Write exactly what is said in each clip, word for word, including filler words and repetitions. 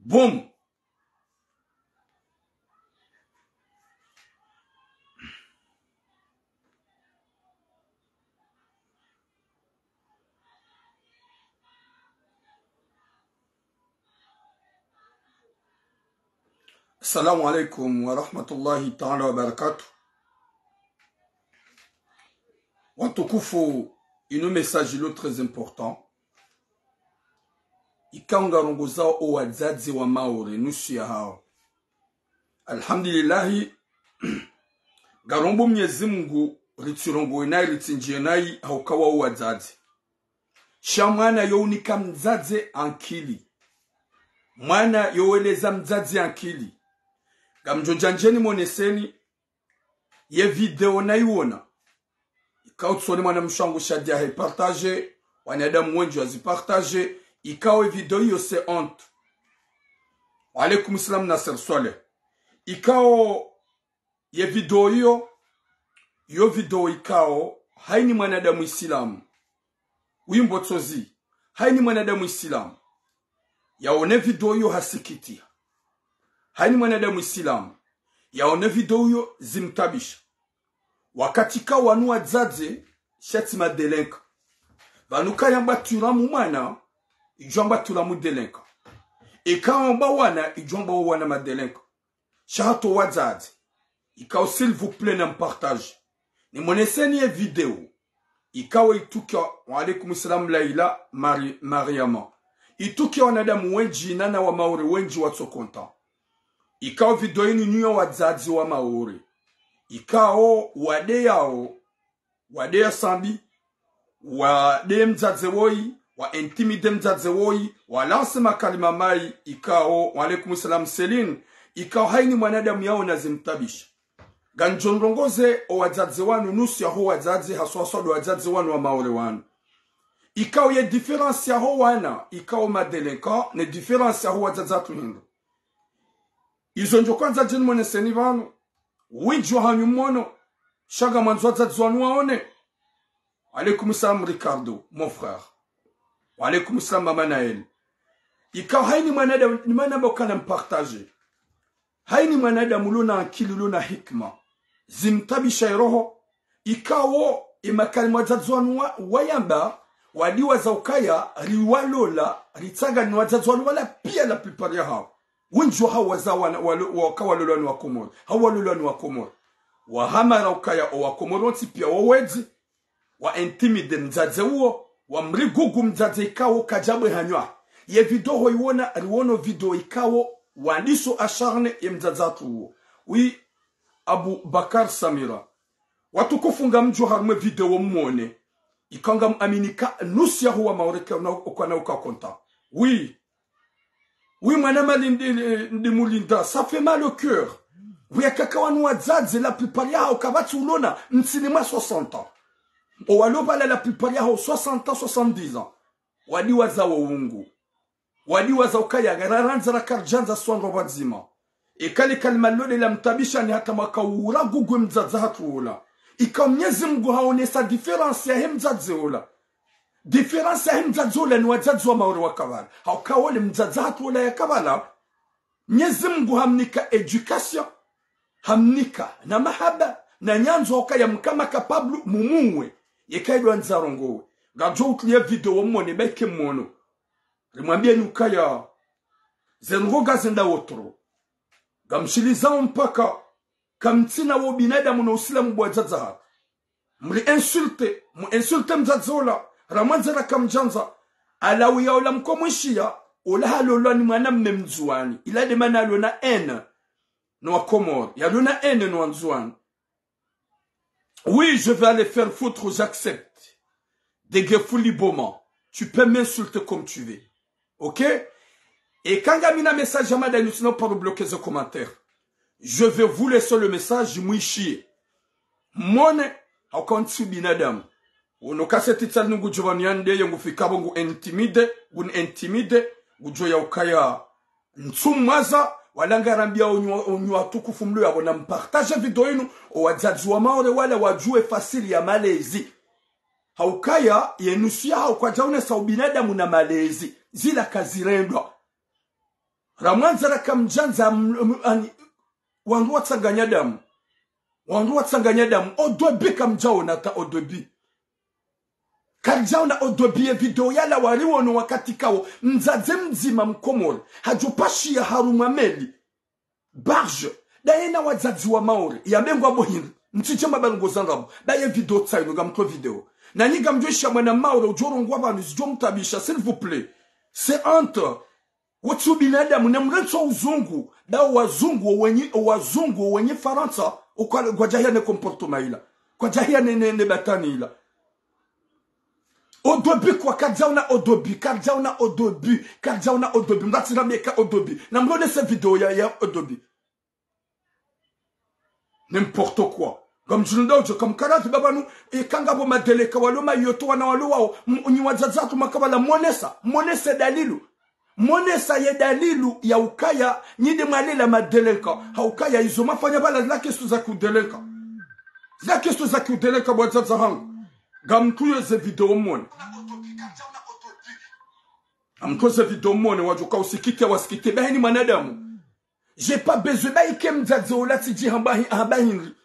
Boum. Assalamu alaikum wa rahmatullahi ta'ala wa barakatuh. Watukufu, inu message lo très important. Ikao ngarongozao o wadzadze wa Maore, nusu yahao. Alhamdulillahi, ngarombo Mnyezi Mungu, ritsirongowe nayi, ritsindjiye nayi, hauka wao wadzadze. Sha mwana yo unika mdzadze ankili. Mwana yo weleza mdzadze ankili. Ngamdjo ndjandjeni moneseni, ye video nayiwona. Ikao tsoni mwanamshe wangu Shadia hayi partager, wanadamu wendji wazi partager, ikao ye video iyo c'est honte. Wa alaikum salam Nasser Swaleh. Ikao ye video iyo, yo video ikao, hayini mwanadamu Isilamu. Wimbo tsozi, hayini mwanadamu Isilamu. Yaone video iyo hasikitiha. Hayini mwanadamu Isilamu. Yaone video iyo zimtabisha. Wakati ka wanu wadzadze, sha tsi madélinquants. Pvanu ka yamba tulamu mwana, idjo amba tulamu délinquant. Eka yamba wana, idjo amba wana madélinquants. Sha hata o wadzadze. Ikao s'il vous plaît na mpartage. Nimoneseni ye video. Ikao itukia, wa alaikum salam Laila Mari-, Mariama. Itukia wanadamu wendji na na wa Maore wendji watso content. Ikao video inu ni ya wadzadze wa Maore. Ikao wade yao, wade ya Sambi, wade mdzadze woyi, wa intimider mdzadze woyi, wa lancer makalima mayi, ikao, wa alaikum salam Céline, ikao hayini mwanadamu yao na zimtabisha. Ngamdjo ndrongoze o wadzadze wanu, nusu yaho wadzadze, haswa haswa ndo wadzadze wanu wa Maore wanu. Ikao ye différence yaho wana, ikao madélinquants, ne différence yaho wadzadze hatru hindru. Izo ndjo kwandza djeni moneseni pvanu. Wendji wahanyu mmono. Sha ngamwandzo wadzadze wanu waone. Wa alaikum salam Ricardo, mon frère. Wa alaikum salam Mama Naël. Ikao hayini mwanadamu, ni mana mba ukana mpartage. Hayini mwanadamu ulo na ankili, ulo na hikima. Zimtabisha ye roho. Ikao, ye makalima wadzadze wanu wa, wayamba, wadi waza ukaya, riwalola, ritsanganya ni wadzadze wanu wala pia la plupart yahao. Wendji wahao waza wana, walo-, waka walolwa ni wa Komori. Hau walolwa ni wa Komori. Wahamara ukaya o wa Komori wontsi pia wo wedzi. Wa intimider mdzadze uwo. Wa mrigugu mdzadze ikao kadjabwe hanywa. Ye video ho iwona, riwono video ikao wandiso acharner ye mdzadze hatru uwo. Oui, Abu Bakar Samira. Watukufu ngamdjo harumwa ye video mwone. Ikao ngamwamini ka nusu yaho wa Maore ka na, ukana uka content. Oui. Oui, mwana Mali ndi, ndi mulinda. Ça fait mal au cœur. Oui, akaka wanu wadzadze, la plupart yahao kapvatsi ulona, ntsini mwa soixante ans. O walo pvala la plupart yahao soixante ans, soixante-dix ans. Wadi waza wo wungu. Wadi waza ukaya, rarandza raka ridjandza swanro pvadzima. Eka le kalima lole la mtabisha ni hata mwaka ura gugwe mdzadze hatru ola. Ikao Mnyezi Mungu haonesa différence yahe mdzadze ola. Différence yahe mdzadze ola ni wadzadze wa Maore wa kapvala. Hauka ole mdzadze hatru ola ya kapvala. Mnyezi Mungu hamnika éducation. Hamnika na mahaba. Na nyandzo hauka ya mkama capable mumuwe. Yeka idwa ndza rongowe. Ngamdjo utruliya video mwone beke mwono. Rimwambiyeni ukaya, ze ndrongo ngazendao trop. Ngamshilizao mpaka, kamtsina wo binadamu no usilamu bo wadzadze hatru. Mri insulter, mu insulter mdzadze ola, ramwandza raka mdjandza, ala uya ola mkomwishiya, ola halolwa ni mwanamme mndzuwani, ila nde mana alona haine no wa Komori, yalona haine no wandzuwani. Oui, je vais aller faire foutre, j'accepte. Degefuli Boma, tu peux m'insulter comme tu veux. Ok? Eka ngamina message ya madani, sinon par bloquer ze commentaires. Je vais vous laisser le message, mwishiye. Mwone, hauka ntsi binadamu. Ono kaseti tsali nungu djovanu yande, ye ngufika bo ngu intimider, ngu intimider, ngudjo ya ukaya ntsumwaza, wala ngarambia onyu, onyu watukufu mlo ya bona mpartage video inu, o wadzadze wa Maore wala wadjuwe fasiri ya malezi. Haukaya, ye nusu yahao kwadjaonesa ubinadamu na malezi. Zila kazirendwa. Ramwandza rakamdjandza m-, m-, ani, wandru watsanganya damu. Wandru watsanganya damu. Au début kamdjaona ta au début. Karidjaona au début ye video yala wariwono wakati kawo. Mdzadze mdzima mkomori. Hadjopashiya harumwa meli. Barge. Daye na wadzadze wa Maore. Yambe ngwambo hindri. Mtsidje mwabarongoza ndrabo. Daye video tsayinu ngamtso video. Nanyi ngamdjoisha mwana Maore udjorongowa pvanu zidjomtabisha, s'il vous plaît. C'est honte. Wotsi ubinadamu, namrentsi uzungu. Dawo wazungu wenyi, wazungu wenyi Farantsa. Ukwa-, kwadjahiya ne comportement ila. Kwadjahiya ne, ne, ne batani ila. Au début kwa, karidjaona au début, karidjaona au début, karidjaona au début. Mbatsi rambe ka au début. Namronese video ya, ya au début. N'importe quoi. Ngamdjulunda udjo kamkaradhi baba nu, e, kangapvo madeleka walo mayoto wana walo wawo, m-, nyi wadzadze hatru makabala monesa, monesa dalilu. Monesa ye dalilu ya ukaya, nyi nde mwalela madeleka, ha ukaya izo mafanya bala zila kestu za kiudeleka. Zila kestu za kiudeleka bo wadzadze hangu. Ngamtsuyo ze video mone. Ngamtsuyo ze video mone, wadjoka usikite, wasikite, bahi ni mwanadamu. J'ai pas besoin, bahi ke mdzadze ola tsidji hamba hi-, hamba hindri.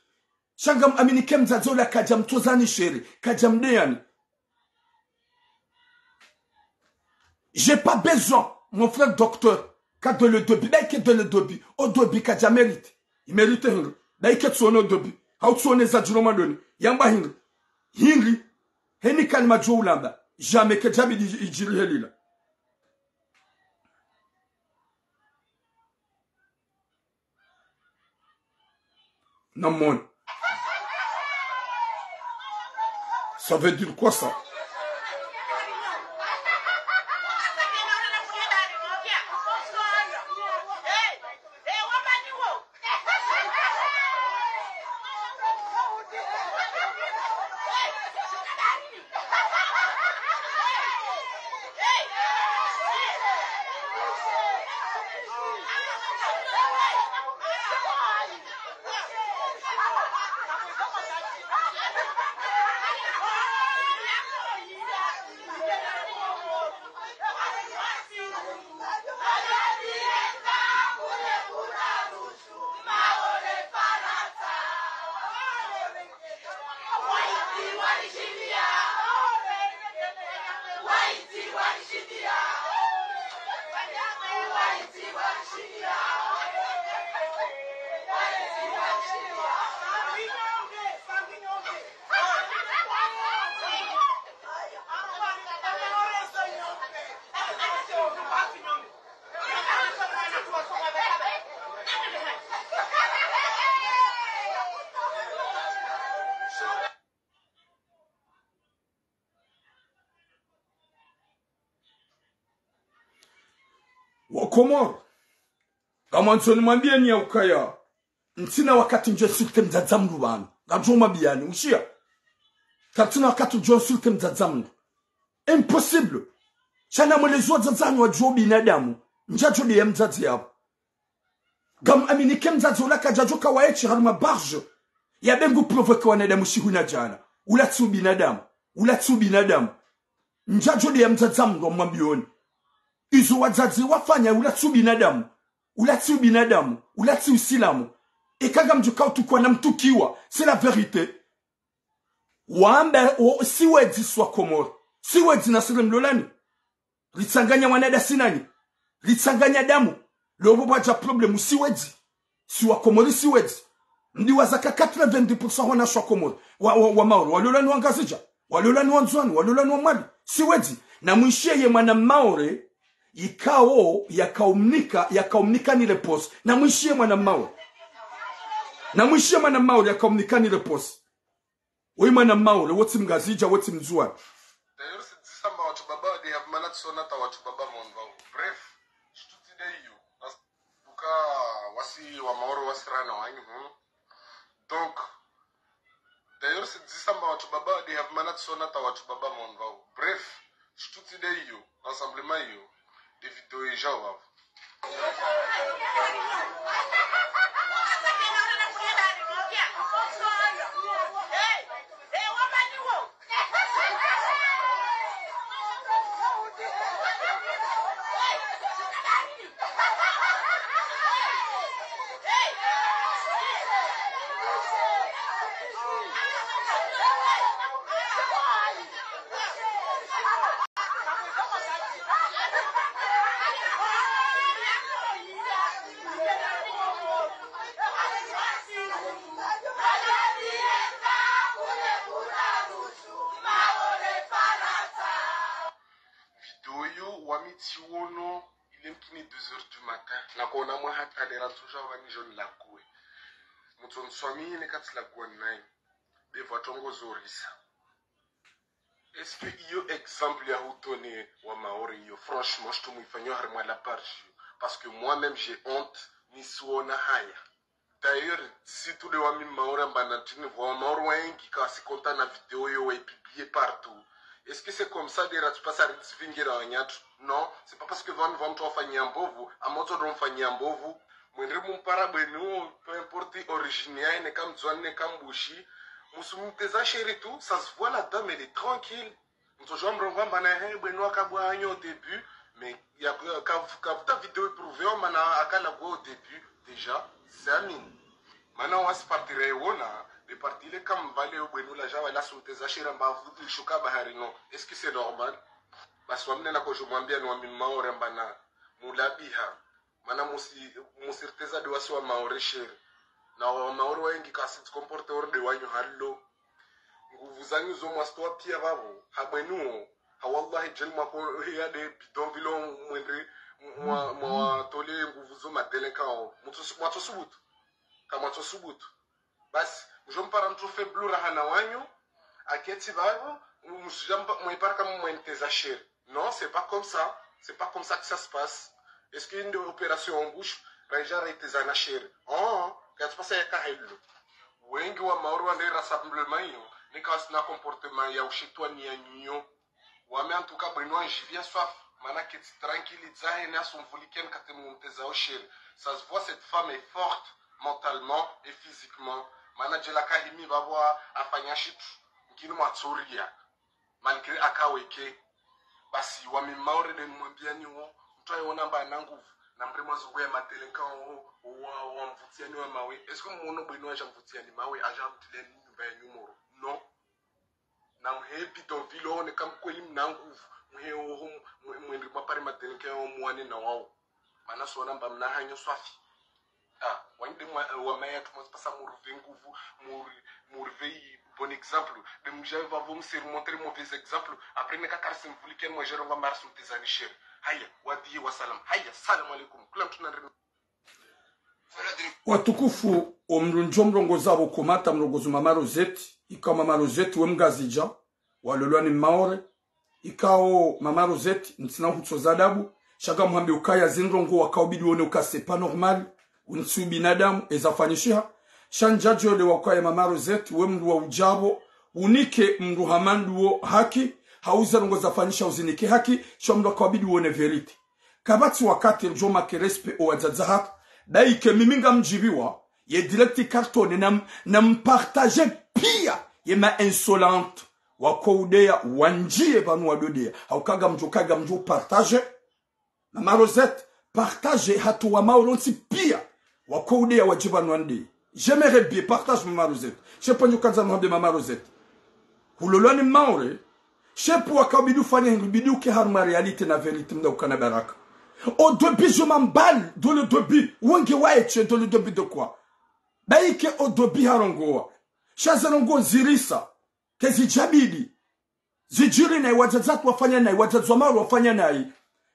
Sha ngamwamini ke mdzadze ola kadjamtozani shere, kadjamdeyani. J'ai pas besoin, mon frère docteur, ka de le début, bahi ke de le début, au début kadja mérite. I mérite hindri, bahi ke tsuone au début, hau tsuone zadjiro madoni, yamba hindri, hindri, heni kalima djo ulamba, jamais kedjabidi idjiri helila. Namwone. Ça veut dire quoi ça ? Wakomori, ngamwandzo nimwambiyeni ya ukaya, ntsina wakati ndjo insulté mdzadze mndru pvanu. Ngamdjo mwambiyani, ushiya. Karitsina wakati ndjo insulté mdzadze mndru. Impossible. Sha namweleze wadzadze wanyu wadjuwe ubinadamu. Ndjadjo deya mdzadze yapvo. Ngamwamini ke mdzadze ula kadjadjo kawaetshi harumwa barge. Yambe ngu provoqué wanadamu shihu na djana. Ula tsi ubinadamu. Ula tsi ubinadamu. Ndjadjo deya mdzadze mndru wamwambiyoni. Izo wadzadze wafanya ula tsi ubinadamu. Ula tsi ubinadamu. Ula tsi usilamu. Eka ngamdjo kautukwa namtukiwa. C'est la vérité. Wamba, o, si wedzi si Wakomori. Si wedzi na sile mlolani. Ritsanganya wanadamu si nanyi. Ritsanganya damu. Leo pvwadja problème si wedzi. Si Wakomori si wedzi. Ndiwaza ka quatre-vingt-dix pour cent wanashe Wakomori. Wa, wa, wa Maore. Walolani Wangazidja. Walolani Wandzuani. Walolani Wamwali. Si wedzi. Namwishiye ye mwana Maore. Ikao, yakaumnika, yakaumnika ni réponse. Namwishiye mwana Maore. Namwishiye mwana Maore, yakaumnika ni réponse. Woyi mwana Maore, wotsi Mngazidja, wotsi Mndzuwani. D'ailleurs, c'est dit ça, mba watru baba, they have managed so nata watru baba mon ba. Bref, je te dis d'ailleurs. Parce que wasi wa Maore, wasi rana wanyu, hmm. Donc, d'ailleurs, c'est dit ça, mba watru baba, they have managed so nata watru baba mon ba. Bref, je te dis d'ailleurs, rassemblement yo, des vidéos et gens, wa. Tsiwono, il est mkini deux heures du matin. Nakona mwa hata lera ntsoja wani joni lague. Mutso ntswami ne katsi lagua nayi. Bevwa tongo zorisa. Est-ce que iyo exemple ya hutone wa Maore iyo, franchement, je te mwifanyo harimwa la page iyo. Parce que moi-même, j'ai honte, ni siwona haya. D'ailleurs, si tous les wami Maore amba na tini vwa Maore wengi kasi konta na vidéo yo wa publier partout. Est-ce que c'est comme ça de ratsi pasa ritsi vingira wanyatu? Non, c'est pas parce que vami vwa mtu wafanyia mbovu, amotso ndo mfanyia mbovu. Mwendre mumpara bwenu, peu importe origine yaye, ne kamdzwani, ne kambushi. Musumteza chéri tu, ça se voit la dame, elle est tranquille. Mtsojua mrongo amba na he bwenu akabwa anyo au début, mais ya, ka, ka, kavuta vidéo iprouve amba na akala gwa au début, déjà, c'est amine. Mana wasi parti rewona, le parti le kamvale yo bwenu la jawa la sumteza chéri amba avuti shuka bahari non. Est-ce que c'est normal? Basi wamne na kojo mwambia ni wami Maore amba na mulabiha. Mana musi, musirteza de wasi wa Maore chéri. Na wa Maore wengi kasi tsi comporter orde wanyu hallo. Nguvu zanyu zo mwasitoa pia vavo. Ha bwenu wo. Ha wallahi jeli mwako ya de bidonville mwendre mwa, mwa tole nguvu zo madélinquant wo. Mutsu, mwatso subutu. Ka mwatso subutu. Basi, mjo mpara mtu faible rahana wanyu, aketsi vavo, msija mpa, mwe para kama mwe mteza chéri. Non, c'est pas comme ça. C'est pas comme ça que ça se passe. Est-ce que une opération en bouche, raija raiteza na chéri? Oh, katsi pasa ya kahelo. Wengi wa Maore wande rassemblement iyo, ni kasi na comportement ya ushetwani ya nyinyo. Wame en tout cas bwenu anjivia swafi, mana ketsi tranquille dzahe ne asumvuliken kate mumteza o chéri. Ça se voit, cette femme est forte mentalement et physiquement. Mana jela kahimi vavo afanya shitu, nkini mwatsoria. Malgré akaweke. Basi, wami Maore de mwambia ni wo, mtu ayewona amba ana nguvu, na mre mwazungu ya madélinquant wo, wa, wa mvutiani wa mawe. Est-ce que mwono bwenu aja mvutiani mawe, aja mtiliani nyumba ya nyumoro? Non. Na mhe bidonville wo ne kamkweli mna nguvu, mhe oho, mwe, mwendre mwapare madélinquant wo mwane na wao. Mana siwona amba mna hanyo swafi. Ah, wani de mwa, wa maya tu mwasi pasa muruve nguvu, muri, muruve i bon exemple. De mujave vavo msiri montre mauvais exemple. Après ne kakari simvulike mwa jero nga mari sumtezani chéri. Haya, wadiye wa salam. Haya, salam alaikum. Kula mtu na nrimi. Watukufu, omrundjo mrongoza vo komata mrongozo Mama Rosette, ikao Mama Rosette we mngazidja, walolwa ni Maore, ikao Mama Rosette, ntsina hutso za adabu, sha ngamuhambi ukaya zindrongo wakaubidi wone uka c'est pas normal, untsi ubinadamu, ezafanyishiha, sha ndjadjo le wakaya Mama Rosette, we mndru wa udjabo, unike mndru hamandu wo haki, hauza ndrongo zafanyisha uzinike haki, sha mndru akaubidi wone vérité. Kapvatsi wakati ridjo make respect owadzadze hatru. Baike mimi ngamdjiviwa, ye direct carton na, na mpartage pia, ye ma insolente. Wako udeya, wandjiye pvanu wadodeya. Hauka ngamdjo, ka ngamdjo partage. Mama Rosette, partage hatru wa Maore wontsi pia. Wako udeya wadje pvanu wandeye. J'aimerais bien partage Mama Rosette. Shepo ndjo kandza nuhambe Mama Rosette. Hulolwa ni Maore. Shepo wakaubidi ufanye hindru, bidi uke harumwa réalité na vérité mda ukana baraka. Au début, je m'emballe dans le début. Wenge waeche dans le début de quoi? Baike au début harongowa. Sha ze ndrongo zirisa. Kezidjabidi. Zidjiri nayi wadzadze hatru wafanya nayi, wadzadze wa Maore wafanya nayi.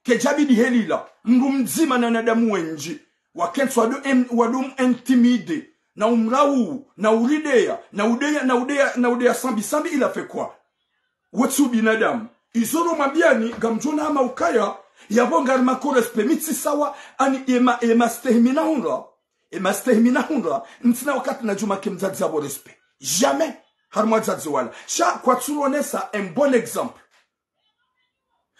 Kedjabidi helila, mndru mdzima na wanadamu wendji. Wakentsi wado em-, wado mu-intimider, na umrau, na urideya, na udeya, na udeya, na udeya sambi, sambi il a fait quoi? Wotsi ubinadamu. Izo ro mwambiani, ngamdjona hama ukaya, yapvo ngari make respect, mi tsi sawa, ani ema, ema stehi mi na hundra. Ema stehi mi na hundra, ntsina wakati nadjo make mdzadze yapvo respect. Jamais. Harumwa wadzadze wala. Sha kwatsuronesa un bon exemple.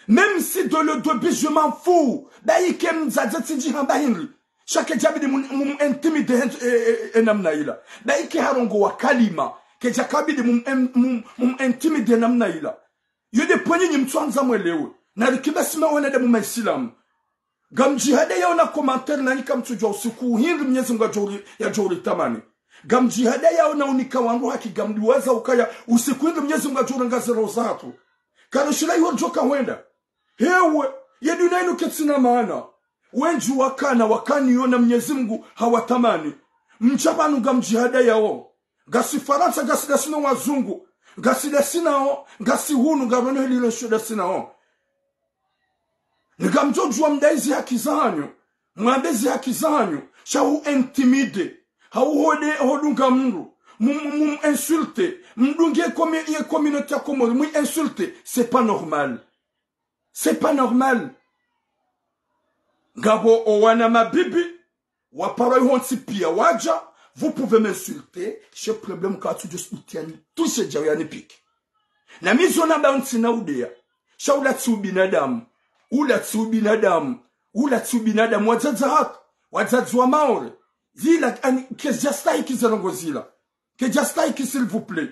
Même si dans le début je m'en fous, baike mdzadze tsidji hamba hindri. Sha kedjabidi mu, mu, mu intimider hen-, e, e, e, namna ila. Baike harongowa kalima. Kedjakabidi mu, mu, mu, mu intimider namna ila. Yo de point nyinyi mtsuandza mwelewe. Na rikibe sima wanadamu maisilamu. Ngamdjihadayao na commentaire nanyi kamtsudjua usiku hindri Mnyezi Mungu yadjo uri-, yadjo uritamani. Ngamdjihadayao na unika wandru haki ngamdiwaza ukaya usiku hindri Mnyezi Mungu yadjo urangaza roho zahatru. Kano shila iho ridjoka hwenda. Hewe, ye dunia inu ketsina maana. Wendji wakana, wakaniyo na Mnyezi Mungu hawatamani. Mdja pvanu ngamdjihadayao. Ngasi Farantsa, ngasi dasi no wazungu. Ngasi dasi nao, ngasi hunu, ngarono helilo nsho dasi nao. Ngamdjo djuwa mdai zi haki zahanyu, mwambe zi haki zahanyu, sha hu intimider, hau hode, hodunga mndru, mum, mum insulter, mdunge ye commu-, ye communauté ya Komori, mu insulter, c'est pas normal. C'est pas normal. Ngapvo owana mabibi, waparwa ihontsi pia wadja, vous pouvez m'insulter, she problème katsudjo suti yani, tushe djau yani piki. Na mi zo namba ntsina udeya. Sha ula tsi ubinadamu. Ula tsi ubinadamu. Ula tsi ubinadamu. Wadzadze hatru. Wadzadze wa Maore. Zila, ani, kazidja stahiki ze ndrongo zila. Kazidja stahiki, s'il vous plaît.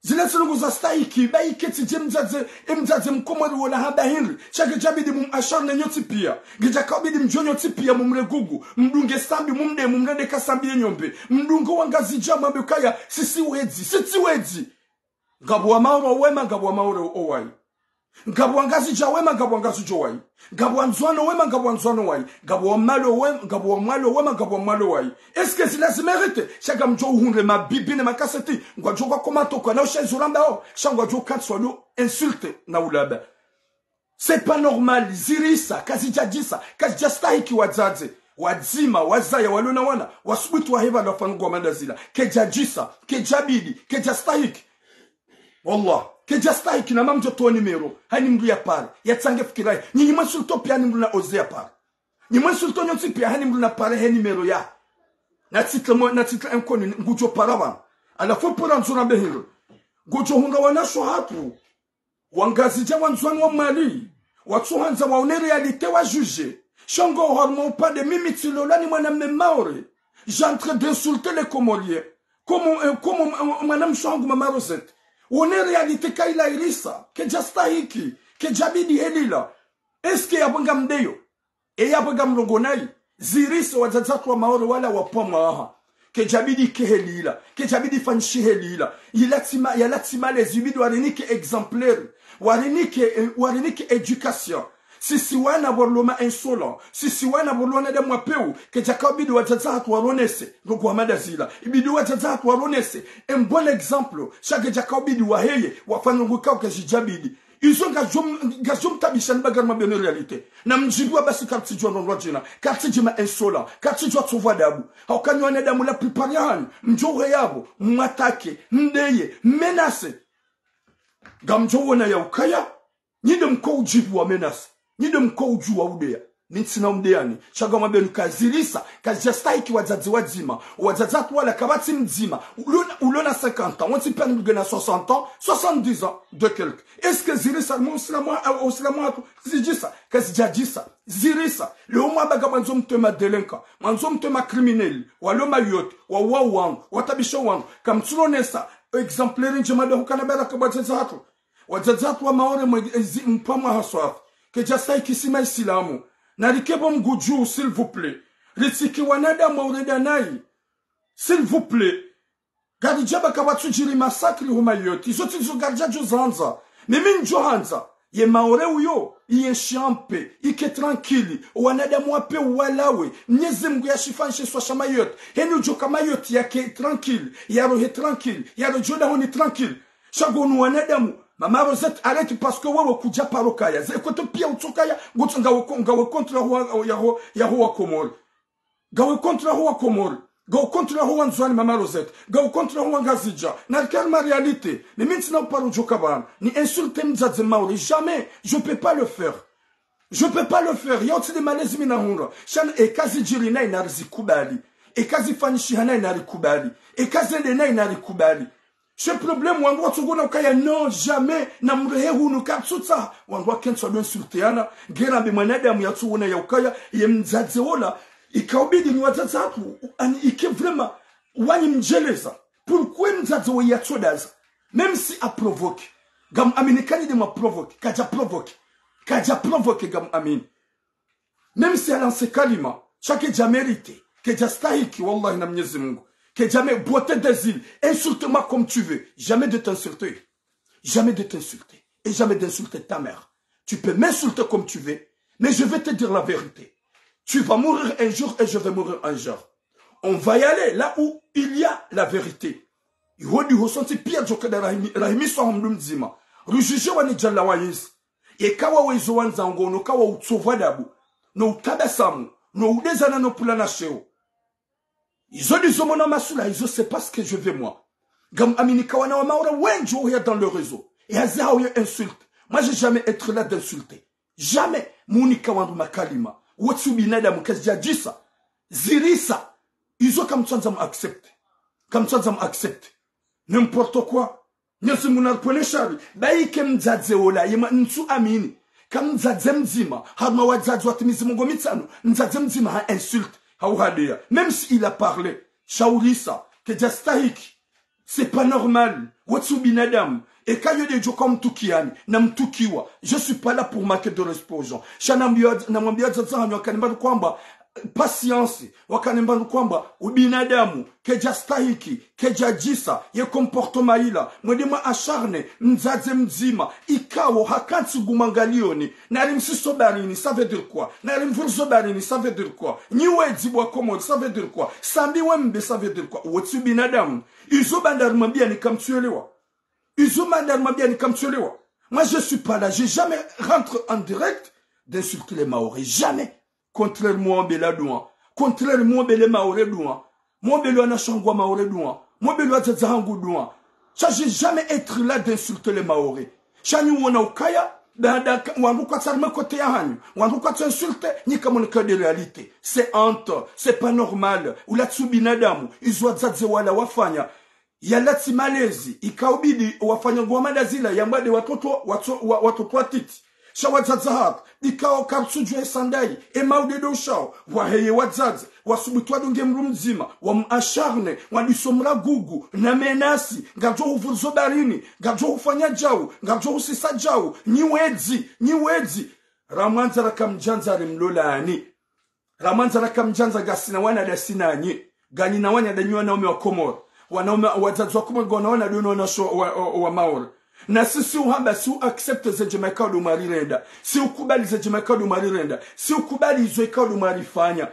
Zila tsi ndrongo za stahiki, ba ike tsi dje mdzadze, e mdzadze mkomori wola hamba hindri. Sha ngedjabidi mum ashar ne nyontsi pia. Ngedjakaubidi mdjo nyontsi pia mumregugu. Mdunge sambi mumde, mumrende ka sambi ye nyombe. Mdunge wangazidja mwambe kaya, si si wedzi, si tsi wedzi. Ngapvo wa Maore wema, ngapvo wa Maore owai. Ngapvo wangazidja wema, ngapvo wangazidja wai. Ngapvo wa Ndzuani wema, ngapvo wa Ndzuani wai. Ngapvo wa Mwali wema, ngapvo wa Mwali wema, ngapvo wa Mwali wai. Est-ce que zila zi mérite ? Sha ngamdjo uhundre mabibi ne makaseti, ngwadjo kwa komato kwa na usha izo rambao, sha ngwadjo kantsi wado insulter na ulaba. C'est pas normal, zirisa, kazidjadjisa, kazidja stahiki wadzadze, wadzima, wazaya, walona wana, wasubutu waheva lwafanu ngwa manda zila. Kedjadjisa, kedjabidi, kedja stahiki. Wallah, kedja stahiki na mamdjo towa numéro, hani mndru ya pare, ya tsange fikira ye. Nyinyi mwe insulter pia hani mndru na oser ya pare. Nyinyi mwe insulter nyontsi pia hani mndru na pare he numéro ya. Na titre mo, na titre inconnu, ngudjo para wana. Halafu pura ndzura behindru. Ngudjo hundra wanashe hatru. Wangazidja, Wandzuani, wa Mwali, watsuhandza waone réalité wa juger. Sha ngo harumwa upande mimi tsilolwa ni mwanamme Maore. J'ai en train d'insulter les Comoriens. Comme, euh, comme, euh, mwanamshe hangu Mama Rosette. Wone réalité kaila irisa. Kedja stahiki. Kedjabidi helila. Est-ce que yapvo ngamdeyo ? E yapvo ngamrongo nayi, zirisa wadzadze hatru wa Maore wala wapvwa mwaha. Kedjabidi ke helila, kedjabidi fanyishi helila. Yila tsi ma, yala tsi malezi, ibidi warinike exemplaire, warinike, eh, warinike éducation. Sisi wana pvo rilo ma insolent, sisi wana pvo rilo wanadamu wa peu, kedjakaubidi wadzadze hatru waronese, ndrongo hama nda zila. Ibidi wadzadze hatru waronese un bon exemple, sha kedjakaubidi waheye, wafanye ndrongo ikao kazidjabidi. Izo ngazidjo m-, ngazidjo mtabisha ni ba ngarimwambioni réalité. Na mdjimbiwa basi kartsidjuwa ndrongoo djina, kartsidjima insolent, kartsidjuwa tsovu adabu. Hauka nyi wanadamu la plupart yahanyu, mdjo uhe yapvo, mwattaquer, mdeye, menacer. Ngamdjo wona ya ukaya, nyi nde mko udjibu wa menacer. Nyi nde mko udjuwa udeya. Mi ntsina umdeyani. Sha ngamwambioni kazirisa, kazidja stahiki wadzadze wadzima. Wadzadze hatru wala kapvatsi mdzima ulona, ulona cinquante ans, wontsi pia ni mdru ngena soixante ans, soixante-dix ans de quelques. Est-ce que zirisa, mu Usilamu, euh, Usilamu hatru, zidjisa, kazidjadjisa, zirisa. Leo mwamba ngamwandzo mtowe ma délinquants, mwandzo mtowe ma criminels, walo Mayotte, wauwa wandru, watabisha wandru. Kamtsuronesa exemplaire ndjema nda hukana baraka wadzadze hatru. Wadzadze hatru wa Maore mwe, ezi, mpvamwa ha swafi. Kedja stahiki si ma Isilamu. Narike pvo mguu dju, s'il vous plaît. Ritsike wanadamu wa urenda nayi. S'il vous plaît. Ngaridjo ba kapvatsudjiri massacre ho Mayotte. Izo tsi zo ngaridjo zandza. Mimi ndjo handza. Ye Maore uyo, iyenshi en paix, ike tranquille. Wanadamu wa peu walawe. Mnyezi Mngu yashifanyishe isiwa sha Mayotte. Heni udjo ka Mayotte yake tranquille. Yarohe tranquille. Yarodjo dahoni tranquille. Sha ngo unu wanadamu, Mama Rosette, arrête, parce que wewe kudja paro kaya. Ze koto pia utsokaya, ngutso ngawe ko-, ngawe contre ho wa, ya ho, ya ho wa Komori. Ngawe contre ho wa Komori. Ngawe contre ho wa Ndzuani, Mama Rosette. Ngawe contre ho wa Ngazidja. Narike harumwa réalité. Mimi ntsina uparo djoka pvanu. Ni insulter mdzadze Maore. Jamais. Je peux pas le faire. Je peux pas le faire. Yautsi nde malezi mi nahundra. Sha eka zidjiri nayi narizikubali. Eka zifanyishiha nayi narikubali. Eka zende nayi narikubali. She problème wandru watsongo na ukaya, non, jamais, na mrehe hunu katsutsa. Wandru wakentsi wado insulteana, ngarambe mwanadamu yatsuona ya ukaya, ye mdzadze wola, ikaubidi ni wadzadze hatru, ani ike vraiment, wanyi mdjeleza. Pourquoi mdzadze wo yatsodaza ? Même si a provoqué. Ngam amini kani nde mwa provoqué, kadja provoqué. Kadja provoqué ngam amini. Même si a lancé kalima, sha kedja mérité, kedja stahiki, wallahi na Mnyezi Mungu. Kedja mé-, beauté des îles, insulte-moi comme tu veux, jamais de t'insulter. Jamais de t'insulter. Et jamais d'insulter ta mère. Tu peux m'insulter comme tu veux, mais je vais te dire la vérité. Tu vas mourir un jour et je vais mourir un jour. On va y aller là où il y a la vérité. Ihodi hosontsi pia djoka nda rahimi, rahimiswa ho mdru mdzima. Rujuje wani djalla wa yinsi. Eka wawe izo wandzao ngo, no kawa utsovwa adabu, no utabasamu, no udezana no pula na sheo. Izo ndizo mwana masula, izo c'est pas ce que je veux moi. Ngam amini ka wana wa Maore wendji wo ya dans le réseau. Et hazi hawo yo insulte. Moi, j'ai jamais été là d'insulter. Jamais. Munika wandru makalima. Wo tsi ubinadamu, kazidjadjisa. Zirisa. Izo kamtsandza mu accepter. Kamtsandza mu accepter. N'importe quoi. Mnyezi Mungu naripvwene shari. Bayi ke mdzadze wola, yema ntsu amini. Ka mdzadze mdzima, harumwa wadzadze watimizi mengo mitsanu, mdzadze mdzima ha insulte, ha uhadeya. Même si il a parlé, shaurisa, kedjastahiki. C'est pas normal. Wo tsi ubinadamu. Eka yo ndedjo ka mtukiyani, na mtukiwa. Je suis pas là pour manquer de respect aux gens. Sha namwambia, namwambia wadzadze hanyu wakanimbani kwamba, patience, wakanimbani kwamba, ubinadamu, kedjastahiki, kedjadjisa, ye comportement ila, mwende mwa acharné, mdzadze mdzima, ikao hakantsi gumangalioni, nari msiso barini, ça veut dire quoi? Nari mvurizo barini, ça veut dire quoi? Nyi wedzi bwa Komori, ça veut dire quoi? Sambi we mbe, ça veut dire quoi? Wo tsi ubinadamu. Izo ba ndarimwambiani kamtsuelewa. Izo ba ndarimwambiani kamtsuelewa. Moi, je suis pas là. J'ai jamais rentré en direct d'insulter les Mahorais. Jamais. Contrairement wa mbela dua. Contrairement wa mbele Maore dua. Mo mbele wanashangu wa Maore dua. Mo mbele wadzadze hangu dua. Sha, j'ai jamais été là d'insulter les Mahorais. Sha nyi wona ukaya, baada ka-, wandru kwatsa rime kote ya hanyu. Wandru kwatsa insulte, nyi kamoneka de réalité. C'est honte. C'est pas normal. Ula tsi ubinadamu. Izo wadzadze wala wafanya. Yala tsi malezi, ikaubidi wafanya ngwa madazila yambwa de watoto, wato-, wa-, watoto watiti. Sha wadzadze hatru, ikao kartsudjua esandayi, ema udede ushao, waheye wadzadze, wasubutu wadunge mdru mdzima, wamu acharné, wadiso mra gugu, na menasi, ngadjo huvurizo barini, ngadjo hufanya djau, ngadjo husisa djau, nyi wedzi, nyi wedzi. Ramwandza rakamdjandza rimlolani. Ramwandza rakamdjandza ngasina wana ndasi nanyi. Nganyina wana ndanyi wanaume wa Komori. Wanaume, wadzadze wa Komori, ngwana wana ndo wana sho wa, wa, wa Maore. Na si, si uhamba, si u accepter ze ndjema ikao ndo mwarirenda. Si ukubali ze ndjema ikao ndo mwarirenda. Si ukubali izo ikao ndo mwarifanya.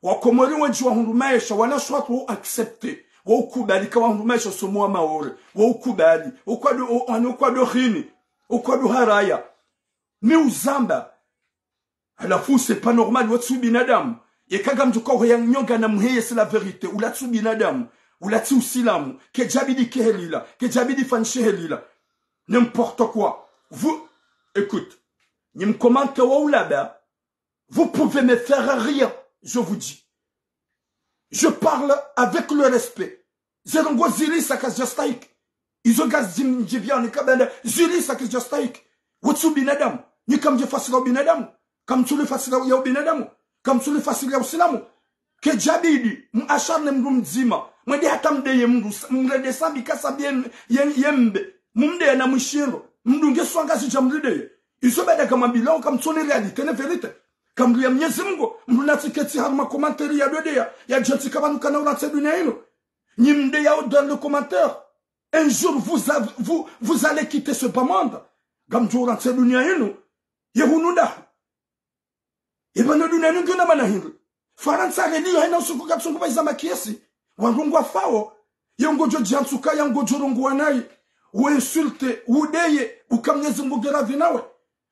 Wakomori wendji wahundru maesha, wanasho hatru wo accepter. Wo ukubali ka wahundru maesha somo wa Maore. Wo ukubali. Ukwado, o, ani ukwado hini. Ukwado haraya. Mi uzamba. Halafu, c'est pas normal, wo tsi ubinadamu. Yeka ngamdjo ka uheya nyonga na muheye, c'est la vérité. Ula tsi ubinadamu. Ula tsi usilamu. Kedjabidi kehelila. Kedjabidi fanishe helila. N'importe quoi. Vous, écoute. Nyi mkomante wa ulaba. Vous pouvez me faire rire. Je vous dis. Je parle avec le respect. Ze ndrongo zirisa kazidjastahiki. Izo ngazimdjiviani kabanda zirisa kazidjastahiki. Wo tsi ubinadamu. Nyi kamdje fasila ubinadamu. Kamtsuli fasila ya ubinadamu. Kamtsuli fasila ya usilamu. Kedjabidi, mu acharné mdru mdzima. Mwende hata mdeye mdru, sa-, mrende sambi ka sambi ye, ye, ye mbe. Mumdeye na mwishindro. Mdru nge swanga zidja mrideye. Izo baada kamwambilao kamtsoni réalité ne vérité. Kamriya Mnyezi Mungu, mdru natsi ketsi harumwa commentaire ya dodeya, ya djentsi kabanu kana urantse dunia inu. Nyi mdeyao dans le commentaire. Un jour, vous avez, vous, vous allez quitter ce bas monde. Ngamdjo urantse dunia inu. Ye hunu ndahu. Ye pvanu dunia inu ngiyo na mana hindri. Farantsa reli yo hena usiku katsungu pvayiza makiesi. Wandru ngwafao. Ye ngodjo djantsuka, ye ngodjo rongowa nayi. Wo insulte, udeye, uka Mnyezi Mungu nge radhi nawe.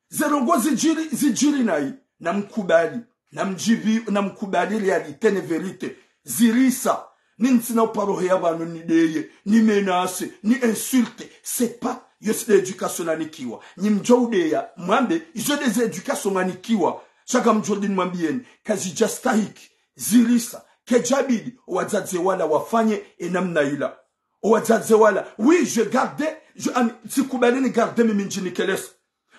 Ze ndrongo zidjiri, zidjiri nayi, na mkubali, na mdjivi, na mkubali réalité ne vérité. Zirisa, ni ntsina uparo heya pvanu nideye, ni menace, ni insulte. C'est pas, yo tsi de éducation nanikiwa. Nyi mdjo udeya, mwambe, izo nde ze éducation nganikiwa. Sha ngamdjo ridini mwambiyeni, kazidjastahiki, zirisa, kedjabidi, owadzadze wala wafanye, enamna ila. Owadzadze wala, oui, je garde, je, ani, tsikubali ni garde mimi ndjinike leso.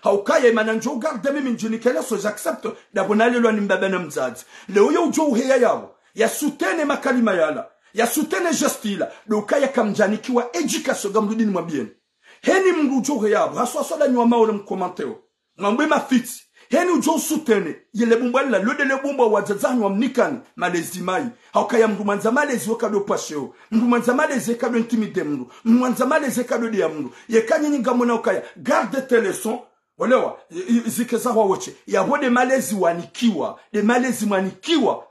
Haukaya imana ndjo garde mimi ndjinike leso, j'accepte. Ndapvo nalelwa ni mbaba na mdzadze. Leo yo udjo uheya yapvo. Ya soutenir makalima yala. Ya soutenir geste ila. Ndo ukaya kamdjanikiwa éducation ngamdjo ridini mwambiyeni. Heni mdru udjo uheya yapvo. Haswa haswa ndanyi wa Maore mkomanteo. Mwambwe mafitsi. Heni udjo usoutenir. Yele bumbwa lila, lo nde le bumbwa wadzadze hanyu wamnikani. Malezi mayi. Haukaya mdru mwandza malezi weka ndo pasheo. Mdru mwandza malezi weka ndo intimider mdru. Mdru mwandza malezi weka ndo deya mdru. Yeka nyinyi ngamwona ukaya. Garde tes leçons. Olewa, i-, i-, zike za hwa woche. Yapvo nde malezi wanikiwa. Nde malezi mwanikiwa.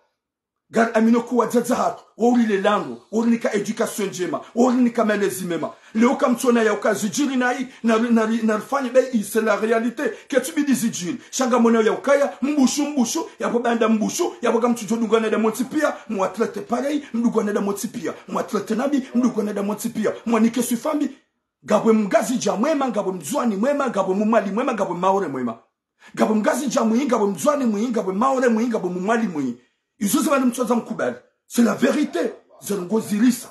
Ngari amino kuwa wadzadze hatru, wo urilelango, wo urinika éducation ndjema, wo urinika malezi mema. Leo kamtsona ya uka zidjiri nayi, nari, nari, narifanye be i, c'est la réalité. Ketsu bidi zidjiri. Sha ngamwona ya ukaya, mbushu, mbushu, yapvo banda mbushu, yapvo kamtsudjo dungana da motsi pia, mwatraite pareil, mdungana da motsi pia, mwatraite nabi, mdungana da motsi pia, mwanike swifa mbi. Ngapvo mngazidja mwema, ngapvo mndzuani mwema, ngapvo mmwali mwema, ngapvo mmaore mwema. Ngapvo mngazidja mwi, ngapvo mndzuani mwi, ngapvo mmaore mwi, ngapvo mmwali mwi. Izo ze pvanu mtsodza mkubali. C'est la vérité. Ze ndrongoo zirisa.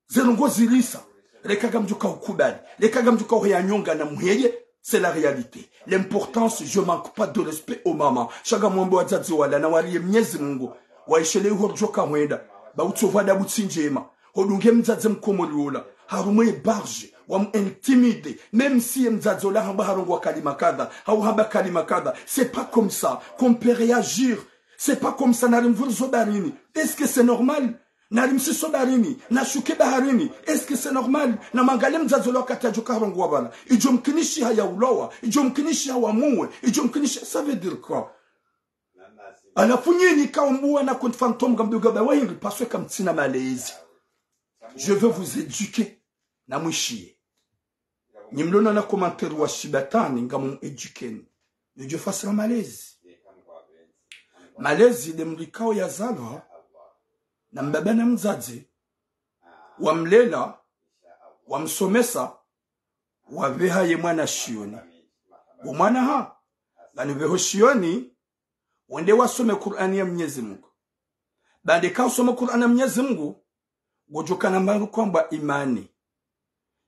Ze ndrongoo zirisa. Reka ngamdjo ka ukubali. Reka ngamdjo ka uheya nyonga na muheye. C'est la réalité. L'importance, je manque pas de respect aux mamans. Sha ngamwambo wadzadze wala nawariye Mnyezi Mungu. Waishele iho ridjo ka hwenda. Ba utsovu adabu tsi ndjema. Hodunge mdzadze mkomori wola, harumwa ye barge, wamu intimider, même si ye mdzadze ola hamba harongowa kalima kadha, hau hamba kalima kadha. C'est pas comme ça qu'on peut réagir. C'est pas comme ça, nari mvurizo baharini. Est-ce que c'est normal? Nari msiso baharini, nashuke baharini. Est-ce que c'est normal? Namwangaliye mdzadze ola wakati yadjo ka harongowa pvala. Idjo mkinishiha ya ulawa, idjo mkinishiha wamuwe, idjo mkinishiha, ça veut dire quoi? Halafu nyinyi kaumbuwa na compte fantôme ngamdunga ba wahindri parce que kamtsina malezi. Je veux vous éduquer. Namwishiye. Nyi mlona na commentaire wa shibatani ngamu éduqueni. Nidjo fasira malezi. Malezi nde mdru ikao yazalwa na mbaba na mdzadze. Wamlela, wamsomesa, wapveha ye mwana shioni. Bo mwana ha, pvanu pveho shioni, wende wasome Kur'ani ya Mnyezi Mungu. Baanda eka usoma Kur'ani ya Mnyezi Mungu, ngodjo kana mbaru kwamba imani.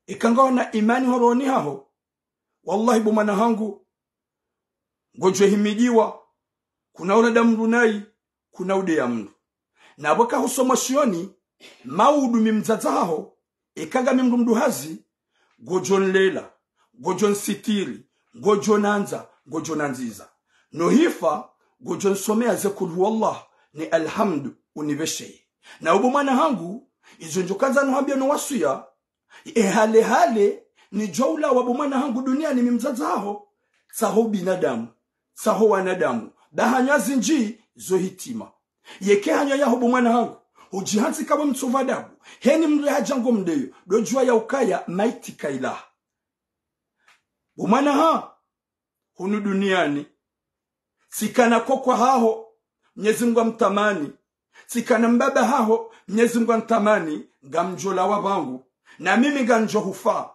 Eka ngawana imani ho rohoni haho, wallahi bo mwana hangu, ngodjo himidiwa, kuna ula da mdru nayi, kuna ude ya mdru. Na pvo kahusoma shioni, maudu mi mdzadze haho, eka ngami mdru mdru hazi, ngodjo nlela, ngodjo nsitiri, ngodjo nandza, ngodjo nandziza. No hifa, ngodjo nsomeya ze kul huwallah, ne alhamdu, unipvesheye. Na ubo mwana hangu, izo ndjo kandza nuhambiye no wasiya, e hale hale, nidjo ulawa bo mwana hangu duniani mi mdzadze haho, tsaho binadamu, tsaho wanadamu, ba hanywa zindji, zo hitima. Yeke hanywa yaho bo mwana hangu, udjihantsi kawe mtsovu adabu, heni mdru hadja ngo mdeyo, ndo djuwa ya ukaya maiti kailaha. Bo mwana ha, hunu duniani, tsikana koko haho, Mnyezi Mungu amtamani, tsikana mbaba haho, Mnyezi Mungu amtamani, ngamdjo lawa pvangu, na mimi ngamdjo hufa.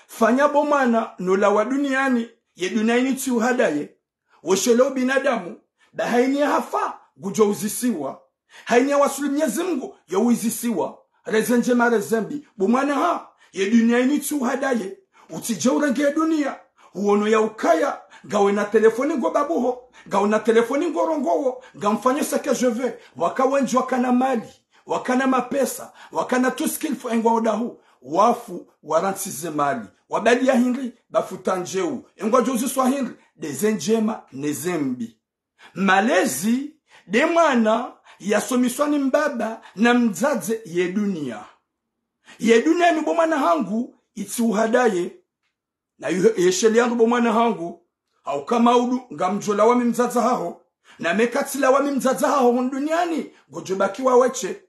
Fanya bo mwana, no lawa duniani, ye dunia ini tsi uhadaye, weshelea ubinadamu, ba haini ya hafa, ngudjo uzisiwa. Haini ya wasuli Mnyezi Mungu, yo uzisiwa. Reze ndjema reze mbi, bo mwana ha, ye dunia ini tsi uhadaye. Utsidje urenge ye dunia, uono ya ukaya, ngawe na telefoni ngo babuho, ngawe na telefoni ngo rongowo, ngamfanyo ce que je veux, waka wendji wakana mali, wakana mapesa, wakana tout ce qu'il faut engwa odahu, wafu, warantsi ze mali, wabaliya hindri, bafuta ndjeu, engwadjo uziswa hindri, nde ze ndjema, ne ze mbi. Malezi, nde mwana, yasomiswa ni mbaba, na mdzadze ye dunia. Ye dunia ni bo mwana hangu, itsi uhadaye. Na yuhe, yesheli yangu bo mwana hangu, hauka maudu, ngamdjo lawa mi mdzadze haho. Na meka tsilawa mi mdzadze haho hunu duniani, ngodjo baki wa weshe.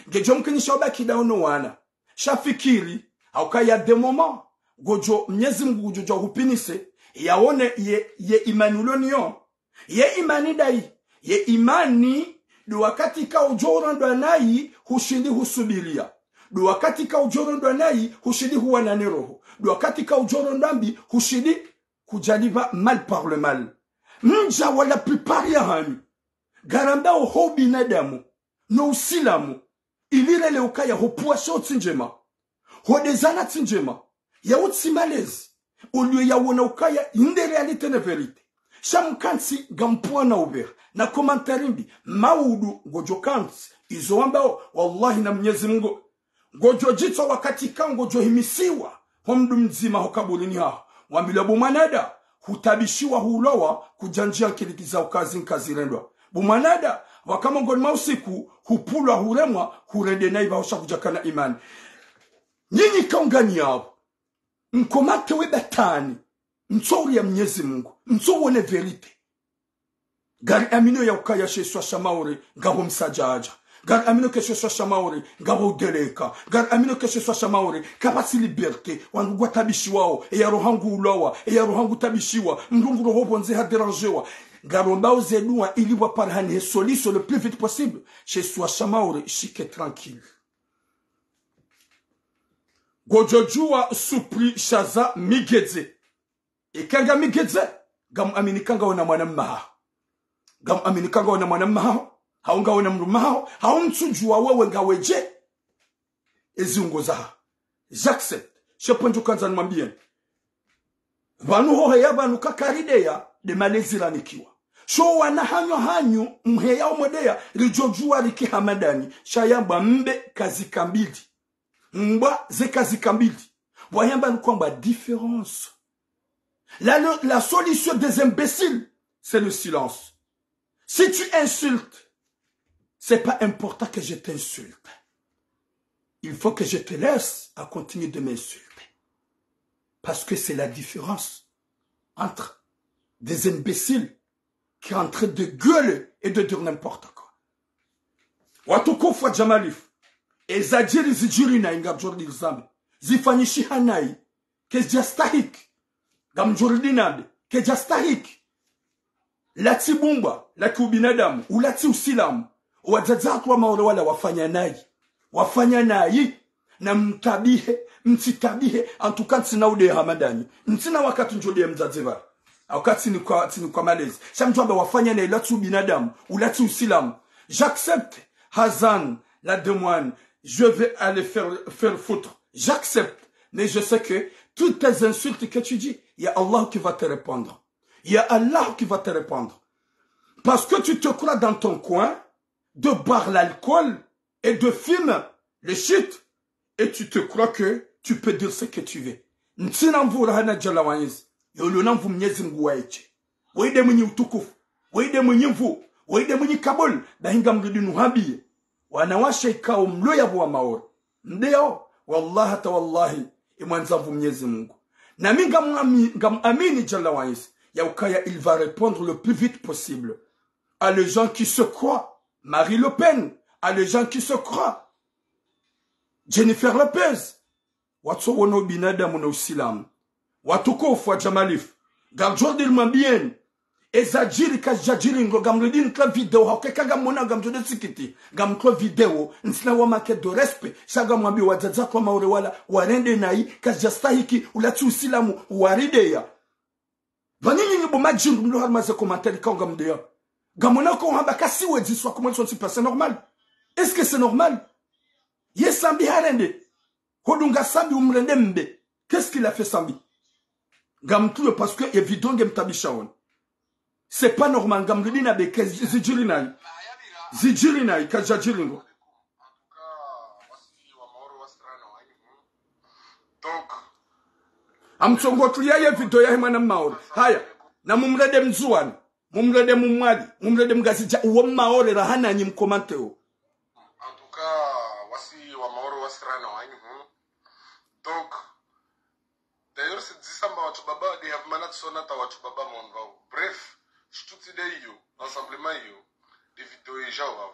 Ngedjo mkinisha ubaki daho no wana. Sha fikiri, hauka ya des moments, ngodjo Mnyezi Mungu ngudjo dja hupinise, yaone ye, ye imani ulo niyo. Ye imani ndayi, ye imani, ndo wakati ka udjo urandwa nayi, hushindi husubiliya. Ndo wakati ka udjo urandwa nayi, hushindi huwana ne roho. Ndo wakati ka udjo urandwa mbi, hushindi kudjaliva mal par le mal. Mdja wa la plupart ya hanyu, ngarambao ho binadamu, no usilamu, ili rele ukaya ho puwa sho tsi ndjema, ho dezana tsi ndjema, ya utsi malezi, olio ya wona ukaya inde réalité ne vérité. Sha mkantsi ngampuwa na ubeha, na commentaire mbi, maudu ngodjo kantsi, izo wambao, wallahi na Mnyezi Mungu, ngodjo djitswa wakati ka ngodjo himisiwa, ho mdru mdzima ho kaburini haho. Wambilwa bo mwanada, hutabishiwa hulowa, kudjandjiya nkiliki za ukazi nkazi rendwa. Bo mwanada, waka mongoni mwa usiku, hupvulwa huremwa, hurende na iba hosha kudjakana imani. Nyinyi kaungani yapvo, nkomate we batani, ntso uri ya Mnyezi Mungu, ntso wone vérité. Ngari aminio ya ukaya she isiwa sha Maore ngapvo msadjadja. Ngari aminio ke she isiwa sha Maore ngapvo udeleka. Ngari aminio ke she isiwa sha Maore kapvatsi liberté. Wandru ngwatabishiwao, eya rohangu ulawa, eya rohangu tabishiwa, mndru ngu roho pvondze ha dérangewa. Ngarombao ze dua ili pvwaparihane he solution le plus vite possible. She isiwa sha Maore shike tranquille. Ngodjodjuwa supri shaza migedze. Eka nga migedze, ngamuamini ka ngawe na mwana mmahaho. Ngamuamini ka ngawe na mwana mmahaho, hau ngawe na mdru mmahaho, hau ntsudjuwa wewe ngawe dje. Ezi ungo zaha. J'accepte. She pvondze ukandza nimwambiyeni. Pvanu hoheya pvanu kakarideya, nde malezi ranikiwa. Sho wana hanyu hanyu, mheya omwedeya, ridjodjuwa rike hamadani, sha yambwa mbe kazika mbili. Mbwa ze kazika mbili. Pvwayamba ni kwamba différence. La, le- la solution des imbéciles, c'est le silence. Si tu insultes, c'est pas important que je t'insulte. Il faut que je te laisse à continuer de m'insulter. Parce que c'est la différence entre des imbéciles qui est en train de gueuler et de dire n'importe quoi. Watukufu wa Jamalifu, ezadjiri zidjiri nayi ngamdjoridi zambi. Zifanyishiha nayi, kezidjastahiki. Ngamdjoridi nambe, kezidjastahiki. Latsi bumba, latsi ubinadamu, ulatsi usilamu. Wadzadze hatru wa Maore wala wafanya nayi. Wafanya nayi, na mtabihe, mtsitabihe, en tout cas ntsina udeya hamadani. Ntsina wakati ndjodeya mdzadze pvale. Au ka tsinikwa, tsinikwa malezi. Sha mdjwamba wafanya nayi, ulatsi ubinadamu, ulatsi usilamu. J'accepte, Hazan, la demoine, je vais aller faire, faire foutre. J'accepte. Mais je sais que toutes tes insultes que tu dis, il y a Allah qui va te répondre. Il y a Allah qui va te répondre. Parce que tu te crois dans ton coin, de boire l'alcool et de fumer le shit, et tu te crois que tu peux dire ce que tu veux. Ntsina nvu rahana Jalla wa Izza, yolona nvu Mnyezi Mngu wa etshe. Weye nde mwinyi utukufu, weye nde mwinyi nvu, weye nde mwinyi kabul, bahi ngamridi nuhambiye. Wanawashe ikao mlo yapvo wa Maore. Mdeyao, wallahi hata wallahi, imwandza nvu Mnyezi Mngu. Nami ngamwami-, ngamwamini Jalla wa Izza, ya ukaya il va répondre le plus vite possible. À les gens qui se croient Marie Le Pen, à les gens qui se croient Jennifer Lopez. Watso wona ubinadamu na usilamu. Watukufu wa Jamalifu, ngamdjoridi nimwambiyeni. Ezadjiri kazidjadjiri ndro, ngamridi ntra video, hauka eka ngamwona ngamdjo de sikiti, ngamtro video, ntsina wa manque de respect, sha ngamwambiyo wadzadze hatru wa Maore wala, warende nayi, kazidjastahiki, ulatsi usilamu, warideya. Pvanu nyinyi bo madjindu mlo harumwa ze commentaire ikao ngamdeya. Ngamwona ko hamba kasi wedziswa comment sont si pas, c'est normal. Est-ce que c'est normal? Ye Sambi harende. Hodunga Sambi umrende mbe. Qu'est-ce qu'il a fait Sambi? Ngamtuyo parce que ye video ngemtabisha wona. C'est pas normal, ngamridi nambe ke zi-, zidjiri nayi. Zidjiri nayi, kazidjadjiri ndro. Donc, amtsongo tuliya ye video yahe mwana Maore. Haya, na mumrende Mndzuwani, mumrende Mmwali, mumrende Mngazidja, uwo Maore raha nanyi mkomanteo. En tout cas, wasi wa Maore wasi raha na wanyu. Donc, d'ailleurs, c'est dit ça, mba watru baba, they have managed so nata watru baba mon vao. Bref, je tout de iyo, rassemblement iyo, des vidéos et gens vao.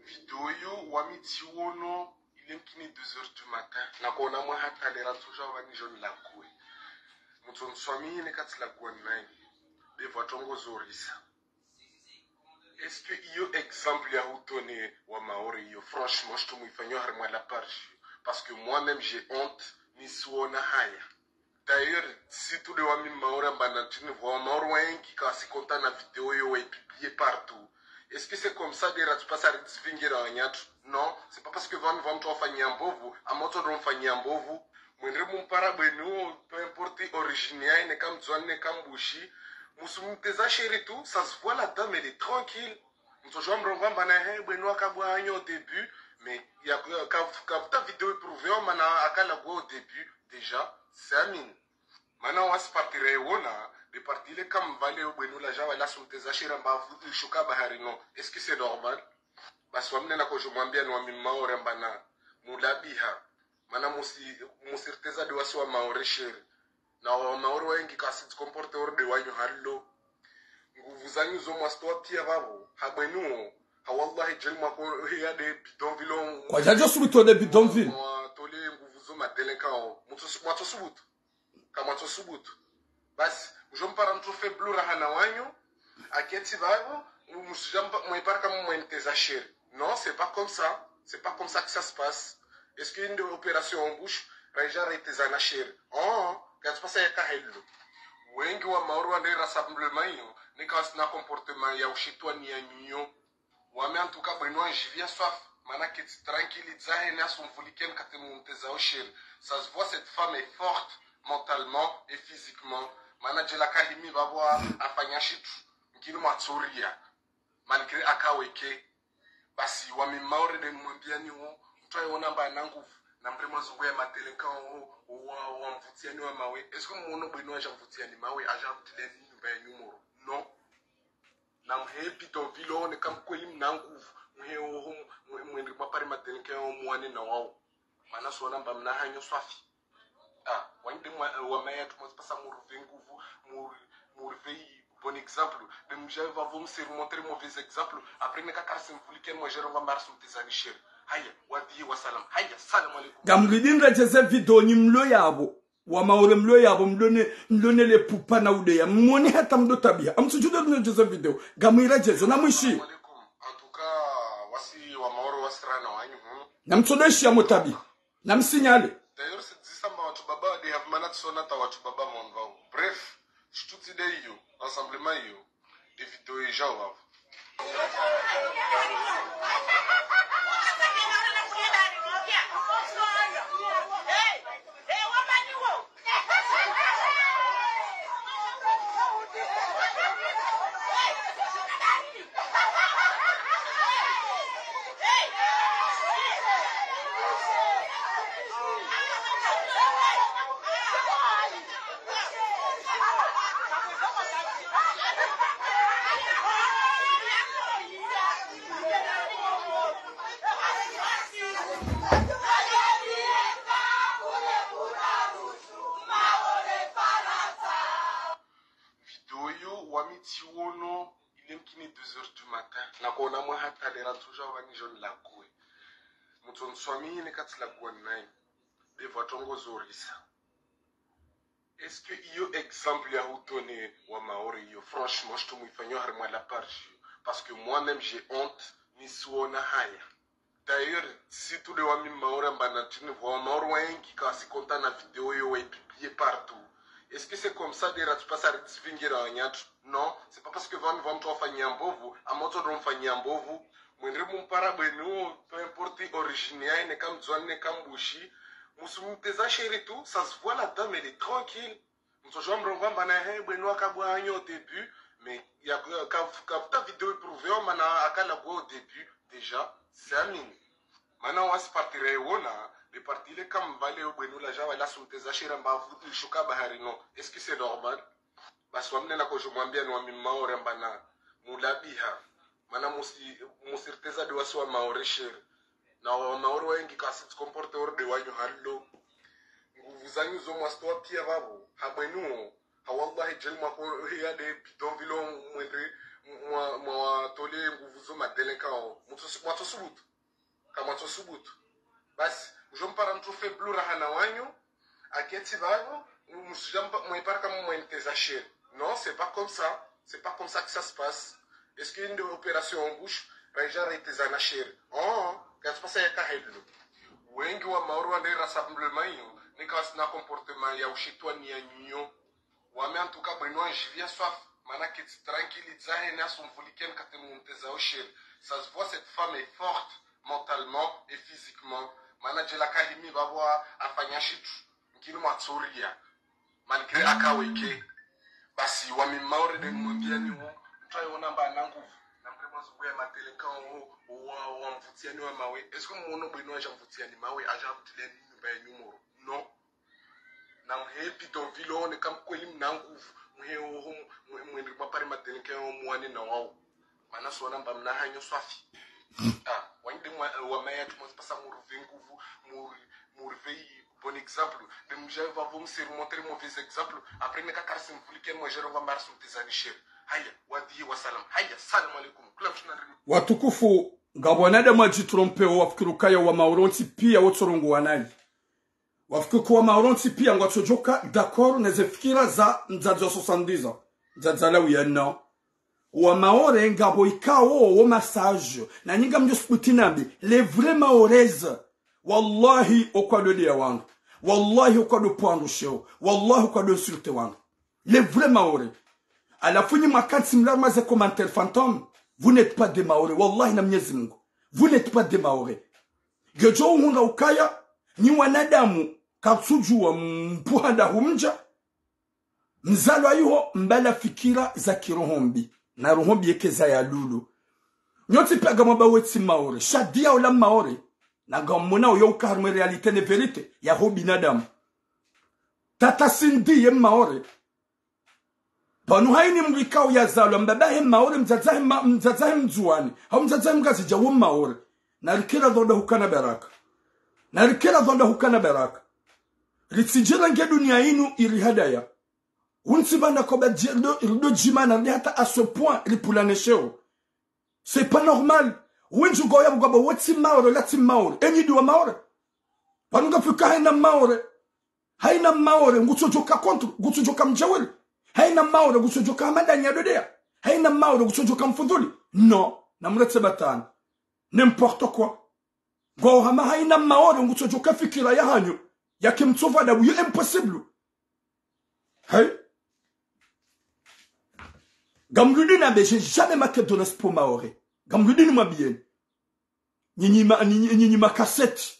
Vidéo iyo wami tsiwono, il est nkini deux heures du matin. Nakona mwa hata lera ntsoja wani joni lague. Mutso nswami yine katsi lague nani. Beva tongo zorisa. Est-ce que iyo exemple ya hutone wa Maore iyo, franchement, je te mwifanyo harimwa la page. Parce que moi-même, j'ai honte, nisiwona haya. D'ailleurs, si tu de wami Maore amba na tuni vwa Maore wengi kasi konta na vidéo iyo wa publier partout. Est-ce que c'est comme ça de ratupasa ridzivingira wanyatru? Non, c'est pas parce que vanu vamtru wafanyia mbovu, amotso ndo mfanyia mbovu. Mwendre mumpara bwenu, peu importe origine yaye, neka mdzwani, neka mbushi. Musumteza chéri tu, ça se voit la dame, elle est tranquille. Mtsojua mrongo amba na he, bwenu akabwa anyo au début, mais ya, ya, ka, kavuta vidéo éprouvé, mana akala gwa au début, déjà, c'est amine. Mana wasi parti raiwona, de parti ile kamvale yo bwenu la jawa la sumteza chéri amba avu ishuka bahari no. Est-ce que c'est normal? Basi wamnena ko jumwambia ni wami Maore amba na mulabiha. Mana musi, musirteza de wasi wa Maore chéri. Na wa Maore waengi kasi comporter orde wanyu hallo. Nguvu zanyu zo mwastoa pia vavo. Ha bwenu. Ha wallahi jeli mwako hiya de bidonville. Kwa jajo subuto de bidonville. Mwatole nguvu zo madeleka o. Mwatso subuto. Kamwatso subuto. Basi, ujo mpara mtru faible rahana wanyu, aketi vavo, musija mpa, mwipara kama mwenteza chéri. Non, c'est pas comme ça. C'est pas comme ça que ça se passe. Est-ce que une opération en bouche, raija reteza na chéri? Oh, katsi pasa ya kahelo. Wengi wa Maore wande rassemblement iyo, nika wasina comportement ya ushitwani ya nyinyo. Wami en tout cas bwenu anjivia swafi, mana ketsi tranquille dzahe ne asumvuliken kati mumteza o chéri. Ça se voit, cette femme est forte mentalement et physiquement. Mana jela kahimi vavo afanya shitru, ngini mwatsoria. Malgré akaweke. Basi wami Maore de mwambiani wo, mtru ayona amba ana nguvu. Na mre mwazungu ya madeleka o, o, wa, wa mvutiani wa mawe. Est-ce que mwono bwenu aja mvutiani mawe, aja mtileni nyumba ya nyumoro? Non. Na mhe bidonville one kamkweli mna nguvu. Mhe oho, mwe, mwendri mwapare madeleka o mwane na wao. Mana sona amba mna hanyo swafi. Ah, wande mwa, wa maya tu mwazipasa muruve nguvu, mur, muruve i bon exemple. De mja vavo msiri montre mauvais exemple. Après ne kakar simvulike mwa jero ngwa mara sumteza ni chéri. Haya, wadihi wa salam. Haya, salam alaikum. Gamlidin rejeze vidéo nyi mlo yavo. Wa Maore mlo yavo, mlone, mlone le pupa na udeya. Mwone hata mdo tabiha. Amtsujude mlo jeze vidéo. Gamwira jezo, na mwishi. Salam alaikum. En tout cas, wasi wa Maore wasirana wanyu, hmm. Na mtsodo ishi ya mo tabiha. Na msinyale. D'ailleurs, c'est dit ça, ma watu baba, they have managed so not watu baba mon vao. Bref, je tout idée yo, rassemblement yo, des vidéos et gens vao. Vidéo yo, wami tsiwono, il est mkini deux heures du matin. Nakona mwa hata lera ntsuja wani jon lague. Mutso nswami ne katsi lague nayi. Bevwa tongo zorisa. Est-ce que iyo exemple ya hutone wa Maore iyo, franchement, je te mwifanyo harimwa la page iyo. Parce que moi-même, j'ai honte, nisiona haya. D'ailleurs, si tous les wami Maore amba na tini vwa wa Maore waengi kasi konta na vidéo yo wa publier partout. Est-ce que c'est comme ça de ratupasa ridzivingira wanyatru? Non, c'est pas parce que vanu vamtru wafanyia mbovu, amotso ndo mfanyia mbovu. Mwendre mumpara bwenu, peu importe origine yaye, neka mdzwani, neka mbushi. Musumteza chéri tu, ça se voit la dame, elle est tranquille. Mtsojua mrongo amba na he, bwenu akabwa anyo au début, mais ya, ka, kavuta vidéo éprouvé, mana akala gwa au début, déjà, c'est amine. Mana wasi parti raiwona, de parti ile kamvale yo bwenu la jawa la sumteza chéri amba avu ishuka bahari no. Est-ce que c'est normal? Basi wamnena ko jumwambia ni wami Maore amba na mulabiha. Mana musi, musirteza de wasi wa Maore chéri. Na wa Maore waengi kasi comporter orde wanyu hallo. Nguvu zanyu zo mwastoa pia vavo. Ha bwenu. Ha wallahi jeli mwako hiya de bidonville mwendre mwa, mwatole nguvu zo madeleka o. Mutso, mwatso subutu. Kamwatso subutu. Basi, ujo mpara mtru faible rahana wanyu, aketi vavo, musija mpa, mwipara kama mwenteza chéri. Non, c'est pas comme ça. C'est pas comme ça que ça se passe. Est-ce que une opération en bouche, raija reteza na chéri? Oh, katsi pasa ya kahelo. Wengi wa Maore wande rassemblement iyo, nika wasina comportement ya ushitwani ya nyinyo. Wami en tout cas bwenu anjivia swafi. Mana ketsi tranquille dzahe na sumvuliken katenu mteza osheri. Ça se voit, cette femme est forte mentalement et physiquement. Mana djela kahimi babo afanya shitru. Ngini mwatsoria. Malgré akaweke. Basi, wami Maore de mwambiani wo. Mtwa yona mba na nguvu. Na mre mwa zungu ya matele nka wo, wa, wa mvutiani wa mawe. Est-ce que mwono bwino aja mvutiani mawe, aja mvutiani nyumba ya nyumoro? Non. Na mhe bidonville one kam kweli mna nguvu. Mhe oho, mwe, mwe ndri mwa pare matele nka wo mwane na wao. Mana sona mba mna hanyo swafi. Ah, wande mwa, wa maya tu mwa pasa muruve nguvu, muri, muruve i bon exemple. De mja va vous me montrer mauvais exemple. Après, ne ka karsi mvulike mwa jero va mars mtezani sheri. Haya, wadihi wa salam. Haya, salam alaikum. Kula mshina ri- Watukufu, ngapvo wanadamu wadjitrompe wo wafikiri ukaya wa Maore wontsi pia wotsorongoa nayi. Wafikiri kuwa Maore wontsi pia ngwatsodjoka d'accord neze fikira za mdzadze wa soixante-dix ans. Mdzadze alawiya, non. Wa Maore ngapvo ikao wo masages. Na nyi ngamdjo subuti nambe, les vrais Maoraises. Wallahi, okwado deya wangu. Wallahi, okwado pwandu sheo. Wallahi, okwado insulter wangu. Les vrais Maore. Halafu nyi mwakantsi mlaruma ze commentaires fantômes. Vous n'êtes pas des Maore. Wallahi na Mnyezi Mungu. Vous n'êtes pas des Maore. Ngedjo uhundra ukaya, nyi wanadamu, katsudjuwa mpuha nda humdja. Mzalwa iho mbala fikira za kiroho mbi. Na roho mbi yeke za ya lulu. Nyontsi pia ngamwamba wetsi Maore. Shadiya ola Maore. Na ngamwona uyo uka harumwa réalité ne vérité. Ya ho binadamu. Tata Cindy ye Maore. Pvanu haini mdru ikao yazalwa, mbaba he Maore, mdzadze he ma-, mdzadze he Mndzuani, hau mdzadze he Mngazidja wo Maore. Na rikera dhonda hukana baraka. Na rikera dhonda hukana baraka. Ritsidjira nge dunia inu iri hadaya. Untsi pvanda koba dje-, rido, rido djimana, ride hata à ce point, ripvulane sheo. C'est pas normal. Wendji ugoya mgwabo wetsi Maore, latsi Maore. Enyi diwa Maore. Pvanu ngafika haina Maore. Haina Maore, ngutsodjoka contre, ngutsodjoka mdjaweli. Haina Maore, ngutsodjoka Hamada Nyadodeya. Haina Maore, ngutsodjoka Mfudhuli. Non, na mretse batana. N'importe quoi. Ngo hama haina Maore, ngutsodjoka fikira ya hanyu. Yake mtsova adabu, yo impossible. Hey. Ngamrudi nambe, j'ai jamais manqué de respect aux Maore. Ngamrudi nimwambieni. Nyinyi ma-, nyinyi, nyinyi makaseti.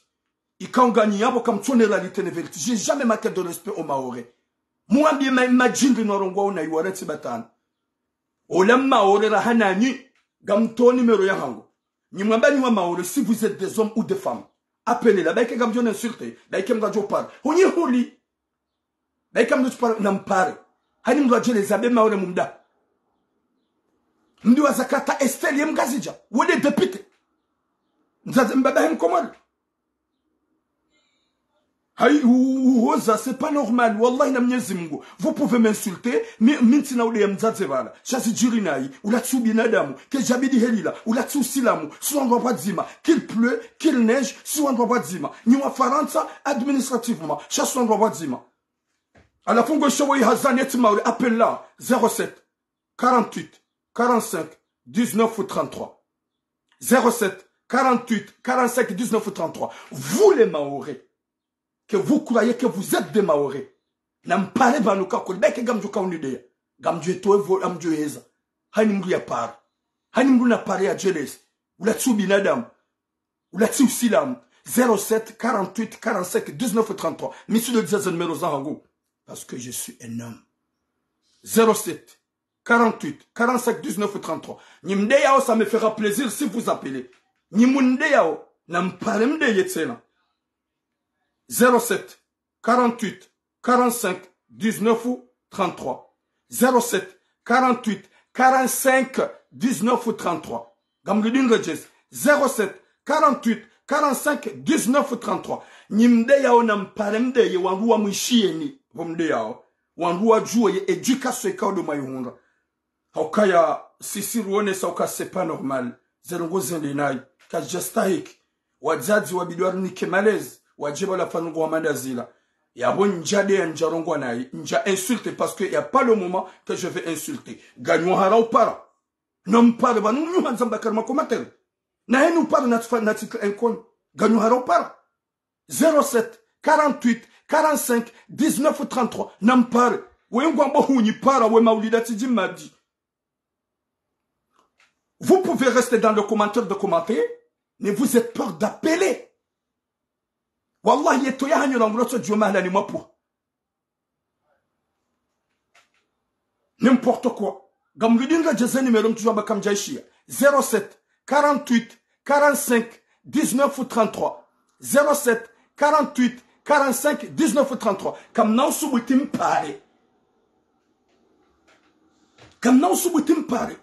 Ikao nganyi yapvo kamtsone réalité ne vérité. J'ai jamais manqué de respect aux Maore. Mwambiye ma-, madjindri nwarongoa ona iwaretse batana. Ola Maore raha nanyi, ngamtoa numéro ya hangu. Nyi mwamba nyi wa Maore, si vous êtes des hommes ou des femmes. Appelez la, baike ngamdjo insulter, baike mngadjo pare. Hunyi huli. Baika mdru tsupara na mpare. Haini mdru adjeleza be Maore mumda. Mdru wa zakata Estelle ye Mngazidja. Wende député. Mdzadze mbaba he Mkomori. Hayi, u-, u-, uhoza, c'est pas normal. Wallahi na Mnyezi Mungu. Vous pouvez m'insulter, mi, mi ntsina ude ya mdzadze pvala. Sha zidjiri nayi, ulatsi ubinadamu, kedjabidi helila, ulatsi usilamu, si wandru wa pvadzima. Qu'il pleut, qu'il neige, si wandru wa pvadzima. Nyi wa Farantsa, administrativement, sha si wandru wa pvadzima. Halafu ngwe shobo yi hazani eti Maore, appel la, zéro sept, quarante-huit, quarante-cinq, dix-neuf ou trente-trois. Zéro sept, quarante-huit, quarante-cinq, dix-neuf ou trente-trois. Vous les Mahorais, que vous croyez que vous êtes des Mahorais, na mpare pvanu kakoli, baike ngamdjo ka unideya, ngamdjo etowe vo, ngamdjo heza. Haini mdru ya pare. Haini mdru na pare ya djeleze. Ulatsi ubinadamu. Ulatsi usilamu. Zéro sept, quarante-huit, quarante-cinq, dix-neuf, trente-trois. Mi tsi ndo dza ze numéro za hangu. Parce que je suis un homme. Zéro sept, quarante-huit, quarante-cinq, dix-neuf, trente-trois. Nyi mdeyao, ça me fera plaisir si vous appelez. Nyi mdeyao, na mpare mdeye tsena. Zéro sept, quarante-huit, quarante-cinq, dix-neuf, trente-trois. Zéro sept, quarante-huit, quarante-cinq, dix-neuf, trente-trois. Ngamrudi niredjeze. Zéro sept, quarante-huit, quarante-cinq, dix-neuf, trente-trois. Nyi mdeyao na mpare mdeye wandru wa mwishiyeni, pvo mdeyao. Wandru wa djuwe ye éducation ikao ndo mwayihundra. Haukaya, sisi ruonesa uka c'est pas normal. Ze ndrongo zende nayi. Kazidjastahiki. Wadzadze wabidi warinike malezi. Wadjeba la fanungo wa mandazila. Yapvo ndjadeya ndjarongoa nayi. Ndja insulter parce que y a pas le moment que je vais insulter. Nganyi wa hara upara. Na mpare pvanu nyi handza mbakari ma commentaire. Na heni upara na tsifa, na tsifa enkoni. Nganyi wa hara upara. Zéro sept, quarante-huit, quarante-cinq, dix-neuf, trente-trois. Na mpare. We ngwambo hunyi para we maulida tsidji madi. Vous pouvez rester dans le commentaire de commenter, mais vous êtes peur d'appeler. Wallahi, yeto ya hanyu rangu lotso djua mahala ni mwapu. N'importe quoi. Ngamrudi ngadjeze numéro mtsudjua mba kamdjaishiya. Zéro sept, quarante-huit, quarante-cinq, dix-neuf ou trente-trois. Zéro sept, quarante-huit, quarante-cinq, dix-neuf ou trente-trois. Kamna usubuti mpare. Kamna usubuti mpare.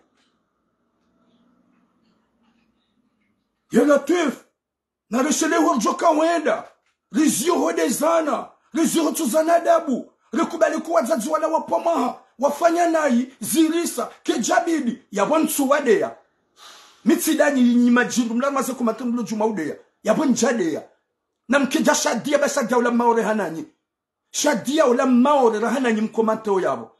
Ya Latwif. Na reshele hordjo kawenda. Riziyo ho de zana. Riziyo ho tsuzana adabu. Rikubali kuwa wadzadze wala wapvamaha. Wafanya nayi, zirisa, kedjabidi. Yapvo ntsu wadeya. Mi tsi danyi nyi madjindu mla maze kumatundulu djuma udeya. Yapvo ndjadeya. Na mkedja shadiya ba shadiya ula Maore hananyi. Shadiya ula Maore rahananyi mkomante o yapvo.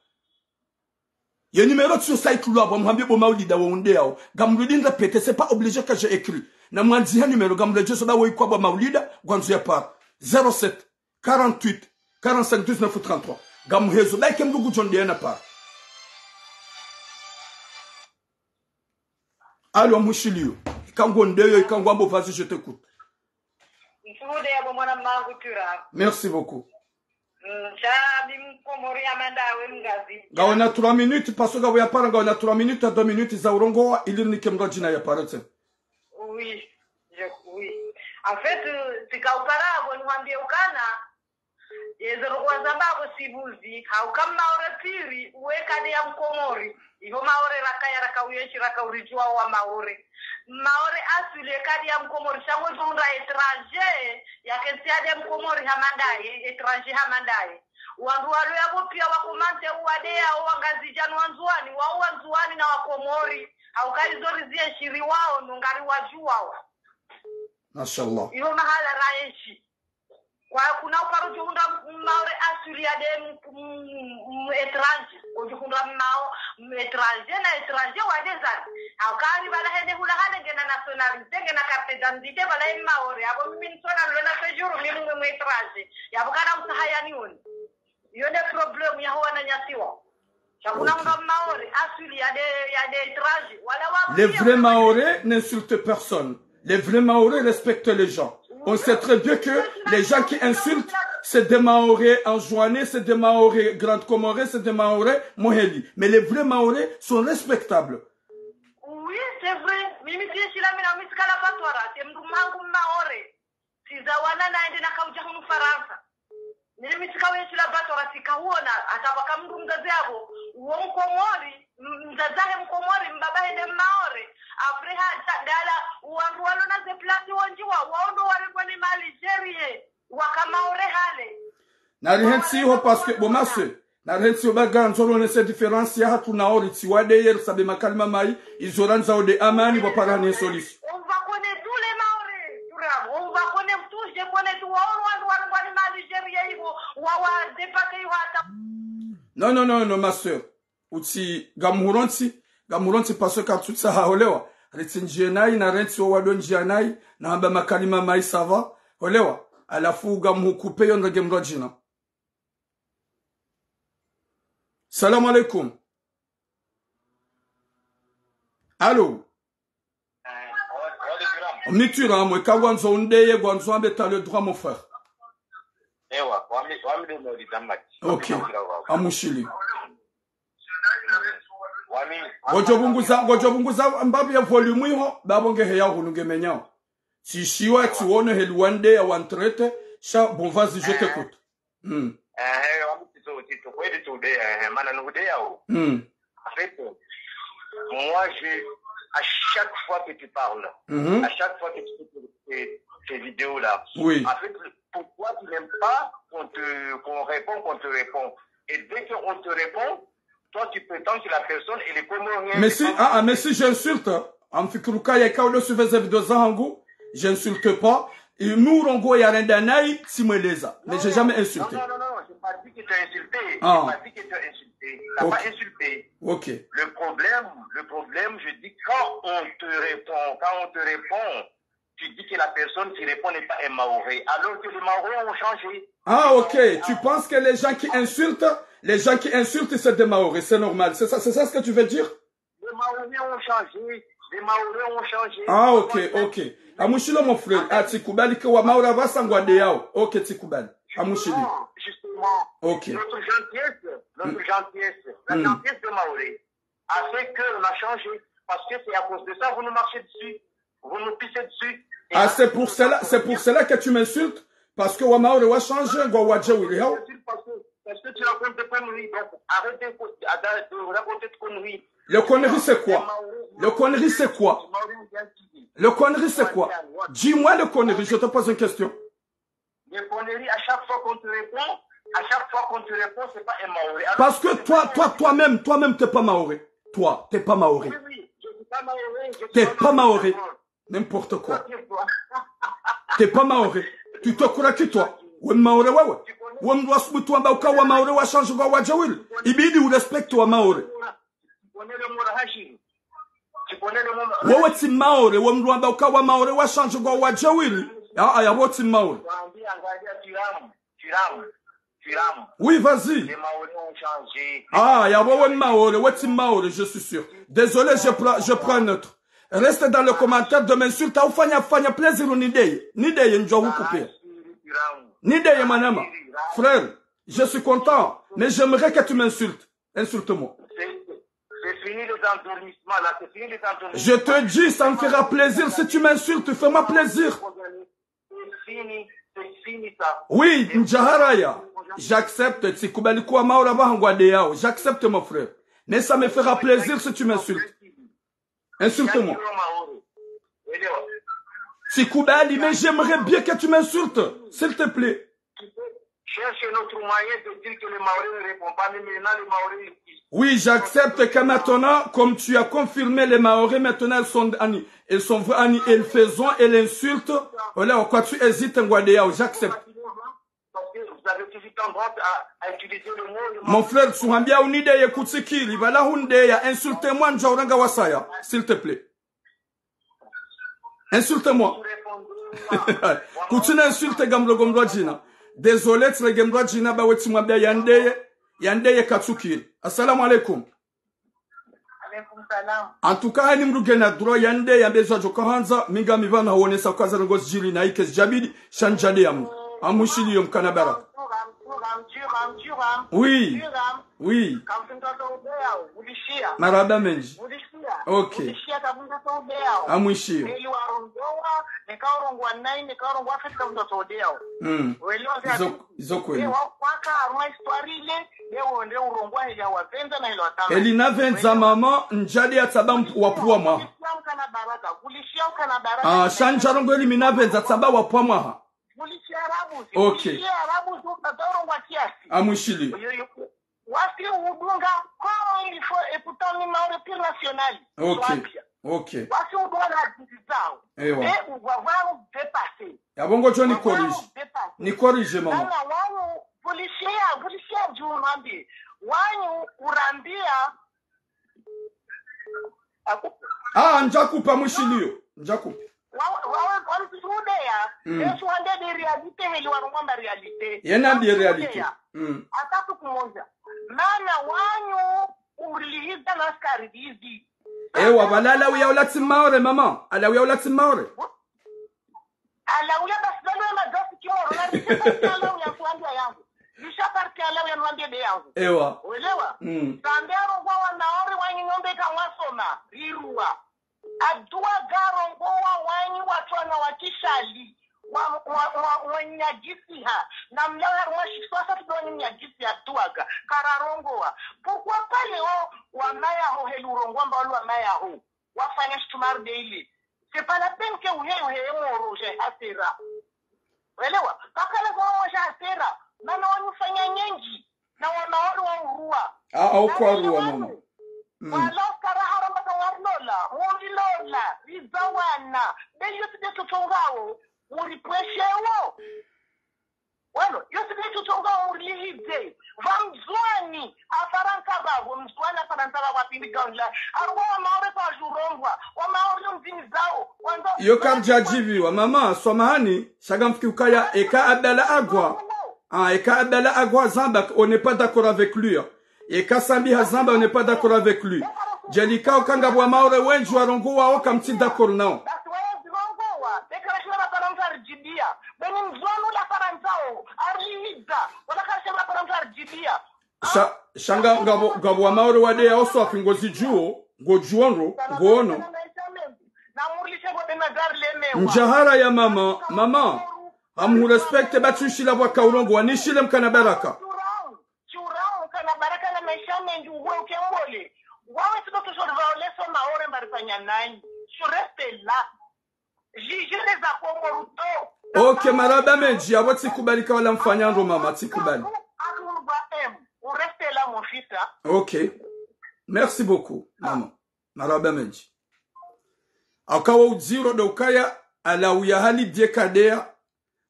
Ye numéro tsiyo sa itrulwa pvo, muhambie bo Maulida wo undeyao. Ngamrudi nrépéter, c'est pas obligé que j'ai écrit. Na mwandziha numéro, ngamredjezo ba wo ikwa bo Maulida, ngwandzo ya para. Zéro sept, quarante-huit, quarante-cinq, dix-neuf ou trente-trois. Ngamhezo, ba ike mdru ngudjo ndeya na para. Allô, mhishiliyo. Ika ngo ndeyo, ika ngwambo, vas-y, je t'écoute. Ntsude yapvo mwana mangu tura. Merci beaucoup. Mm, sha mi mkomori ya mandawe mngazi. Ngawona trois minutes, parce que ngawona para, ngawona trois minutes à deux minutes za urongowa, ili rinike mdru djina ya para tse. Oui, je, oui. En fait, euh, tsika upara pvo nihwambie ukana, yezo rokwa zamba pvo sibuzi, hauka Maore pviri, uwe kadi ya mkomori. Iho Maore rakaya, raka uyenshi, raka uridjuwa wa Maore. Maore asuli ye kadi ya mkomori, sha ngudjo hundra étranger, yakentsi yade mkomori hama ndaye, étranger hama ndaye. Wandru walo yapvo piya wakomante uwadeya, o wangazidja no wandzuwani, wa wandzuwani na wakomori. Hauka izo riziyenshi riwawo, no ngariwadjuwawo. Mashallah. Iho mahala rayenshi. Kwa kuna uparo djuhundra m-, Maore asuli yade m-, m-, m-, étranger. Udjuhundra Mao-, m-, étranger na étranger wade zani. Hauka ari pvala hende hula hale ngena nationalité, ngena carte d'identité, pvala ye Maore. Apvo mimi ntsona nilona séjour, mimi mwe m-, étranger. Yapvo kana utsaha yanione. Iyo nde problème yaho wananyasi wa. Sha kuna, ok, mba Maore, asuli yade, yade étranger. Wala wa Les vrais Mahorais n'insultent personne. Les vrais Mahorais respectent les gens. On sait très bien que les gens qui insultent, c'est des Mahorais anjouanais, c'est des Mahorais Grande Comorée, c'est des Mahorais Moheli. Mais les vrais Mahorais sont respectables. Oui, c'est vrai. Mimi tsi shila mina, mi tsikala Batwara, tsi mdru mangu Maore. Tsizawana naye nde nakaudja hunu Farantsa. Mimi tsika uyenshi la Batwara tsika uona, hata pvaka mdru mdzadze yapvo, uwo mkomori, m-, mdzadze wahe mkomori, mbaba hende Maore. Après hata dala, wandru walona ze place wondjiwa, wawo ndo wale kwani ma Algérie, waka Maore hale. Nari hentsi iho parce que, bon, ma sœur, nari hentsi iho ba ngandzo ronese différence yahatru nao ritsi wade yeri sabe makalima mayi, izo randzao nde amani, pvwa para ne solution. On va connaître tous les Mahorais, Turam. On va connaître tous, je connais tous. Wa, wa, wa, wa, wa, ma Algérie, ivo, wa, wa, dépasser, wa, ta- Non, non, non, non, ma sœur. Utsi, ngamhurontsi, ngamhurontsi parce que katsutsaha, holewa. Ritsi ndjie nayi, na rentsi wo wado ndjia nayi, na hamba makalima mayi ça va, holewa. Halafu ngamhukupe yo ndrenge mdru djina. Salam alaikum. Allô? Mnitura amwe, ka ngwandzo undeye, ngwandzo ambe, t'as le droit, mon frère. Ewa, wami, wami de no lidamati. Ok. Wami, wami, amushili. Wami, wami, ngodjo pvunguza, ngodjo pvunguza mbapvi ya volume iho, bapvo ngeheya hunu ngemenyao. Tsishiwa, tsiwono heli wandeya, wantrete, sha, bon, vas-y, je t'écoute. Mm. Eh, eh, wami tito, tito, kweli tu udeya, eh, mana ni udeya o. Mm. En fait, moi, je, à chaque fois que tu parles, mhm, à chaque fois que tu fais tes, tes, tes vidéos-là, oui, en fait, pourquoi tu n'aimes pas qu'on te, qu'on répond, qu'on te répond? Et dès qu'on te répond, toi, tu prétends que la personne, elle est comorienne. Mais si, ah, ah, mais si j'insulte, hein, amfikiri ukaya ika udo suivre ze vidéo zahangu, j'insulte pas. Et mi urongoa ya renda nayi, tsimweleza. Mais j'ai jamais insulté. Non, non, non, non, j'ai pas dit que tu as insulté. Ah. J'ai pas dit que tu as insulté. T'as pas insulté. Ok. Le problème, le problème, je dis, quand on te répond, quand on te répond, tu dis que la personne qui répond n'est pas un Mahorais, alors que les Mahorais ont changé. Ah, ok. Tu penses que les gens qui insultent, les gens qui insultent, c'est des Mahorais, c'est normal. C'est ça, c'est ça ce que tu veux dire? Les Mahorais ont changé. Les Mahorais ont changé. Ah, ok, ok. Amwishiliyo, mon frère. Ah, tsikubali ke wa Maore apvasa ngwadeyao. Ok, tsikubali. Amwishiliyo. Justement, justement, ok. Notre gentillesse, notre gentillesse, la gentillesse des Mahorais a fait que on a changé. Parce que c'est à cause de ça, vous nous marchez dessus, vous nous pissez dessus. Et ah, c'est pour cela, c'est pour cela que tu m'insultes, parce que wa Maore wa changé, ngwa wadjewili, hein. Parce que, parce que tu racontes des conneries, donc arrête de, de, de raconter des conneries. Les conneries, c'est quoi ? Les conneries, c'est quoi ? Les conneries, c'est quoi ? Dis-moi les conneries, je te pose une question. Les conneries, à chaque fois qu'on te répond, à chaque fois qu'on te répond, c'est pas un Mahorais. Alors, parce que toi, toi, toi-même, toi-même, t'es pas Mahorais. Toi, t'es pas Mahorais. Oui, oui, je suis pas Mahorais, je suis pas Mahorais. T'es pas Mahorais. N'importe quoi. Toi, tu es quoi ? T'es pas Mahorais. Tu te crois qui toi ? We Maore wewe. We mndru asubuhi wamba uka wa Maore wa changé ngwa wadjewili. Ibidi u respecte wa Maore. Tu connais le mot Rahachine ? Tu connais le mot Rahachine ? Wewe tsi Maore, we mndru wamba uka wa Maore wa changé ngwa wadjewili. Ah, ah, ya wewe tsi Maore. Angalia, angalia, Tiramu, Tiramu, Tiramu. Oui, vas-y. Les Mahorais ont changé. Ah, ya wewe Maore, we tsi Maore, je suis sûr. Désolé, je prends, je prends un autre. Reste dans le commentaire de m'insulter, au fanya, fanya plaisir, nideye. Nideye, ndjo hukupia. Nideye, mwanama. Frère, je suis content, mais j'aimerais que tu m'insultes. Insulte-moi. C'est, c'est fini les endormissements, là, c'est fini les endormissements. Je te dis, ça me fera plaisir. Si tu m'insultes, fais-moi plaisir. C'est fini, c'est fini, ça. Oui, ndjaharaya. J'accepte, tsikubali ke wa Maore apvaha ngwadeyao. J'accepte, mon frère. Mais ça me fera plaisir si tu m'insultes. Insulte-moi. Tsikubali, mais j'aimerais bien que tu m'insultes, s'il te plaît. Cherche un autre moyen de dire que les Mahorais ne répondent pas, mais maintenant les Mahorais, ils... Oui, j'accepte que maintenant, comme tu as confirmé les Mahorais, maintenant ils sont, ani, ils sont vra-, ani, ils faisant, et l'insulte. Voilà, pourquoi tu hésites, ngwadeyao, j'accepte. Parce que vous avez toujours tendance à, à utiliser le mot, le mot. Mon frère, tsuhambia unideye kutsikiri, bala hundeya, insulte-moi, ndjo uranga wasaya, s'il te plaît. Insulte-moi. Kutsina insulte ga mlogo mndru wa djina. Désolé, tsirenge mndru wa djina, ba we tsimwambia yandeye, yandeye katsukiri. Assalamu alaikum. Alaikum salam. En tout cas, hani mndru gena droit yandeye, yambe zo adjo kahandza, mi ngami pvanu hawonesa uka ze ndrongo zidjiri na ike zidjabidi, sha ndjadeya mndru. Amwishiliyo mkana baraka. Oui. Oui. Marahaba mendji. Ok. Amwishiliyo. Mm. Izo, izo kweli. Eli napvendza mama, ndjadeya tsamba mp-, wapvua mwaha. Ah, sha ndjarongoa eli mi napvendza tsamba wapvua mwaha. Ok. Amwishiliyo. Wasi udunga comme il faut, et pourtant ni Maore pure nationale. Ok. Ok. Wasi udunga na hadisi zao. Ewa. Eh, on va voir dépasser. Yapvo ngodjo ni corrige. Ni corrige, mama. Mama wangu, vulishia, vulishia djuu mwambi. Wanyu urambia. Aku- Ah, ndjakupa mwishiliyo. Ndjakupa. Wawe, wawe, wawe, wamsuhudeya. Mm. Yesu hande de réalité, heli warongwa mba réalité. Yena mbi réalité. Mm. Atatu kumoja. Mana wanyu urilihiza na askari bizi. Ewa, bala ala uya ula tsi Maore, mama. Ala uya ula tsi Maore. Ala uya basi bala uya madasi kimoro, na risha parti ala uya kuambia yangu. Risha parti ala uya nuambie de yangu. Ewa. Uelewa? Mm. Sambe arongwa wa Maore wanyu nyombe kamwasoma. Rirua. Aduwa ga arongowa wanyu watwana wa kishali, wa, wa, wa, wa nyagisiha. Na mlawa harumwa shisiwa sa tudo wanyu nyagisiha aduwa ga. Kararongowa. Pourquoi pas leo wa mayaho heli urongowa mba walu wa mayaho. Wafanya shitumari de ile. C'est pas la peine que uhe, uhe moro, uhe hasira. Uelewa? Kakala kwa uhe hasira. Mana wanyu fanya nyengi. Na wa Maore wa urua. Ah, ah, ukwa urua, mama. Mm. Wala uskara haramba ka warilola, murilola, rizawana. Be yo tsi de tutongawo, uripweshewo. Wano, yo tsi de tutongawo, urihidze. Va Mdzuwani, Afaransa vavo, Mdzuwani Afaransa vavo apindi gaunla. Arwa wa Maore kwa jurongwa, wa Maore yo mdzini zawo, wandzo. Yo kamdjadjiviwa, mama, swamahani, shaga mfiki ukaya, eka Abdallah agwa. Ah, eka Abdallah agwa zamba, on n'est pas d'accord avec lui, hein. Eka Sambi hazamba, on n'est pas d'accord avec lui. Djelikao kanga bwa Maore wendji warongowa waka mtsi d'accord nao. Basi waye zirongowa, beka la shina bapara mtu aridjibia. Beni mzwanu la Farantsa o, arihidza, wala kala shina bapara mtu aridjibia. Sha, sha nga, ngapvo, ngapvo wa Maore wadeya oswafi ngozidjuo, ngodjuo ndo, ngoono. Na murlishe bo bena gari lemewa. Mdjahara ya mama, mama, hamhu respecte batsushila bwa kaurongowa, nishile mkana baraka. Chura, chura, mkana baraka na maesha mendji uwe ukembole. Wawe sido toujours vaoleso Maore mbarifanya nanyi. Je reste là. Jugez les Akomoro. Ok, marahaba mendji, apvo tsikubali ka wala mfanya ndo mama, tsikubali. Akomoro ba M. Ou reste là, mon fils, hein. Ok. Merci beaucoup, mama. Marahaba mendji. Akawa udziro ndo ukaya, ala uya hali bie kadeya,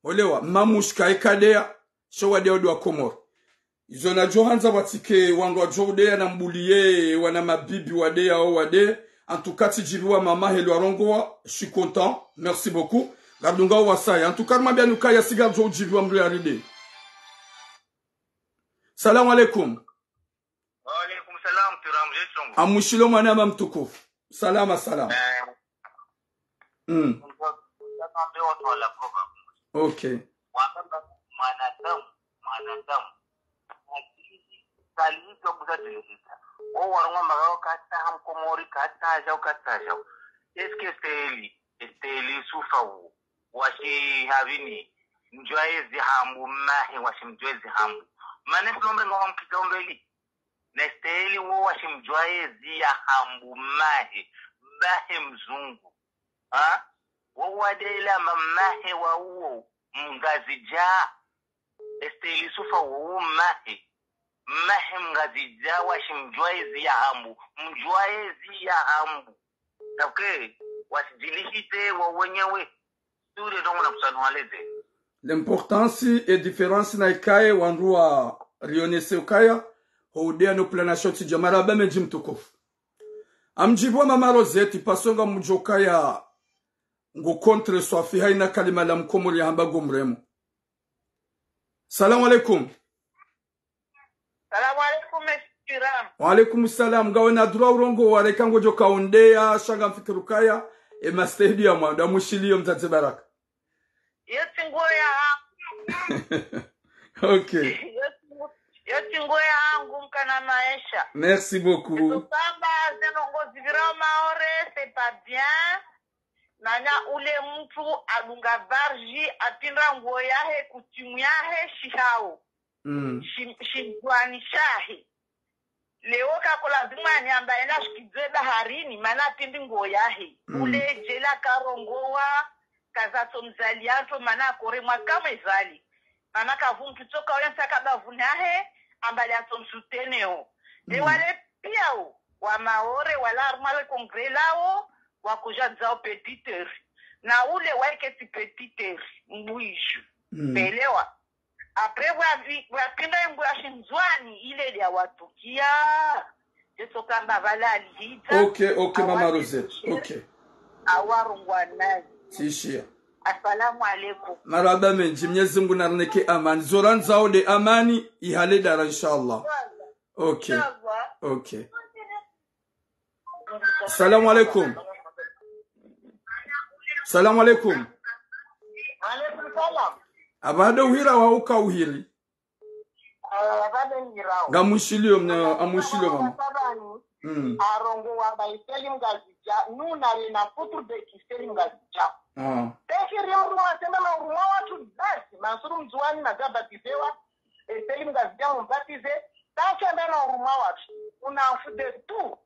olewa, mamushka ikadeya, sho wadeya ndo wa Komoro. Izo nadjo handza watsike wandru wadjo udeya na mbuliye, wana mabibi wadeya, o wadeya. En tout cas, tsidjibiwa mama heli warongowa, je suis content. Merci beaucoup. Ngardunga o wasaya. En tout cas, mwambiani ukaya siga djo udjibiwa mdru yaride. Salamu alaikum. Wa alaikum salam, Turamu, je suis. Amwishilo mwanama mtukufu. Salama, salama. Eh. Mm. Ok. Mwanadamu, mwanadamu. Kalizo kuza dilizisa. O warongowa magao kata ha mkomori, kata jao, kata jao. Est-ce que Esteli, Esteli Sufa wo, washi havini, mdjwaezi hambu mahe, washi mdjwaezi hambu. Mane fulo mrengo wa mkita ombeli. Na Esteli wo washi mdjwaezi ya hambu mahe, bahe mzungu. Ha? Wo wadela ma mahe wa uwo mngazidja. Esteli Sufa wo mahe. Mahe mngazidja washi mdjwaezi ya hambu. Mdjwaezi ya hambu. Tabuke, wasidjilihite wa wenyewe. Sure, donc, na msanu waleze. L'importance et différence na ikaye wandru wa rionese ukaya, ho udeya no planation tsi dja marahaba mendji mtukufu. Amdjibiwa mama Rosette, pasonga mdjo ukaya ngo contre swafi haina kalima la mkomori ya hamba ngo mremo. Salamu alaikum. Salamu alaikum, monsieur Turamu. Wa alaikum salam. Ngawe na droit urongowa reka ngodjo ka undeya, sha ngamfikiri ukaya, e mastehidi ya mwando, amwishiliyo mdzadze baraka. Yo tsi nguo ya hangu. Ok. Yo tsi ngu-, yo tsi nguo ya hangu mkana maesha. Merci beaucoup. Ezo kamba zeno ngozi vira Maore, c'est pas bien. Nanya ule mtu adunga barji, apindra nguo yahe, kutimu yahe, shihao. Mm. Shi-, shindjwani shahe. Leo kako lazimu aniamba enda shikidzwe baharini, mana apindi nguo yahe. Mm. Ule djela karongowa, kazatso mzali yatso, mana akore mwaka mwe vale. Mana kavu mtu tsoka ule nsaka bavuni ahe, ambali atso msuteneo. Ne Mm. wale piya o, wa Maore, wala harumwa le congrès lawo, wakuja dzao petit terre. Na ule waike tsi petit terre, mbwiju. Mm. Belewa. Après, bwa vi-, bwa pinda embu ya shindjwani, ile lia watukia. Yeso kamba bala alihidza. Ok, ok, mama Rosette. Ok. Awarungwa nayi. Sishia. Assalamu alaikum. Marahaba mendji, Mnyezi Mungu narinike amani. Zo randzao nde amani, ihale dara, inshallah. Ok. Inshallah. Ok. Salamu alaikum. Salamu alaikum. Alaikum salam. Abado uhira wa uka uhiri. Ah, abado uhira wa. Ngamwishiliyo mna, amwishiliyo mama. Sabani. Mm. Arongowa ba Esteli Mngazidja, nuna rena futur de Esteli Mngazidja. Ah. Teshiri mruma sema na uruma watu basi, Mansuru Mdzuwani na zabatizewa, Esteli Mngazidja mbatize, tasha ndana uruma watu, on en fout de tout.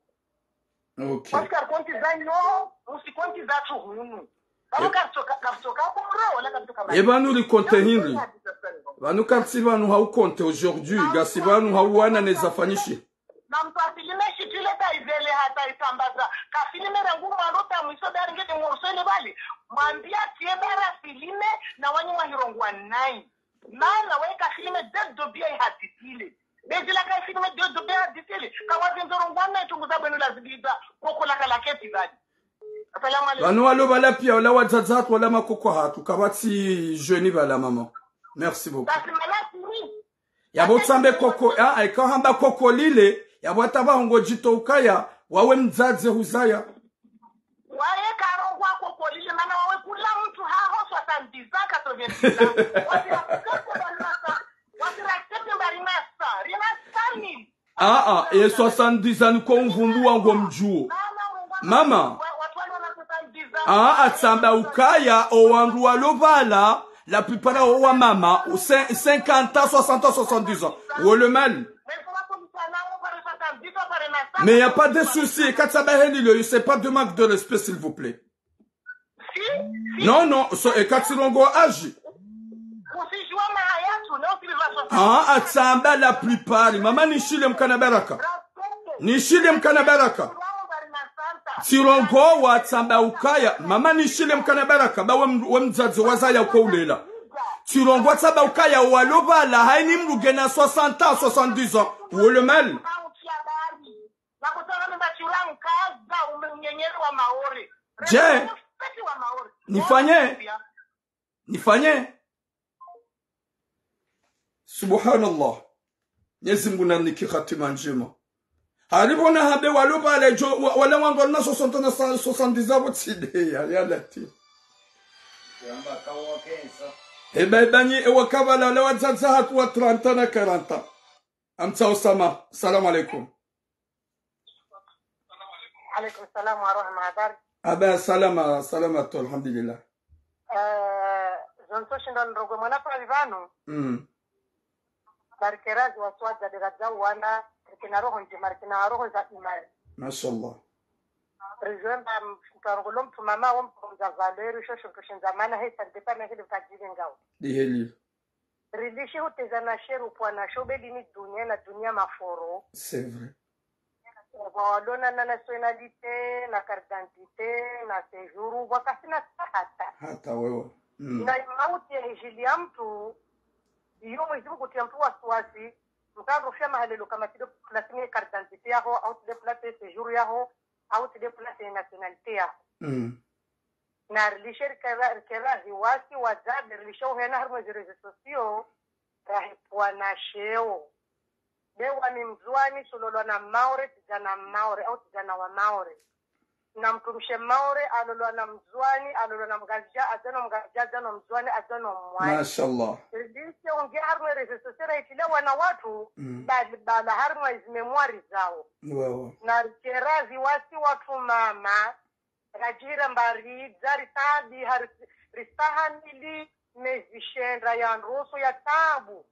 Ok. Parce que konti za nyo, musi konti za tuhunu. Pvanu kartsoka, kartsoka kuro, wala kartsoka mali. E pvanu ri konte hindri. Pvanu kartsi pvanu hau konte aujourd'hui, ngasi pvanu hau wana ne zafanyishe. Na mtu afilime shitile ta izele hata itambaza. Kafilime rangu mwando ta mwiso dari ngete morso ile bali. Mwambia tie bara filime na wanyi mwa hirongo wa nai. Mana waika filime dead dobia ihadisile. Bezila ka filime dead dobia ihadisile. Kawazi nzorongo wa nai tunguza bwenu la zibida. Koko la kalaketi bali. Assalamu alaikum. Pvanu walo bala piya, wala wadzadze hatru, wala makoko hatru. Kapvatsi jeune bala mama. Merci beaucoup. Basi mana kuri. Yapvo tsambe koko, ah, ah, ika hamba koko lile, yapvo hata pvahongo djito ukaya, Wawe mdzadze huzaya. Waye karongwa kokolile, mana wawe kula mutru haho soixante-dix ans, quatre-vingt-dix ans. Wasira kutoka bari masa, wasira kutoka bari masa, rina cent mille. Ah, ah, e soixante-dix ans ni ko mvumbu wangu mdjuo. Mama. Ah, ah, tsamba ukaya, o wandru walo pvala, la plupart o wa mama, o cin-, cinquante ans, soixante ans, soixante-dix ans. Wo le mal. Mais y a pas de souci, eka tsamba heli lo, c'est pas de manque de respect, s'il vous plaît. Non, non, so, eka tsirongoa âge. Ah, ah, tsamba la plupart. Mama nishile mkana baraka. Nishile mkana baraka. Tsirongoa tsamba ukaya. Mama nishile mkana baraka. Ba we m-, we mdzadze wazaya uko ulela. Tsirongoa tsamba ukaya walo pvala. Haini mdru ngena soixante ans, soixante-dix ans. Wo le mal. Je. Nifanye. Nifanye. Subhanallah. Mwenyezi Mungu nanike hatima ndjema. Halipvo na hambe walo pvala djo, wa-, wala wandru na soixante na sa-, soixante-dix ans pvo tsi ndeya, ya Latif. Eba, eba nyi, ewa kapvala, wala wadzadze hatru wa trente ans na quarante ans. Amtsa Osama. Salam alaikum. Alaikum salam wa rahma, habari? Aba salama, salama tu, alhamdulillah. Eh, zontsi shinda ndrongo mwana pvali pvanu. Mm. Marikerazi waswadza dera dza wana, rikina roho ndjema, rikina roho za imani. Mashallah. Rijwemba mtwarongo lo mtru mama wo mtru za valeur, sho sho shindza mana hesa ndepa na hili kajili ngao. Diheli. Rilishe huteza na sheru pvwa na sho beli ni dunia na dunia maforo. C'est vrai. Pvwa walona na nationalité, na carte d'identité, na séjour, pvwa kasina sa hata. Hata wewe. Mm. Na imauti ya hijili ya mtru, iyo Mwenyezi Mungu tia mtru wasiwasi, mtru arufia mahalelo kama tsi déplacer carte d'identité yaho, au tsi déplacer séjour yaho, au tsi déplacer nationalité yaho. Mm. Na rilishe rikera, rikera riwasi wadzadze, rilishe uhena harimwa zi réseaux sociaux, rahipvwa na sheo. Be wami mndzuani, tsulolwa na Maore, tsidja na Maore, au tsidja na wa Maore. Na mtrumshe Maore, alolwa na mndzuani, alolwa na mngazidja, adja no mngazidja, adja no mndzuani, adja no mmwali. Mashallah. Rilishe ungia harimwa réseaux sociaux, raitile wana watru, mm, bali bala harimwa izi mémoire zawo. Wawa. Na rikera riwasi watru mama, radjihira mba ridza ritabiha ri-, ristahamili mezi shenda ya ndroso ya tabu,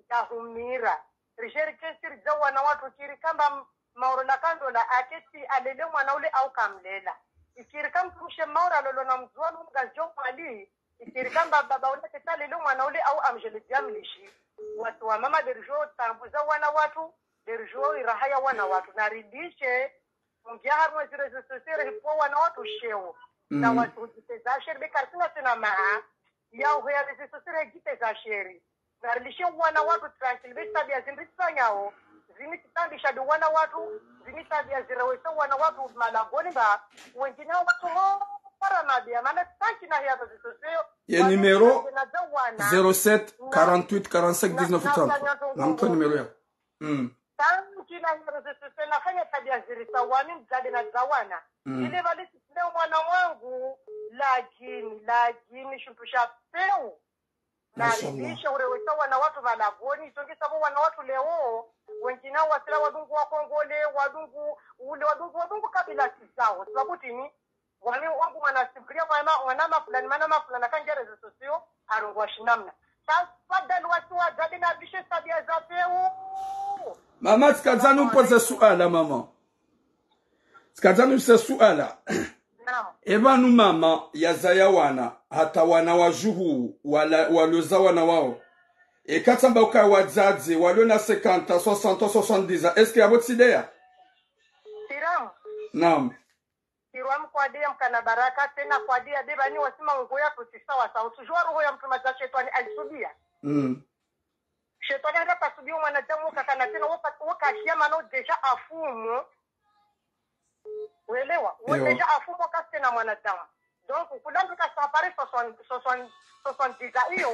ya humira. Ridje riketsi ridza wana watru ikiri kamba m-, Maore la kandola aketsi alele mwana ule au kamlela. Ikiri ka mtrumshe Maore alolwa na mndzuani mngazidja mmwali, ikiri kamba baba ule aketsi alele mwana ule au amdjele djamlishi. Wasi wa mama de ridjo tambuza wana watru, de ridjo iraha ya wana watru. Na rilishe, ungia harimwa zi réseaux sociaux, rihipvwa wana watru sheo. Na, mm, wasi hudjiteza sheri, be karisina tsena maha ya uheya réseaux sociaux, rihidjiteza sheri. Na rilishe wana watru tranquille, be tabia zindri tsifanyao, zini tsitambisha de wana watru, zini tabia zirewesa wana watru malangoni mba, wengine watru ho, para mabia, mana tsanki na heya réseaux sociaux, ye numéro zéro sept, quarante-huit, quarante-cinq, dix-neuf, trente. Namtso numéro ya. Mm. Tangu kina hiro zesese nafanya tabia ziri sa wami mdzadze na dzawana. Mm. Ile pvali sisile mwana wangu, lakini, lakini, shintru sha pewu. Mashallah. Na rilishe urewesa wana watru malagoni, itongesa pvo wana watru leo, wengine wasila wadungu wa Kongole, wadungu ule, wadungu, wadungu kabila tsi zawo. Sababu trini, wami wangu mwana simfikiria mwana, mwana mafulani, mwana mafulani, kandja réseaux sociaux, arongoa shinamna. Tafadhali wasi wadzadze na rilishe tabia za pewu. Mama, tsikadzanu mpoze suala, mama. Tsikadzanu mpoze suala. Naam. Epvanu mama yazaya wana, hata wana wadjuhu, wala, waloza wana wawo. Eka tsamba uka wadzadze, walona cinquante ans, soixante ans, soixante-dix ans, est-ce que yapvo tsi ndeya? Siramu. Naam. Irwa mkwadi ya mkana baraka, tsena kwadi ya deba ni wasima ungo ya kutsi sawa sawa. Utsudjuwa roho ya mtru madza shetwani alisubiya. Mm. Shetwani hata pasubiya mwanadamu kakana tsena woka, woka shiya mana déjà afumu. Welewa? Wo déjà afumu kasi tsena mwanadamu. Donc, kula mtru kasapare soixante, soixante, soixante-dix ans iyo.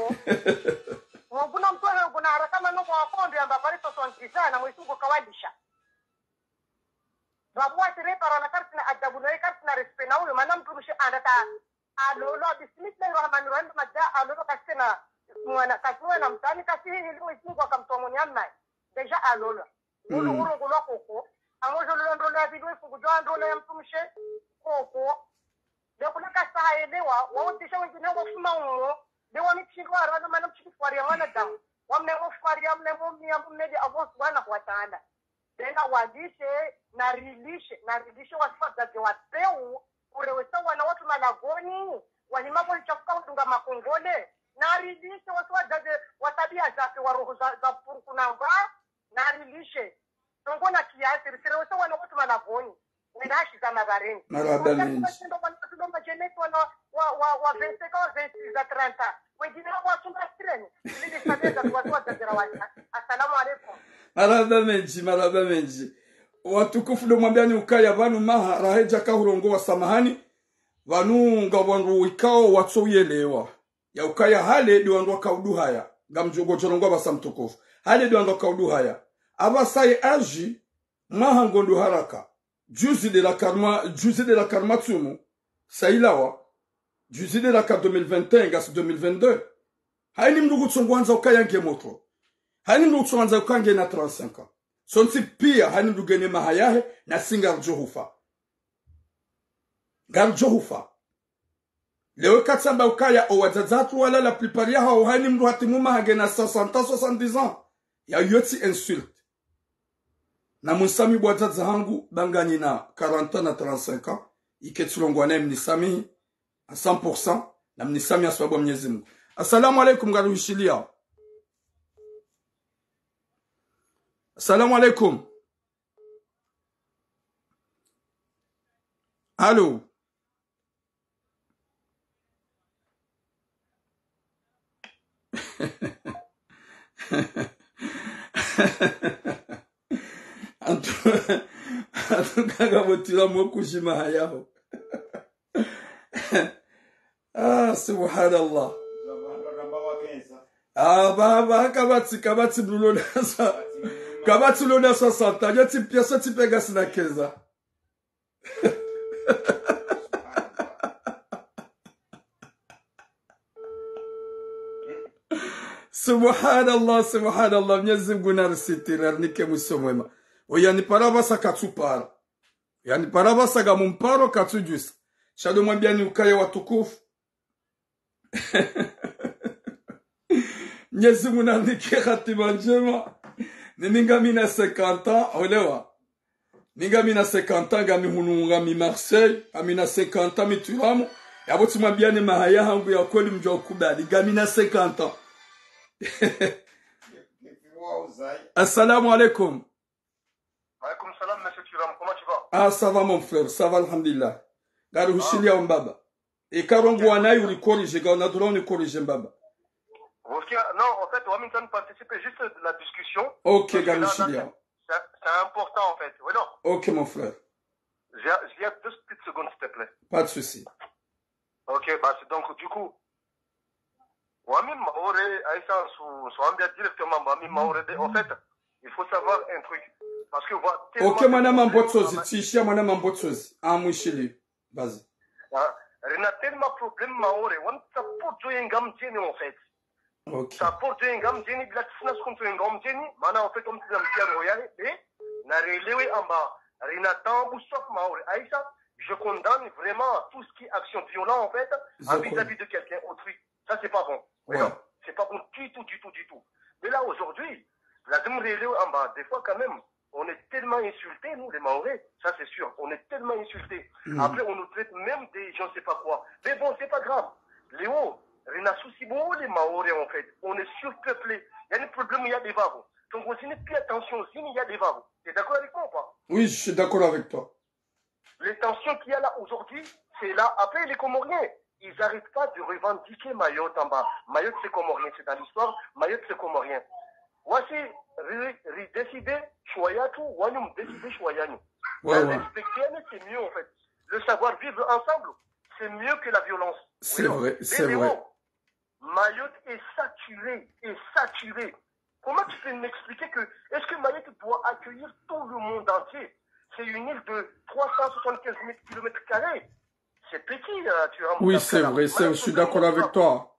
Mwanguna mtru wanguna haraka mano mwa wakondo yamba pare soixante-dix ans na mwezi ngo kawalisha. Vavo wasi répara na karitsina adabu naye, karitsina respect na uyo, mana mdrumshe anda ta alolo, bismillahi rahmani rahim, madja alolo, kasina mwana, kasi mwana mtani, kasi hili mwezi Mungu akamtoa mwenye amai. Déjà alolo. Ulo urongolwa koko. Amo jololo ndrolo ya vidéo ifungu djo ndrolo ya mdrumshe koko. Nde kula kasa haelewa, waotisha wengine wafuma umo. Nde wa mitindo wa rano, mana mtindo fwari ya mwanadamu. Wamne mo fwari ya mne mo mi ya mne de Allah subhanahu wa ta'ala. Nde na walishe, na rilishe, na rilishe wasi wadzadze wa peu, urewesa wana watru malagoni, wahima bo lichafuka udunga makongole, na rilishe wasi wadzadze wa tabia zafe, wa roho za, za puruku na mba, na rilishe. Tongo na kiasi, risirewesa wana watru malagoni. Wenda hashi za mabareni. Marahaba mendji. Wasindo wana watru ndo majenesi wana wa, wa, wa vingt-cinq ans, vingt-six ans, trente ans. Wengine hao wasumba sireni. Ili sabeza tu watu wazazira wana. Assalamu alaikum. Marahaba mendji, marahaba mendji. Watukufu ndo mwambiani ukaya vanu maha, rahedja kahurongowa samahani. Vanu nga wandru wikao watso uyelewa. Ya ukaya hale de wandru wakaudu haya. Ngamdjo ngodjo rongowa vasa mtukufu. Hale de wandru wakaudu haya. Ava saye aji, mwaha ngondo haraka. Juzi de la karma, juzi de la karma tsumu, sailawa, juzi de la ka deux mille vingt et un, ngasi deux mille vingt-deux. Haini mndru kutsongwandza ukaya nge motro. Haini mndru kutsongwandza ukaya nge na trente-cinq ans. Sontsi pia, haini mndru ngene maha yahe, na si ngaridjo hufa. Ngaridjo hufa. Leo katsamba ukaya, o wadzadze watru wala la plupart yahao, haini mndru hatimu maha ngena soixante ans, soixante-dix ans. Ya yotsi insulte. Na mnisamihi bo wadzadze hangu, ba nganyina quarante ans na trente-cinq ans, ike tsilongwa naye mnisamihi, à cent pour cent, na mnisamihi ha sababu ya Mwenyezi Mungu. Assalamu alaikum, ngarihushiliya. Assalamu alaikum. Allô? Antu, antu kaka botila mo kujima hayaho. Ah, subhanallah. Ah, ba, ba, kabatsi, kabatsi mlulo nasa. Kabatsi lo nasa santa. Yo tsi pia, so tsi pega sina keza. Subhanallah, subhanallah. Mwenyezi Mungu narisitiri, arinike mwiso mwema. Oyanipara vasa katsupara. Yanipara vasa ngamumparo katsudjusa. Sha ndo mwambiani ukaya watukufu. Mwenyezi Mungu nanike hatima ndjema. Nini ngamina cinquante ans, olewa. Nini ngamina cinquante ans, ngami hunu, ngami Marseille, ngamina cinquante ans, mi Twiramu. Yapvo tsimwambiani maha yahangu ya kweli mdjo ukubali, ngamina cinquante ans. Assalamu alaikum. Alaikum salam, monsieur Thuram, comment tu vas? Ah, ça va, mon frère, ça va, alhamdulillah. Ngarihushiliya, ah, mbaba. Eka rongowa nayi, uri corriger, ngawuna droit uni corriger, mbaba. Ok, non, en fait, wami ntsani participer juste de la discussion. Ok, parce que là, là, ngarihushiliya. C'est, c'est important, en fait. Oui, non. Ok, mon frère. J'ai, j'ai deux petites secondes, s'il te plaît. Pas de souci. Ok, bah, c'est donc, du coup, wami Maore, Aïssa, su, su ambia directement, wami Maore, de, en fait, il faut savoir un truc. Parce que, voilà, tellement... Ok, mwana Mambotsozi, tsishiya mwana Mambotsozi. Ah, mwishili. Vas-y. Hein? Rina tellement problème Maore, wami tsaha pour djo yenga mdjeni, en fait. Ok. Tsaha pour djo yenga mdjeni, bila tsina skonto yenga mdjeni, mana, en fait, wami tsaha mdjeni, oyahe, de, na relewe amba, rina tambu sof Maore. Aïssa, je condamne vraiment tout ce qui est action violente, en fait, à vis-à-vis de quelqu'un, autrui. Ça, c'est pas bon. Ouais. Non, c'est pas bon du tout, du tout, du tout. Mais là, aujourd'hui, là, je me relève en bas. Des fois, quand même, on est tellement insultés, nous, les Mahorais. Ça, c'est sûr. On est tellement insultés. Mhm. Après, on nous traite même des je ne sais pas quoi. Mais bon, c'est pas grave. Léo, rina souci, bon, les Mahorais, en fait. On est surpeuplés. Il y a des problèmes, il y a des vavos. Donc, on ne fait plus attention, il y a des vavos. T'es d'accord avec moi ou pas? Oui, je suis d'accord avec toi. Les tensions qu'il y a là aujourd'hui, c'est là. Après, les Comoriens, ils n'arrêtent pas de revendiquer Mayotte en bas. Mayotte, c'est comorien, c'est dans l'histoire. Mayotte, c'est comorien. Voici, ri, ri décider, choix yatru, wanyu décider, choix yanyu. Ouais, ouais. Respecter, c'est mieux, en fait. Le savoir vivre ensemble, c'est mieux que la violence. C'est vrai, c'est vrai. Mayotte est saturée, est saturée. Comment tu peux m'expliquer que, est-ce que Mayotte doit accueillir tout le monde entier? c'est une île de trois cent soixante-quinze mille kilomètres carrés. C'est petit, euh, tu vois, mon frère. Oui, c'est vrai, c'est, je suis d'accord avec toi.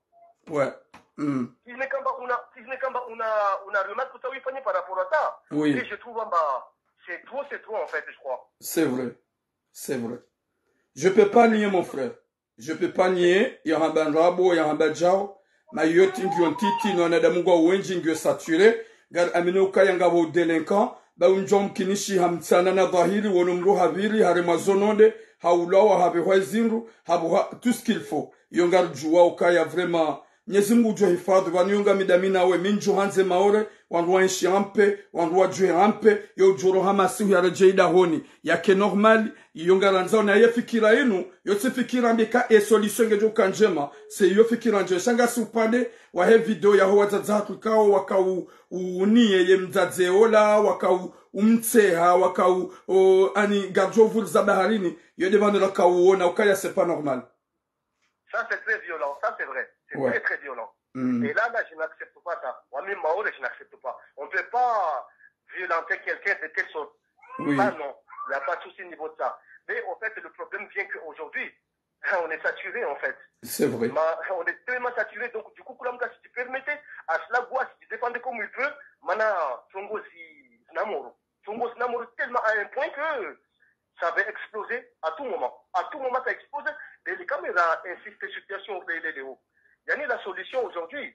Ouais. Hmm. Si je n'ai qu'un bas, on a, si je n'ai qu'un bas, on a, on a remarqué tout ça, oui, par rapport à ça. Oui. Et je trouve, en bas, c'est trop, c'est trop, en fait, je crois. C'est vrai. C'est vrai. Je peux pas nier, mon frère. Je peux pas nier, yahamba ndrabo, yahamba djao, mayoti ngiyo ntiti, no wanadamu ngwao wendji ngiyo saturé, ngari amini ukaya ngapvo délinquant, ba undjo mkinishiha mtsana na dhahiri, wono mdru hapviri, haremwa zo nonde, haulawa, hapvehwa ezindru, hapvehwa tout ce qu'il faut. Iyo ngaridjuwa ukaya vraiment, Mnyezi Mngu udjo hifadhwi, pvanu iyo ngami dami nawe, mi ndjo handze Maore, wandru waenshi en paix, wandru wadjuhe en paix, yo udjo roha masihu yaredjei dahoni, yake normal, iyo ngarandzao na ye fikira inu, yo tsi fikira mbi ka e solution ngedjo uka ndjema, c'est iyo fikira ndjema. Sha ngasi upande wahe video yaho wadzadze hatru ikao waka u, u, uniye ye mdzadze ola, waka u, umtseha, waka u, o, ani ngaridjo uvuliza baharini, yo nde pvanu raka uona ukaya c'est pas normal. Ça, c'est très violent. Ça, c'est vrai. C'est très, très violent. Mm. Et là, là, je n'accepte pas ça. Moi, même Maore, je n'accepte pas. On ne peut pas violenter quelqu'un de telle sorte. Oui. Ça, non. Il n'y a pas de souci au niveau de ça. Mais en fait, le problème vient qu'aujourd'hui, on est saturé, en fait. C'est vrai. Ma-, on est tellement saturé. Donc, du coup, Koulamka, si tu permettais, à cela, quoi, si tu défendais comme il peut, mana, Tongo, si, Namoro. Tongo, Namoro, tellement à un point que ça va exploser à tout moment. À tout moment, ça explose. Mais les caméras insistent sur question de, de, de haut. Yani, la solution aujourd'hui,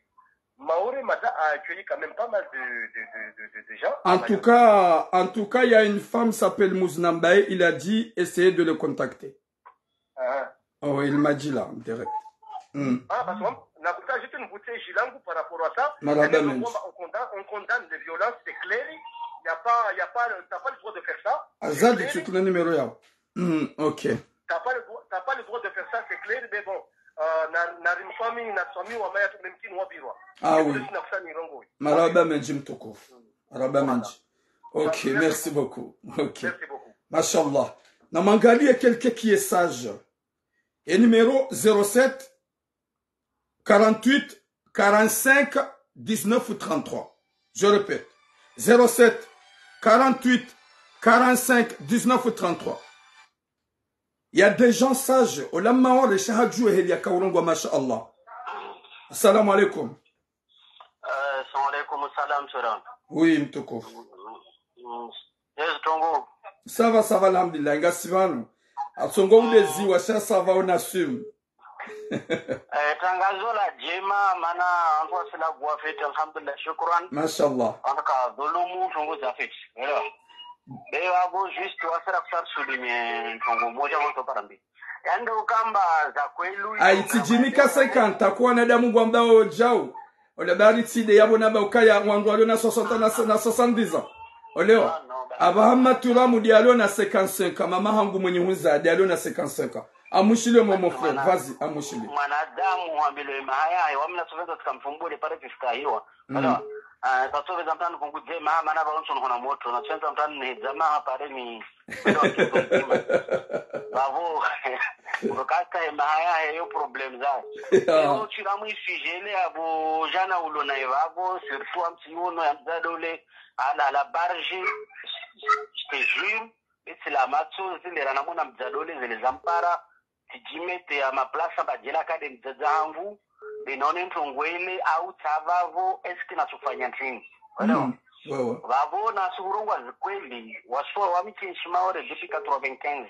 Maore Mada a accueilli quand même pas mal de, de, de, de, de, de gens. En tout cas, en tout cas, il y a une femme s'appelle Mouznambaye, il a dit, essayez de le contacter. Ah. Oh, il m'a dit là, direct. Hmm. Ah, parce que moi, na kuta juste une bouteille Jilangu par rapport à ça. Malaba menji. On condamne, on condamne les violences, c'est clair. Il y a pas, il y a pas, t'as pas le droit de faire ça. Azadi, tu as le numéro là. Hmm, ok. T'as pas le droit, t'as pas le droit de faire ça, c'est clair, mais bon, euh, na, na rimfami, na swami, wa maya, tu même qui noir birois. Ah oui. Malaba menji mtukufu. Malaba menji. Ok, merci beaucoup. Ok. Merci beaucoup. Mashallah. Na mwangalie quelqu'un qui est sage. Et numéro zéro sept, quarante-huit, quarante-cinq, dix-neuf, trente-trois. Je répète, zéro sept, quarante-huit, quarante-cinq, dix-neuf, trente-trois. Il y a des gens sages. Ola Maore, sha hadjuwe heli yaka urongowa, masha Allah. Assalamu alaikum. Eh, assalamu alaikum, salam, salam. Oui, mtukufu. Mm, mm. Yes, Tongo. Ça va, ça va, alhamdulillah. Ngasi pvanu. Atongo uleziwa, sha ça va, on assume. Eh, tangazo la djema, mana, anko asila gwa fete, alhamdulillah, shukran. Mashallah. Anka dhulumu, Tongo za fete. Voilà. Be wabo juste wasira kusar souligner Tongo moja moto parambi. Yande ukamba za kwelu. Ayi, tsidjini ka cinquante, kwa wanadamu ngwambao djao. Ola bari tsi nde yabo naba ukaya wandru walio na soixante na, na soixante-dix ans. Olewa. Ah, non, bah. Aba hama turamu nde alio na cinquante-cinq ans. Mama hangu mwenye hunza nde alio na cinquante-cinq ans. Amwishiliye mon, mon frère. Vas-y, amwishiliye. Mwanadamu wambilwe maha yahe, wamna soixante ans tsika mfumbule pare tsifika hiwa. Mm. Alors, ah, ça sauve zamtani kungudze maha mana ba onso nkona moto. Na soixante ans ne zama ha pare ni Bavo, ukakata he maha yahe yo problème za. Ya. Yo tsi la mwisijele abo jana ulo na ye bavo, surtout amtsi yono ya mdzadze ole, ala la barge, je te jure, be tsi la matso, zile rana mwana mdzadze ole, zile zampara, tsidjimete ya maplasa, mbadjela kade mdzadze hangu, be naone ntrongo ele, au tsa bavo, est-ce que natsufanya ntsini? Voilà. Mm, ouais, ouais. Bavo, nasuhurongowa zikweli, waswa wa mkinshi Maore depuis quatre-vingt-quinze.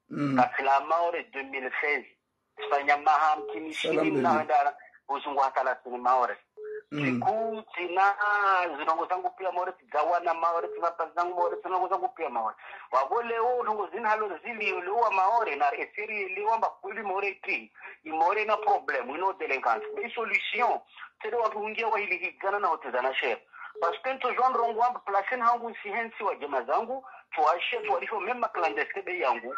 Mm. Katsila Maore deux mille seize. Tsifanya maha mkinshi. Salam, nahenda uzungu hata la sini Maore. Mm. Siku tsina zinongo zangu pia Maore, tsidzawana Maore, tsina pazi zangu Maore, tsina zinongo zangu pia Maore. Wabo leo, nongo zina halo zili, leo wa Maore, na eseri leo wa mbakuli Maore ti, i Maore na problème, ino délinquance. Be solution, tsede wandru hungia wa hili higana na hotezana sher. Parce que nto jwa ndrongo wamba place hangu nsi hensi wa djema zangu, tuwashe, tuwalifo même ma clandestin be yangu.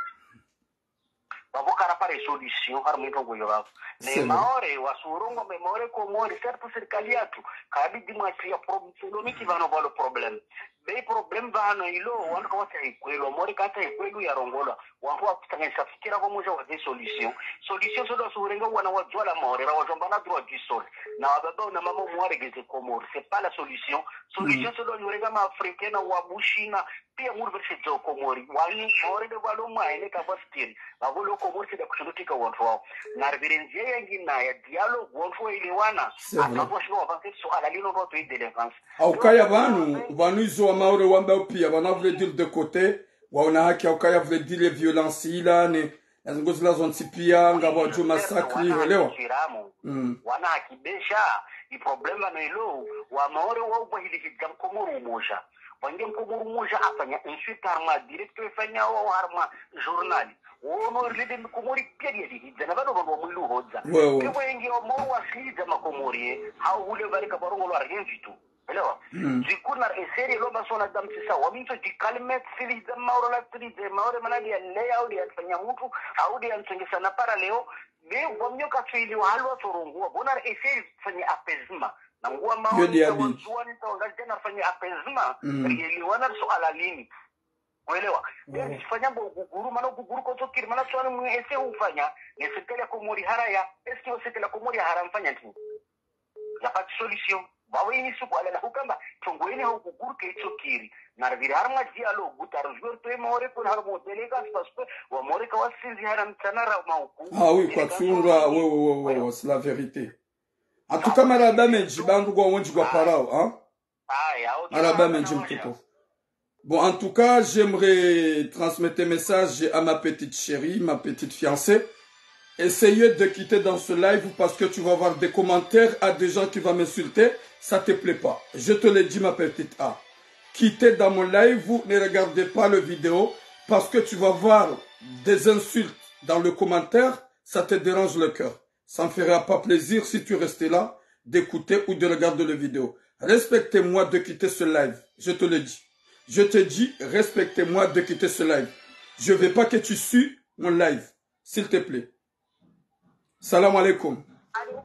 Babo kara pare solution, kara mwito ngoyo babo. Ne Maore, wasurongo me Maore ko Maore, certes sirikali yatru, kabidi mwatru ya problem, selo miki vano valo problème. Be problème pvanu ilo, wandru kawatsaha kweli, Maore katsaha kweli yarongolwa. Wandru wakutsanganyisa fikira pvamoja waze solution. Solution sodo suhurenga wana wa Djwala Maore, ra wajomba na droit du sol. Na wababa na mama mwaregeze Komori. C'est pas la solution. Solution sodo suhurenga ma Africain na wa Bushina. Pia murvershe djo Komori. Wani, Maore de valo mwa ene kava fikiri. Vavo lo Komori sida kushurutika wandru wao. Ngarivire ndzia yangina ya dialogue wandru waelewana. C'est vrai. Ata washino wavanse so ala lino ndo to délinquance. Au kaya pvanu, pvanu izo wa Maore wamba pia, pvanu voulait dire de côté, waona haki au kaya voulait dire violence ila ne, na zingo zila zontsi pia, ngapvo djo massacre, elewa. Mm. Wana haki besha, i problème pvanu ilo, wa Maore wa ubahili hidja Mkomoro umoja. Wange Mkomoro umoja afanya insulte harumwa direct ifanya wa harumwa journal. Wono rilede Mkomori pia dia lihidja, na pvanu pvanu wa mwilu hodza. Wewe. Pia wenge wa Maore wasilidza Makomori, eh, hau hule pvale kaparongolwa rien du tout. Elewa? Mm. Du coup, na essayé lomba sona dam sisa. Wa mintso di calme, tsili za Maore la tsili ze Maore mana dia leya, au dia fanya mutru, au dia ntsengesa na para leo. Mais wa mnyo katsu ili wa halwa tsorongo. Bon, na essayé fanya apaisement. Na nguwa Maore, yo dia na bi. Wanzuwani, ta wangazidja na fanya apaisement. Mm. Rielewana so ala lini. Mwelewa? Wewe. Ndio fanya mbo uguguru, mana uguguru kotso kiri, mana swali mwe ese ufanya, ne serikali ya Komori hara ya, est-ce que serikali ya Komori hara mfanya nti? Y a pas de solution. Bawe ini suku ala la hukamba, tongo ini ha uguguru ke itso kiri. Na rivire harumwa dialogue, ta rujwe rutwe Maore kuna harumwa délégation, parce que wa Maore kawasinzi hara mtsana ra mauku. Ah oui, kwa tsunga, wewe, wewe, wewe, c'est la vérité. En tout cas, marahaba mendji, bandu kwa wendji kwa parao, hein? Marahaba mendji mtukufu. Bon, en tout cas, j'aimerais transmettre un message à ma petite chérie, ma petite fiancée. Essayez de quitter dans ce live parce que tu vas avoir des commentaires à des gens qui vont m'insulter. Ça te plaît pas. Je te le dis, ma petite A. Quittez dans mon live, ne regardez pas le vidéo parce que tu vas voir des insultes dans le commentaire. Ça te dérange le cœur. Ça me fera pas plaisir si tu restais là, d'écouter ou de regarder le vidéo. Respectez-moi de quitter ce live. Je te le dis. Je te dis, respectez-moi de quitter ce live. Je veux pas que tu suives mon live. S'il te plaît. Salam alaikum. Allô ?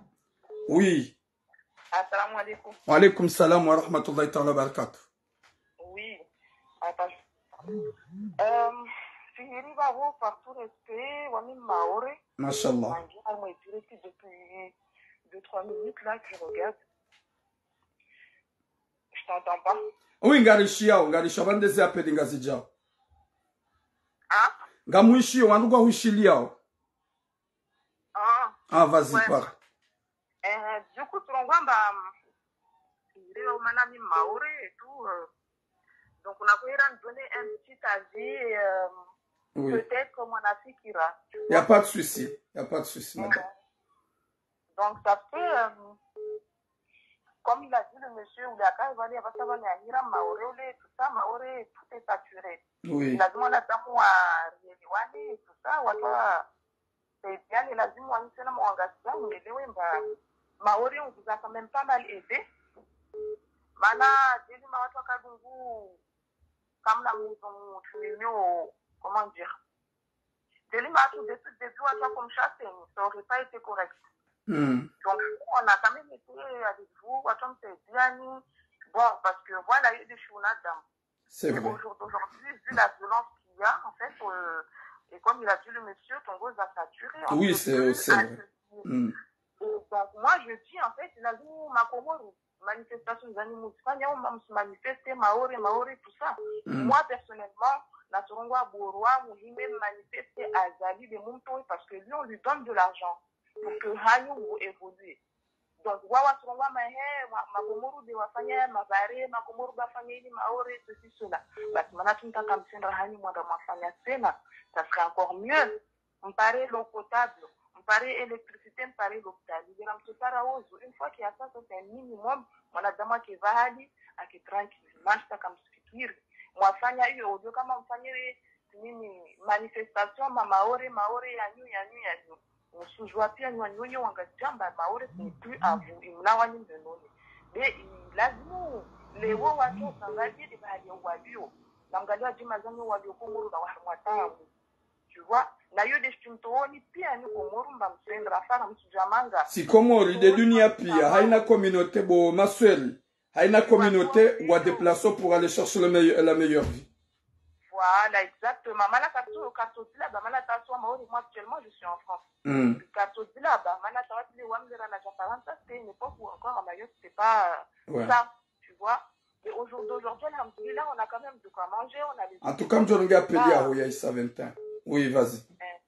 Oui. Assalamu alaikum. Wa alaikum salam wa rahmatullahi ta'ala wa barakatuh. Oui. Attends. Euh, Fihiri Babo, par tout respect, wami Maore. Mashallah. Mangi, harumwa direct depuis deux, trois minutes là que je regarde. Je t'entends pas. Oui, ngarishiyao, ngarishiyao, pvandeze apeli ngazidjao. Hein ? Ngamwishiyo, wandru ngwahwishiliyao. Ah. Ah, vas-y, ouais. Parle. Euh, du coup, tu vois, bah, il est au manami Maore et tout, euh, donc, on a voulu donner un petit avis, euh, oui, peut-être comme on a fait Kira. Il n'y a pas de souci. Il n'y a pas de souci, madame. Donc, ça fait, euh, comme il a dit le monsieur, ou la case, voilà, parce que voilà, il y a Maore, tout ça, Maore, tout est saturé. Oui. Il a demandé à Damoua, et tout ça, voilà. C'est bien, il a dit, moi, c'est là, moi, on va se dire, mais les, bah, Maore, on vous a quand même pas mal aidé. Mana, deli ma watu wa Kadungu, comme la maison, comment dire, deli ma watu, depuis le début, watu wa kumshaseni, ça aurait pas été correct. Hmm. Donc, on a quand même été avec vous, watu wa msaidiani. Bon, parce que voilà, il y a des choses là-dedans. C'est vrai. Et au jour d'aujourd'hui, vu la violence qu'il y a, en fait, euh, et comme il a dit le monsieur, Tongo a saturé, on peut plus accueillir. Oui, c'est, c'est vrai. Hmm. Et donc, moi, je dis, en fait, il a dit, Makomoro, manifestation zanyu muzifanya, ou même se manifester, Maore, Maore, tout ça. Mm. Moi, personnellement, na tsorongoa boro wa muhime manifester Azali de Mumtowe parce que lui, on lui donne de l'argent pour que hanyu vous évoluez. Donc, wa, wa tsorongoa mahe, ma, Makomoro de wafanya, mavare, Makomoro bafanya ili Maore, ceci, cela. Basi, mana tumtaka msendra hanyu mwanda mwafanya tsena, ça serait encore mieux. Mpare l'eau potable, mpare électricité, mpare l'hôpital. Libera mtotara wozu, une fois qu'il y a ça, ça c'est un minimum, mwanadamu ake vahali, ake tranquille. Masta kamsifikiri. Mwafanya iyo, audio kama mfanye nini, manifestation, ma Maore, Maore, yanyu, yanyu, yanyu. Musujua pia nywa nyonyo wanga jamba, Maore, ce n'est plus à vous. Imlawa ni mbenoni. Be, i, lazimu, lewo watu, sangalie de bahali ya walio. Namgalia jima zanyo walio Komoro na waharumwa tamu. Tu vois, na yo de shimtooni pia ni Komoro mba msendra fara msujamanga. Si Komori de dunia pia, haina communauté bo masweli. Haina communauté, wa déplacer pour aller chercher le meilleur, la meilleure vie. Voilà, exactement. Mana katu, katu dila ba, mana ta swa Maore, moi actuellement je suis en France. Mm. Katu dila ba, mana ta watili wa mlera na ja Farantsa, c'était une époque où encore à Mayotte, c'était pas, ouais, ça, tu vois. Mais aujourd'hui, aujourd'hui, alhamdoulilah, on a quand même de quoi manger, on a les... En tout cas, mdjo nge appel ya, ah, huya isa vingt ans. Oui, vas-y. Eh,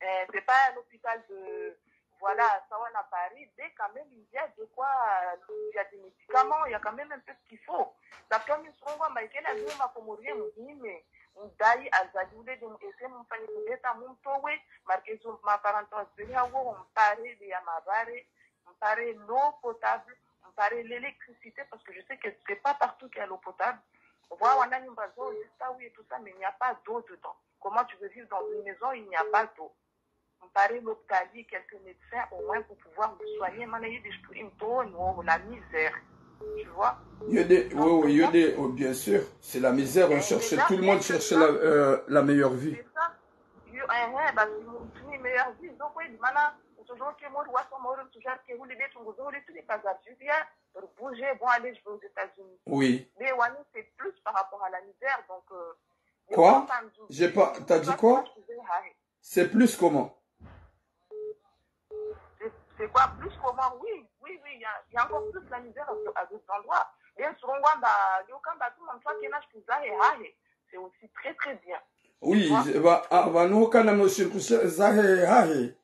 eh, c'est pas un hôpital de, voilà, ça on a Paris, mais quand même, il y a de quoi, euh, il y a des médicaments, il y a quand même un peu ce qu'il faut. Sa mtru mi ntsurongoa amba ike lazimu ma Comoriens muhime, mdai Azali ule de mu ese mumfanye kudeta mumtowe, marqué zo ma quarante ans zeli hawo, mpare de ya mabare, mpare l'eau potable, mpare l'électricité, parce que je sais que c'est pas partout qu'il y a l'eau potable. On voit, on a une base d'eau, juste là, oui, et tout ça, mais il n'y a pas d'eau dedans. Comment tu veux vivre dans une maison, il n'y a pas d'eau? Mpare l'hôpital, quelques médecins au moins pour pouvoir me soigner. Mana yidi shtu imtono, la misère. Tu vois? Yo de, oui, oui, yo de, oh, bien sûr. C'est la misère, on cherche, tout le monde cherche la, euh, la meilleure vie. C'est ça. Yo, eh, eh, bah, c'est une, une meilleure vie. Donc, oui, mana, toujours que moi, je vois son mort, toujours que vous les détruisez, vous les tuez, pas à Julia, bouger, bon, allez, je vais aux États-Unis. Oui. Mais ouais, c'est plus par rapport à la misère, donc, euh, quoi? J'ai pas, t'as dit quoi? C'est plus comment? C'est, c'est quoi plus comment? Oui, oui, oui, il y a, il y a encore plus la misère à, à d'autres endroits. Bien souvent, bah, yo, quand bah, tout le monde soit qui n'a pas hahe, c'est aussi très, très bien. Oui, bah, ah, bah, nous, quand même, aussi, zahe, hahe.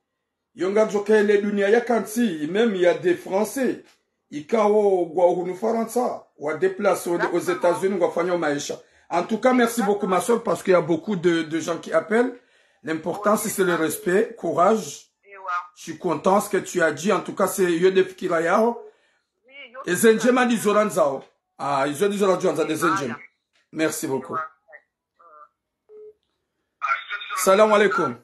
Yo ngarijo kele dunia ya kantsi, même il y a des Français. Ikao ngwao hunu Farantsa, wa déplacer aux, aux États-Unis, ngwafanyao maesha. En tout cas, merci beaucoup, ma sœur, parce qu'il y a beaucoup de, de gens qui appellent. L'important, c'est le respect, courage. Je suis content ce que tu as dit. En tout cas, c'est yo de fikira yaho. Eze ndjema ndizo randzao. Ah, izo ndizo randzao, eze ndjema. Merci beaucoup. Salam alaikum.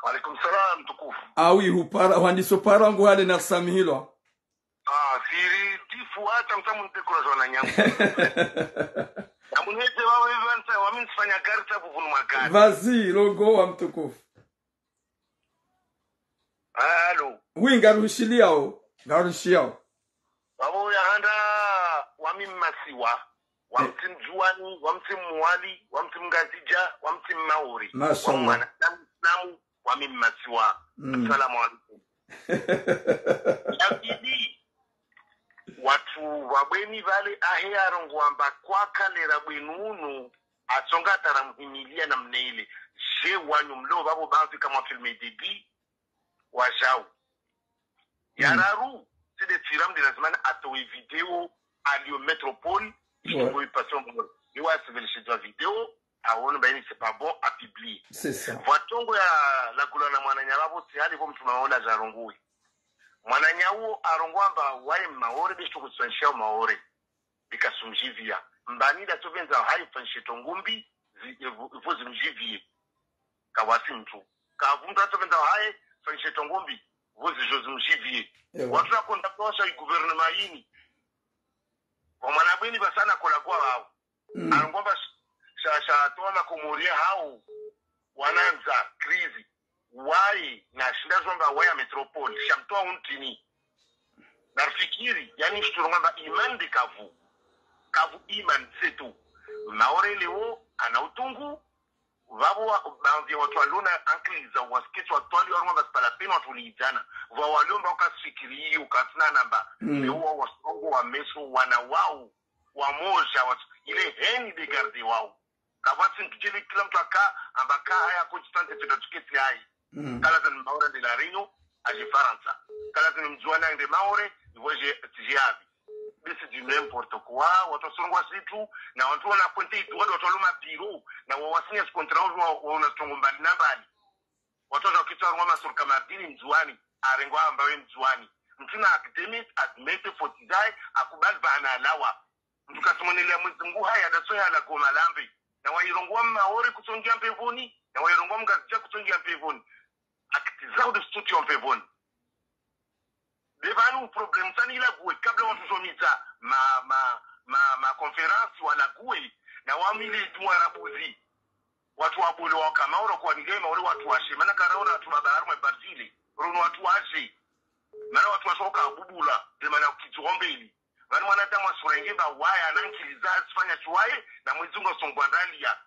Wa alaikum salam, mtukufu. Ah oui, hupara, wandiso para ngu hale na samihilwa. Ah, siri tifu hata mtamu ntekura zwa na nyangu. Na munete wawe vansa, wami ntsifanya gari ta vuvunu magari. Vas-y, longoa mtukufu. Allô. Oui, ngarushiliao, ngarushiliao. Wapvo yahanda wami mmasiwa, wami tsi mdzuwani, wami tsi mmwali, wami tsi mngazidja, wami tsi mmaore. Mashallah. Wami mwana, na mwislamu, wami mmasiwa. Mm. Assalamu alaikum. Ya pvili, watru wa bweni vale ahe yarongoa amba kwaka lera bwenu unu, atsonga atara muhimilia na mneile. Je wanyu mlo vapvo bamvi kamwa filme début, wajau. Mm. Ya raru, tsi de tsira mdi lazima na atowe video alio métropole, ouais, ishitongo ipasio mbo. Iwa asivelishe dwa video, awono bayini c'est pas bon à publier. C'est ça. Vwa tongo ya lagula na mwananya vapvo tsi hali vo mtru maona zarongowe. Mwananya uo arongoa amba waye mmaore, de shitoko tsifanyisha mmaore. Bika sumjivia. Mbani da tsopvenza haye fanyishe tongo mbi, zi, evo, evo zimjivie. Kawasi mtru. Kavu mtru atsopvenza haye fanyishe tongo mbi, vo zijo zimjivie. Ewa. Watru wakonda kwasha i gouvernement yini. Kwa mwana bweni basana kola kwa wao. Mm. Arongomba sha, sha, sha towa makomoria hao. Wanandza, crise. Waye, na shinda zomba waye ya métropole, sha mtowa untini. Na rifikiri, yani shituronga amba imani de kavu. Kavu imani c'est tout. Maore leo, ana utungu, vapvo wa, bamvi watru walona ankili za wasiketsi watru wali warongomba c'est pas la peine watru lidzana. Vwa walomba wakasifikiri iyo, katsina namba. Mm. Leo wa wasongo wa meso, wana wao, wamoja, watru, ile haine de garder wao. Kavwatsi mtru djeli kila mtru aka, amba ka haya ko distance fedha tuketsi hayi. Mm. Kala zani mmaore de la Réunion, aje Farantsa. Kala zani mdzuwani ande Maore, ivo je, tije avi. Mais c'est du n'importe quoi, watru wasorongoa zitru, na watru wana kwente idua, watru waloma piro, na wawasinya zikontra wa, wa, wana tongo mbali na mbali. Watru waja wakitwa rungwa masuru kamardini mdzuwani, arengwa amba we mdzuwani. Mtru na akdemit, admete foti zahe, akubali vana lawa. Mtru katsumonelea Mwezi Mngu haya, da soya la goma lambe. Na wairongoa mmaore kutsongia mpevoni, na wairongoa mngazidja kutsongia mpevoni. Akti zao de studio mpevoni. De vanu problème sani ilaguwe, kabla watru zomidza ma, ma, ma, ma conférence walaguwe, na wamile duwa rabuzi. Watru wabole waka Maore kwa nige Maore watru washe, mana karaona watru baba harumwa Brazil, rono watru washe. Mana watru washe waka bubula, de mana kutsombeli. Bani mwanadamu asurenge ba waye, anankili za asifanya shiwaye, na Mwenyezi Mungu asongwa ndaliya.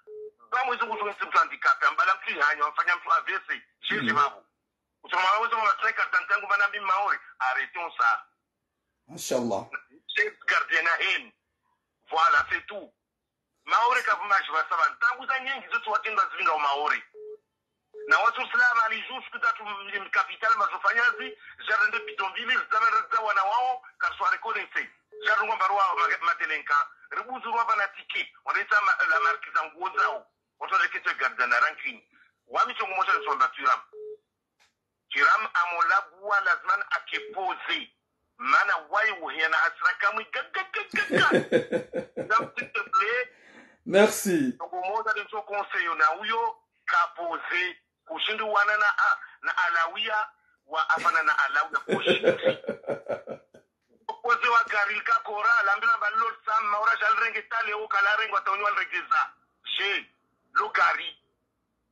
Ba Mwenyezi Mungu ushonge mtu handicapé, ambala mtu ihanyo, amfanya mtu A V C, jeje babu. Usoma Mwenyezi Mungu asweka tantangu mana mi Maore, arrêtons ça. Mashallah. C'est gardien na haine. Voilà, c'est tout. Maore kapvuma shiva saba. Ntangu za nyengi zote watenda zivinga wa Maore. Na watu salama ali juu siku tatu mjini capitale mazofanyazi, jardin de bidonville, zama za wana wao, karswa reconnaître. Jardin ngomba rwa ma-, matelenka, ribuzu rwa fanatique, on est à ma-, la marque za nguo zao. On se requête garde na ranking. Wami chongo moja ni somba turam. Kiram amola buwa lazima ake posé. Mana waye uhena asira kamwe ga, ga, ga, ga, ga. Madame, s'il te plaît. Merci. Donc, au moins, dans son conseil, on a eu, ka posé. Kushindi wana na, a, na Alawiya, wa afana na Alawiya, kushindi. Posé wa gari lika kora, lambila ba lol sam, Maore sha lirenge tale, o kala renge, wata unyo alregeza. She, lo gari.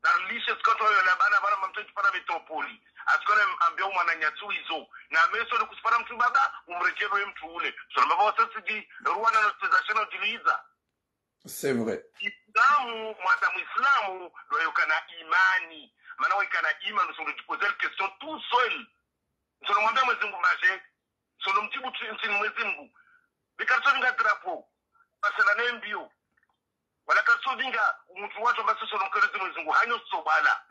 Na lishe sikoto yo na bana bana mamtoti para metropoli. Asikona ambia umwana nyatsu izo. Na meso ni kusipara mtu baba, umrejero ye mtu ule. So na baba wasasi di, ruwa na notification ujiliza. C'est vrai. Islamu, mwata Muislamu, lo yokana imani. Mana wa ikana imani, so le poser la question tout seul. So no mwambia Mwenyezi Mungu maje. So no mjibu tu, ntsi ni Mwenyezi Mungu. Bika so vinga drapeau. Parce que la nembio. Wala kaso vinga, mtu wacho basi so no mkerezi Mwenyezi Mungu, hanyo so bala.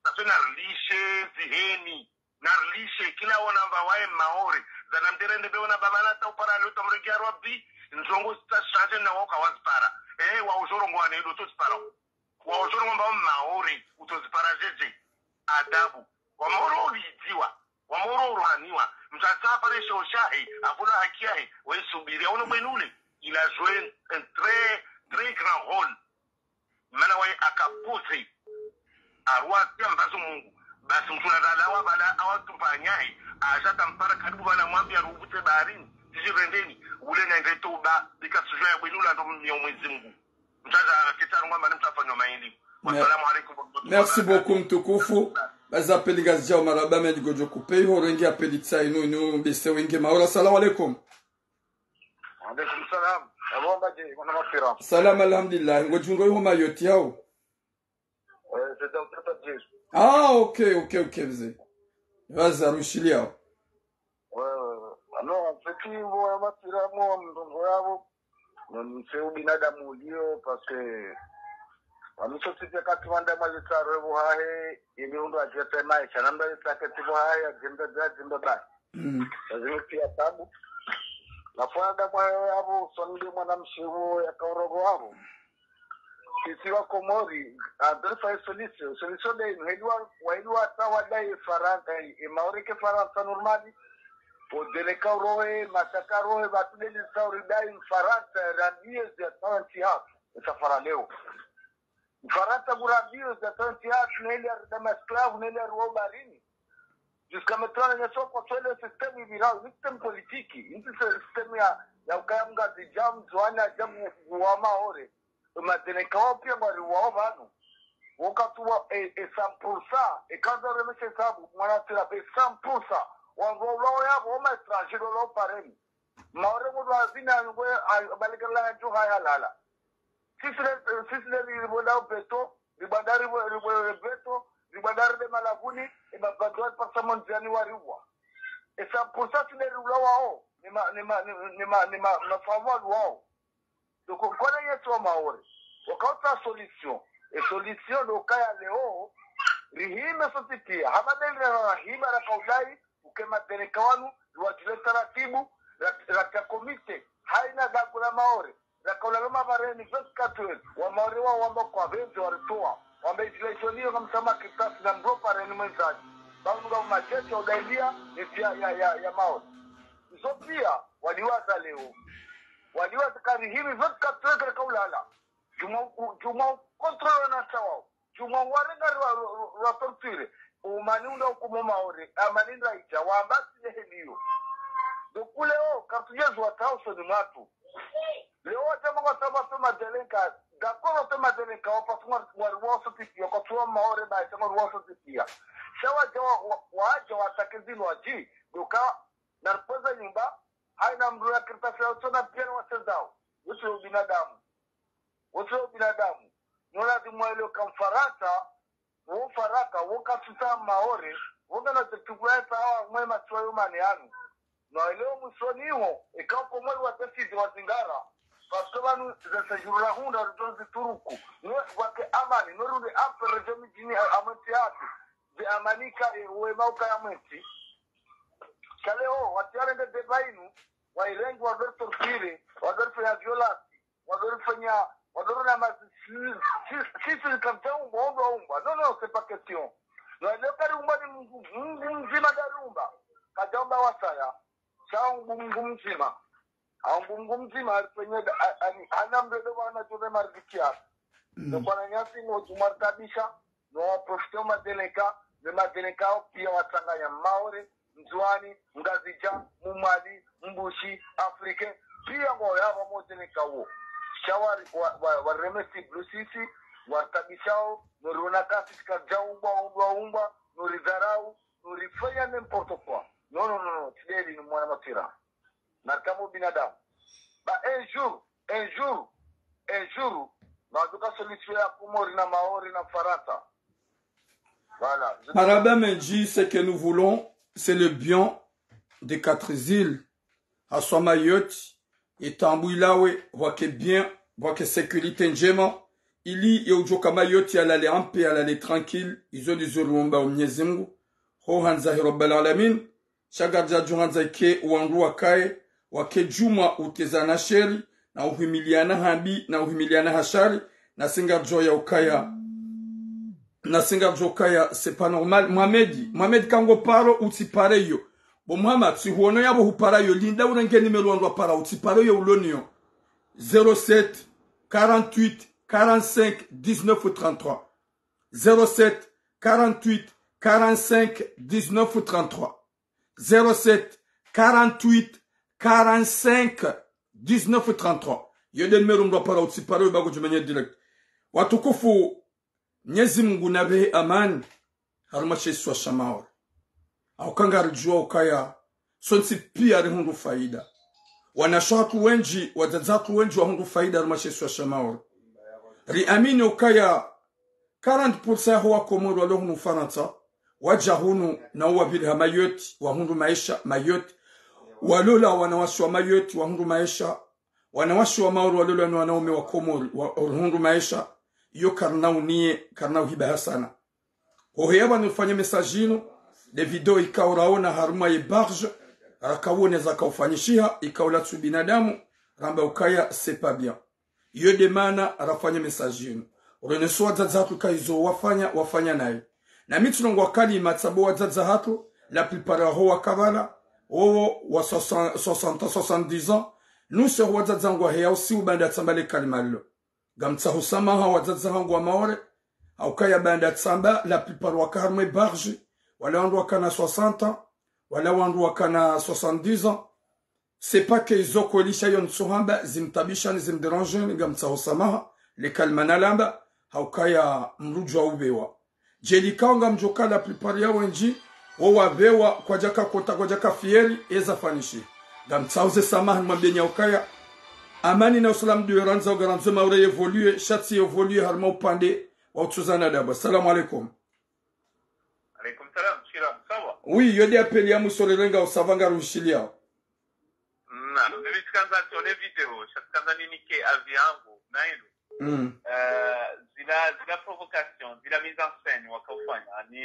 Sasa na lishe, ziheni. Na lishe, kila ona mba waye Maore. Zana mdere ndebe ona ba mana ta upara leo tamregi ya Rabbi, nzongo sita shanje na wao kawazipara. Eh, wa ujoro ngo wane ndo to zipara. Wa ujoro ngo mba Maore, uto zipara jeje. Adabu. Wa Maore ulidziwa. Wa Maore uruhaniwa. Mtata pare sho shahe, afuna haki yahe, wa isubiri. Ono bwenule, il a joué un, un très, très grand rôle. Mana waye aka posé. Arwa tia mbazo Mungu. Basi mtu na dalawa bala, awa tumpanyahe. Aja tampara karibu bala mwambi ya rubute baharini. Tiji rendeni. Ule na nge toba, bika sujua ya bwenula ndo mnyo Mwenyezi Mungu. Mtaza kitaru ngamba ni mtafanywa maili. Mer-, wassalamu alaikum warahmatullahi wabarakatuh. Merci beaucoup, mtukufu. Baza peli ngazi jao maraba, me ndigo djo kupei, ho rengi apeli tsa inu, inu, bese wenge Maore. Assalamu alaikum. Alaikum salam. Abo mbaje, mwana mafira. Salam, alhamdulillah. Ngo djungo iho Mayotte yao. Eh, c'est dans le Tata Dieu. Ah, ok, ok, ok, mze. Vaza rushili yao. Ouais, ouais, ouais. Ah non, en fait, mbo ya mafira, mbo mdongo yabo. Mse ubinadamu ulio, parce que wamiso sipia kati wanda mwa zitsa rebo hahe, ili undo ajete maisha, namba zitsa kati bo hahe, ajenda za, ajenda ba. Mm. Lazima pia tabu. Na fwana da mwa yo yabo, sonde mwana mshiwo ya kaurogo wabo. Sisi wa Komori, adrefa ye solution, solution de inu, heliwa, wa heliwa tawa da ye Farantsa, e Maore ke Farantsa normali, o dele kaurohe, masaka rohe, batu dele sauri da ye Farantsa, radiye zi ya tawa nti ha, e safara leo. Farantsa kurabiyo za tanti ya tuneli ya dama esclave, neli ya ruwa barini. Jusqu'à maintenant, il y a soit qu'on soit le système libéral, le système politique, le système ya, ya ukaya mgazi jamu, zwana jamu, wa Maore. Madene kawa pia mari wa ovano. Wakati wa, e, e cent pour cent, e kanza remeshe sabu, mwana tira e cent pour cent. Wango ulao ya, wama étranger, ulao pareni. Maore mudu azina, ngwe, a, balikala ya juha ya lala. Sisi le, sisi le ribonda beto, ribanda ribo, ribo beto, ribanda ribe malaguni, e ba, ba, ba, pasa mondiani wariwa. E cent pour cent sisi le rula wao, ni ma, ni ma, ni, ni ma, ni ma, mafamu wao. Donc, kone yetu wa Maore. Wakauta solution. E solution do kaya leo, rihime sote pia. Hama deli na hima na kaulai, uke madereka wanu, rwadjile taratibu, rat-, rata komite, haina dago la Maore, rakaula loma bareni vingt-quatre heures, wa Maore wa wamba kwa benzi wa ritoa, wamba itilation iyo ngamsama kitasi na mdro pareni mwenzani. Banu nga majeshi ya udailia, ni pia ya, ya, ya Maore. Izo pia, waliwaza leo. Waliwaza kari himi vingt-quatre heures rakaulala. Juma u-, juma u contrôle na tawao. Juma warenga rwa, rwa, rwa torture. Umani unda ukumo Maore. Amani nda ija. Wamba si leheliyo. Donc leo, kartuje zwa tao soni mwatu. Leo watema kwa sababu pe madelenka. D'accord pe madelenka. Wapasuma wari woso tipia. Kwa tuwa Maore ba itema wari woso tipia. Sha waja wa, wa, waja watake zinu waji. Duka, na ripweza nyumba. Haina mndru ya kartasi ya usoni pia ni wasezao. Wontsi wo binadamu. Wontsi wo binadamu. No lazimu waelewe ka Mfarantsa, wo Mfarantsa, wo kasusa Maore, wo ngena ze tugula esa hawa mwe masiwa yo mane yanu. No waelewe mwisoni iho, eka Komori wa décider wazingara. Parce que pvanu ze séjour rahundra rudjo zituruku. No wake amani, no runde ampere ze midjini a-, amwentsi yatru. Ze amani ka, e, wema ukaya mwentsi. Sha leo, watsi yarenge débat inu, wairenge, waveri torpiller, waveri fanya violence, waveri fanya, waveri na mazi, si, si, si, si, kamtsa umba, umba, umba. Non, non, c'est pas question. No, leo kari umba ni Mungu, Mungu mdzima dari umba. Kadja umba wasaya. Sha umbu Mungu mdzima. Aumbu Mungu mdzima, ari fanya da, a, ani, hana mndru ndo wana tune marzikia. Mm. No kwana nyasi, no djumwa tabisha, no waprofite madélinquants, ne madélinquants pia watsanganya Maore, Ndzuani, Ngazidja, Mumwali, Mbushi, Africain, pia ngo yava mo délinquants wo. Sha wari, wa, wa, wareme si blusisi, wartabishao, no riona kasi tsikadja umbwa, umbwa, umbwa, no ridharau, no rifanya n'importe quoi. Non, non, non, non, tsi deli ni mwana matira. Na kama binadamu. Ba un jour, un jour, un jour, na duka solution ya Komori na Maore na Farantsa. Voilà. Je Marahaba mendji, ce que nous voulons, c'est le bien des quatre îles. Haswa Mayotte, ye taabu ilawe, pvwake bien, pvwake sécurité ndjema, ili ye udjoka Mayotte yalale en paix, yalale tranquille, izo ndizo riomba o Mnyezi Mungu, ho handza he Rabbal Alamin, sha ngaridjo handza ike wandru wakaye, wake djumwa utezana sheri, na uhimiliana hambi, na uhimiliana hashari, na si ngaridjo ya ukaya, na si ngaridjo ukaya, c'est pas normal. Mohamed, Mohamed, ka ngo paro, utsipare yo. Bo Mohamed, tsi huono yapvo hupara yo, linda urenge numéro wandru wapara, utsipare yo uloniyo. Zéro sept, quarante-huit, quarante-cinq, dix-neuf, trente-trois. Zéro sept, quarante-huit, quarante-cinq, dix-neuf, trente-trois. Zéro sept, quarante-huit, quarante-cinq, dix-neuf, trente-trois. Yo nde numéro mndru wapara utsipare yo bako djumenya direct. Watukufu, Mnyezi Mungu napvehe amani harumwa she isiwa sha Maore. Hauka ngaridjuwa ukaya, sontsi pia rihundru faida. Wanashe hatru wendji, wadzadze hatru wendji wahundru faida harumwa she isiwa sha Maore. Riamini ukaya, quarante pour cent yaho Wakomori walo hunu Farantsa, wadja hunu na uwapviri ha Mayotte, wahundru maesha Mayotte. Walola wanawashe wa Mayotte, wahundru maesha. Wanawashe wa Maore walola ni wanaume wa Komori, wa, wahundru maesha. Iyo karina uniye, karina uhiba hasana. Hoheya pvanu rifanye message inu, nde video ikao raona harumwa ye barge, rakawone zakaufanyishiha, ikao latsu binadamu, ramba ukaya, c'est pas bien. Iyo nde maana rafanya message yinu. Ureneso wadzadze hatru ka izo wafanya, wafanya nayi. Na mi tsilongoa kalima tsabo wadzadze hatru, la plupart yaho wakabala, wowo wa soixante, soixante ans, soixante-dix ans, nuse ho wadzadze hangu waheya usiu baanda tsamba le kalima lilo. Ngamtsaho samaha wadzadze hangu wa Maore, haukaya baanda tsamba, la plupart waka harumwa barge, wala wandru wakana soixante ans, wala wandru wakana soixante-dix ans, c'est pas que izo kweli sha yo ntsohamba zimtabisha ni zimdérange ni, ngamtsaho samaha, le kalima nalamba, haukaya mndru udjuwa upvewa. Djeli ikao ngamdjoka la plupart ya wendji, wo wapvewa kwadjaka kota, kwadjaka fieri, eza fanyishiha. Ngamtsaho ze samaha nimwambiyeni ya ukaya, amani na usalama ndo yo randza, ugarandzo Maore ye évoluer, sha tsi ye évoluer harumwa upande wa utsuzana adabu. Assalamu alaikum. Alaikum salam, Shiramu, ça va? Oui, yo nde appel ya mwiso rirenga, ça va, ngaruhishiliyao. Na, mimi tsikandza nione video, sha tsikandza ninike avis yangu, na inu. Mm. Eh, zila, zila provocation, zila mise en scène wakaufanya, ni,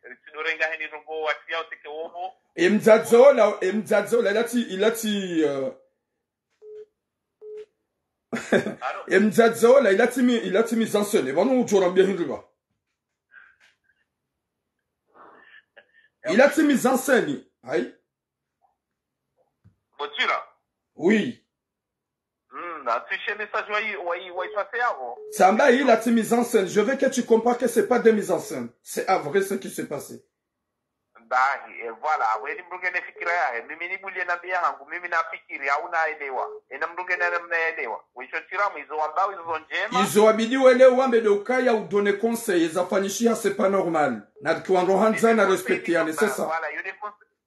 ritsidorenga heni rongo wati ya uteke womo. E mdzadze ola, e mdzadze ola, ilatsi, ilatsi, eh, Allô? E mdzadze ola, ilatsi mi, ilatsi mise en scène, pvanu udjo rambia hindri pva. Ilatsi mise en scène, ayi. Botila? Oui. Hmm, na, tu sais, message wayi, wayi, wayi passé avant. Tsamba, ilatsi mise en scène. Je veux que tu comprennes que c'est pas des mises en scène. C'est à vrai ce qui s'est passé. Bahi, e, voilà. Weni mndru ngena fikira yahe. Mimi nibulie na mbiya hangu. Mimi nafikiri, hau naelewa. Ena mndru ngena namna yaelewa. Wisho Shiramu, izo wambao izo ndjema. Izo wabidi welewe wambe ndo ukaya udonne conseil, eza fanyishiha, c'est pas normal. Na kiwandru handza na respecter yane, c'est ça. Voilà, yo nde conseil.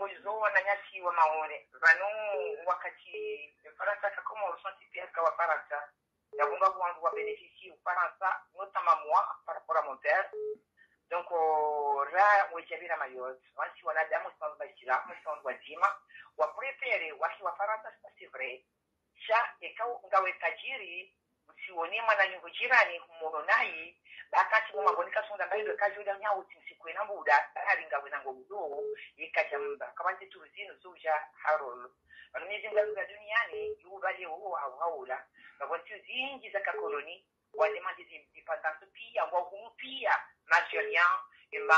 ndrongoo izo wananyasi wa Maore. Pvanu wakati Farantsa ka Komoro, santi pia ka wa Farantsa. Yabunga wandru wa bénéficier Farantsa, notamment moi, par rapport à mon père. Donc, euh, ra, wedja pvira Mayotte. Wansi wanadamu, si wandru wajira, si wandru wadzima. Wa préférer, wahi wa Farantsa, ça c'est vrai. Sha, eka ngawe tajiri, usione mwananyaho jirani, humono nayi, ba kati mwa maboni kasunda mbayi ndo kajo da nyawo tsi msiku ena mbuda, ba hari ngawe na ngo udo, yeka jamba, kama ntsi turu zinu zuja harolo. Pvanu Mwenyezi Mungu aluka duniani, yu pvale wo hau haula. Ngapvo ntsi zinji za ka koloni, wa demande zi indépendance pia, ngwa hunu pia, ma Algériens, et ma,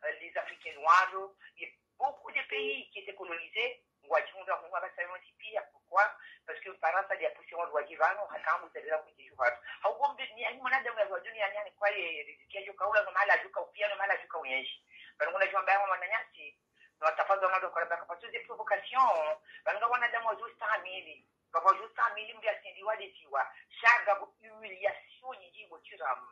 euh, les Africains noirs, et beaucoup de pays qui étaient colonisés, ngwadjihundra hunu apvasa yontsi pia. Pourquoi? Parce que Farantsa ya poussé wandru wadji pvanu, hata ambu tadira kudji dju pvanu. Hauko mbi, ni, ani mwanadamu ya kwa duniani, ani kwa ye riziki yajo kaula, no mahala yajo kaupia, no mahala yajo kauyenshi. Pvanu kuna djwamba ya mwananyasi, no watafadhali wandru kwa baka, parce que des provocations, pvanu nga wanadamu wajo stahamili. Ngapvo wajo stahamili mbi ya sindi wa detiwa. Sha ngapvo humiliation nyinji bo tiramu.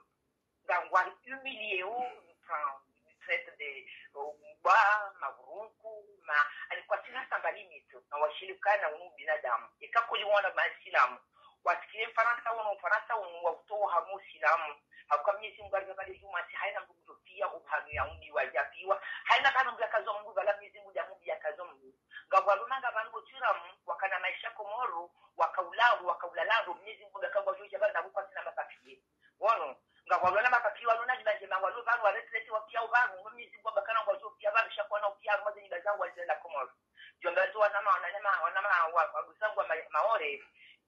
Nga ngwa humilier o, nous prend, nous traite de, euh, ba, maburunku, ma, ani kwatsina samba limite, na washilika na unu binadamu. Eka koli wana masilamu. Watsikile Mfarantsa unu, Mfarantsa unu, wa utowa hamu silamu. Hauka Mwenyezi Mungu alikabali juma, si haina mdru kujopia, ubhanu ya umbi wa japiwa. Haina kana mdru akazo mdru bala Mwenyezi Mungu ya mumbi ya kazo mdru. Ngapvo waluma nga pvanu bo tiramu, wakana maisha Komoro, wakaularu, wakaulalandu, Mwenyezi Mungu akangwa joja bala na bukwa sina mapapier. Wono, ngapvo walona mapapier, walona djibanje ma, walo pvanu, wa retraité wa pia pvanu, Mwenyezi Mungu bakana ngwa jo pia pvanu, sha kwana pia, mwaze ni baza wa zela Komoro. Djomba zo wana ma, wana ma, wana ma, wa, wa buzangu wa ma, Maore,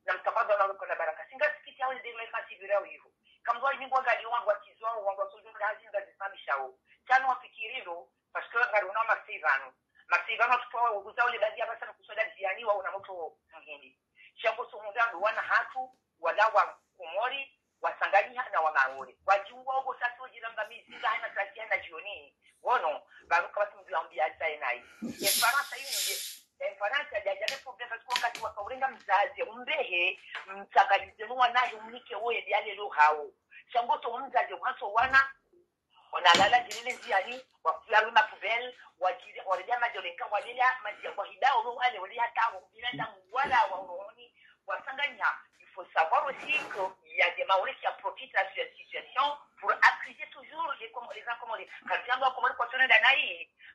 na mtafadhali na kuna baraka. Singa sikiti ya wale dema kasi bila wivu. Kamdwa nyingo ngali wangu wa kizo, wangu wa sojo, kazi nga zisamisha wo. Chano wafikiri ndo, parce que ngaruna Marseille pvanu. Marseille pvanu tupo, uguza ule baadhi ya basa na kusoda ziani wa una moto muhindi. Sha ngo so munda ndo wana hatru, wala wa Komori, wasanganyiha na wa Maore. Wadjiuwa obo sasi ojiramba mizinga hana sasi hana jioni. Wono, pvanu kapvatsi mdru yambia zaye nayi. Ye Farantsa yinu nde, ye Farantsa ya jale problème parce que wakati wakaurenga mdzadze, umbehe, mtsangalize no wanahe umnike woye diale lo hawo. Sha ngo so mdzadze, waso wana, wanalala jilele ziani, wakuya luma poubelle, wajire, waleja majoleka, waleja maji ya kwa hidao, wale, waleja tawo, binadamu, wala, wa urohoni, wasanganyiha. Il faut savoir aussi que il y a des Maoris qui en profitent de la situation pour accuser toujours les Comor-, les grands Comoriens. Quand tu entends Comores, quoi, tu es dans la,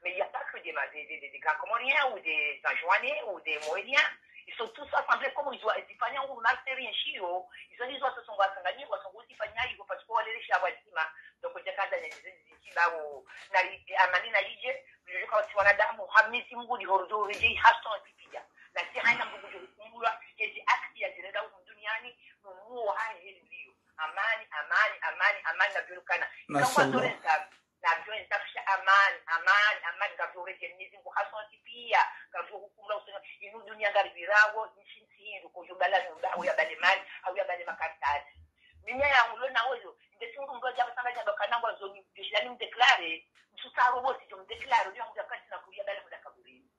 mais il n'y a pas que des, Ma-, des, des, des, des grands Comoriens ou des Anjouanais ou des Mohéliens. Ils sont tous assemblés comme ils doivent, zifanya ngu martyr yenshi yo, izo ndizo wasongo wasanganyiwa, wasongo zifanya hivyo, parce que walelesha wadzima, donc djakaza nyezi zikibao, na i-, amani na ije, mjojoka wasi wanadamu, hamisi Mungu di horojo reje, haston pipia. Na si haina Mungu jo kumbula, ezi aksi ya zirenda humu duniani, mumuo hae heli liyo. Amani, amani, amani, amani, na biolukana. Mashallah. Ikangwa zore nzabu. Navyo nzafisha amani, amani, amani, ngavyo reje Mwenyezi Mungu hasonti pia, ngavyo hukumla usema, inu dunia ngaribirawo, nshi ntsi hindru, kojo bala nyumba, au ya bale mali, au ya bale makaratasi. Minya ya ulo na oyo, nde si mndru mndru ajaba sanga jaba kanangwa zoni, jeshilani mdeklare, msusa robo si jo mdeklare, uyo mndru akati na kuya bale muda kaburini.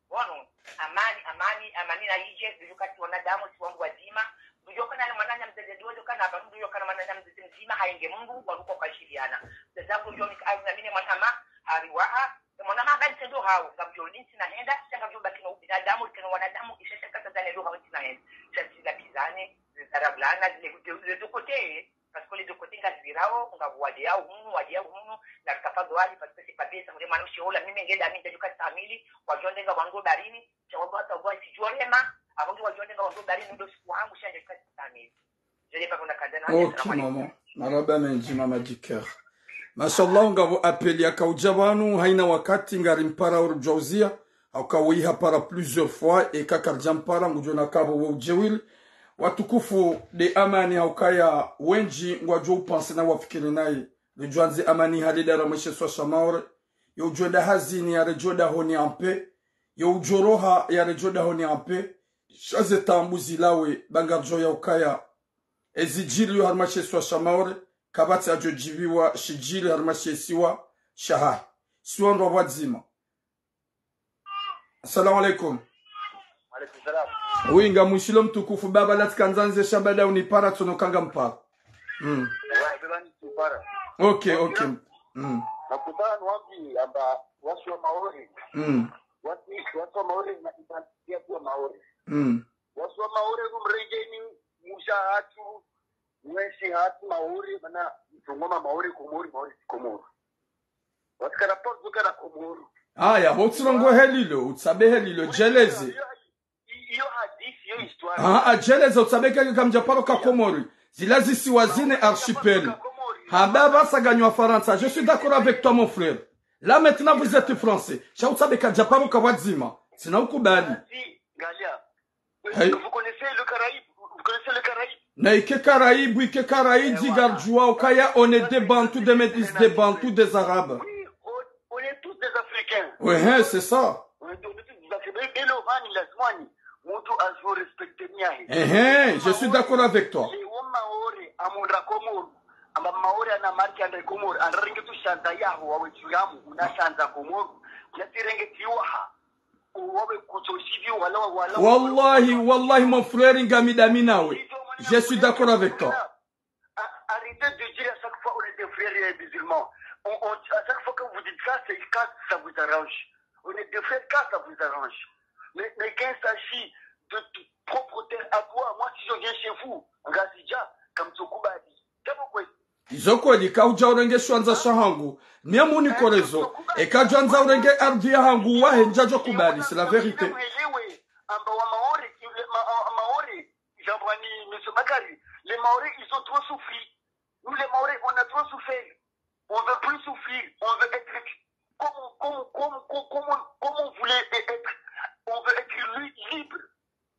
Wanu, amani, amani, amani na ije, dujoka si wanadamu, si wangu wadzima. Dujoka na mwananya mdzadze, dujoka na banu, dujoka na mwananya mdzadze mdzima, hainge Mungu, waruko kwa shiliana. Mdzadze wangu jo nika, na mine mwanama, hariwaha, mwanama haka ntendo hao, ngavyo linsi na henda, sha ngavyo baki na ubinadamu, kena wanadamu, isha shaka zane ndo hao nsi na henda. Sha zila bizane, zila rabulana, zile, zile, zile, parce que les deux côtés, ngazipvirao, ngapvo wadjeyao hunu, wadjeyao hunu, na rikafadhwali, parce que c'est pas bien, ça, mwana mshe ola, mimi ngeda, mi ndadjuka stamili, wadjondenga wandru barini, sha wandru hata wandru sijorema, abongi wadjondenga wandru barini, ndo siku hangu, sha ndadjuka stamili. Je n'ai pas qu'on a kandana, okay, assalamu alaikum. Mama. Marahaba mendji, mama Diker. Mashallah, ngapvo appel yakaudja pvanu, haina wakati ngarimpara urudjwauzia, hauka wiha para plusieurs fois, eka karidjampara, ngudjo na kapvo we udjewili. Watukufu, de amani haukaya wendji, ngwadjo upanse na wafikiri nayi. Ridjwandze amani hali dara mweshe swa sha Maore. Yo udjo enda hazini yaredjo dahoni ampe. Yo udjo roha yaredjo dahoni ampe. Sha ze taabu zilawe, ba ngaridjo ya ukaya. Ezidjiri yo harimwa she siwa sha Maore, kapvatsi adjo djiviwa shidjiri harimwa she siwa shahahe. Siwa ndo wadzima. Assalamu alaikum. Wa alaikum salam. Oui, ngamwishilo mtukufu baba, latsi kandza ndze sha baada unipara tsono kanga mpara. Mm. Ouais, baba ni tupara. Ok, ok. Mm. Nakutana nwambi amba wasi wa Maore. Mm. Wasi, wasi wa Maore na identité ya Maore. Mm. Wasi wa Maore rumrengeni musha hatru, mwenshi hatru Maore, mana mtongoma Maore Komori, Maore si Komoro. Wasikana pvo zukana Komoro. Aya, ho utsirongoe helilo, utsabe helilo, djeleze. Iyo, iyo hadisi, iyo histoire. Ah, ah, djeleze, utsabe keke kamdjaparo ka Komori. Zila zisiwa zine archipel. Hamba pvasa ganyo wa Farantsa. Je suis d'accord avec toi, mon frère. Là, maintenant, vous êtes français. Sha utsabe kadjaparo ka wadzima. Sina ukubali. Si, ngalia. Hey. Vous connaissez le Caraïbe? Vous connaissez le Caraïbe? Na ike Caraïbe, ike Caraïbe, eh, voilà. Gardjua, ukaya, on est des Bantous, des Métis, des Bantous, des Arabes. Oui, on, on est tous des Africains. Oui, hein, c'est ça. On est, on est tous des Africains. Mais, mais le Mani, la Swani, muntu azo respecter miahe. Eh, eh, je suis d'accord avec toi. Le wo Maore, amundra Komoro. Amba Maore ana marki andre Komoro, andraringe tu shanza yaho, wawe djuyamu, una shanza Komoro. Yatirenge tiwaha. Wallahi, wallahi, mon frère, ngami dami nawe. Je suis d'accord avec toi. Arrêtez de dire à chaque fois on est des frères et musulmans. On, on, à chaque fois que vous dites ça, c'est quand ça vous arrange. On est des frères quand ça vous arrange. Mais, mais quand il s'agit de, de propre terre à toi, moi si je viens chez vous, Ngazidja, Kamtsokubadi, Izo kweli, kaudja urenge shiwandza shahangu. Mie muni korezo. Eka djwandza urenge ardhi yahangu, wahe ndjadjo kubali, c'est la vérité. Amba wa Maore, le Ma-, Maore, Jean-Bwani, Monsieur Bakari, les Maoris, ils ont trop souffri. Nous, les Maoris, on a trop souffert. On veut plus souffrir. On veut être comme, comme, comme, comme, comme, comme on voulait être. On veut être li-, libre.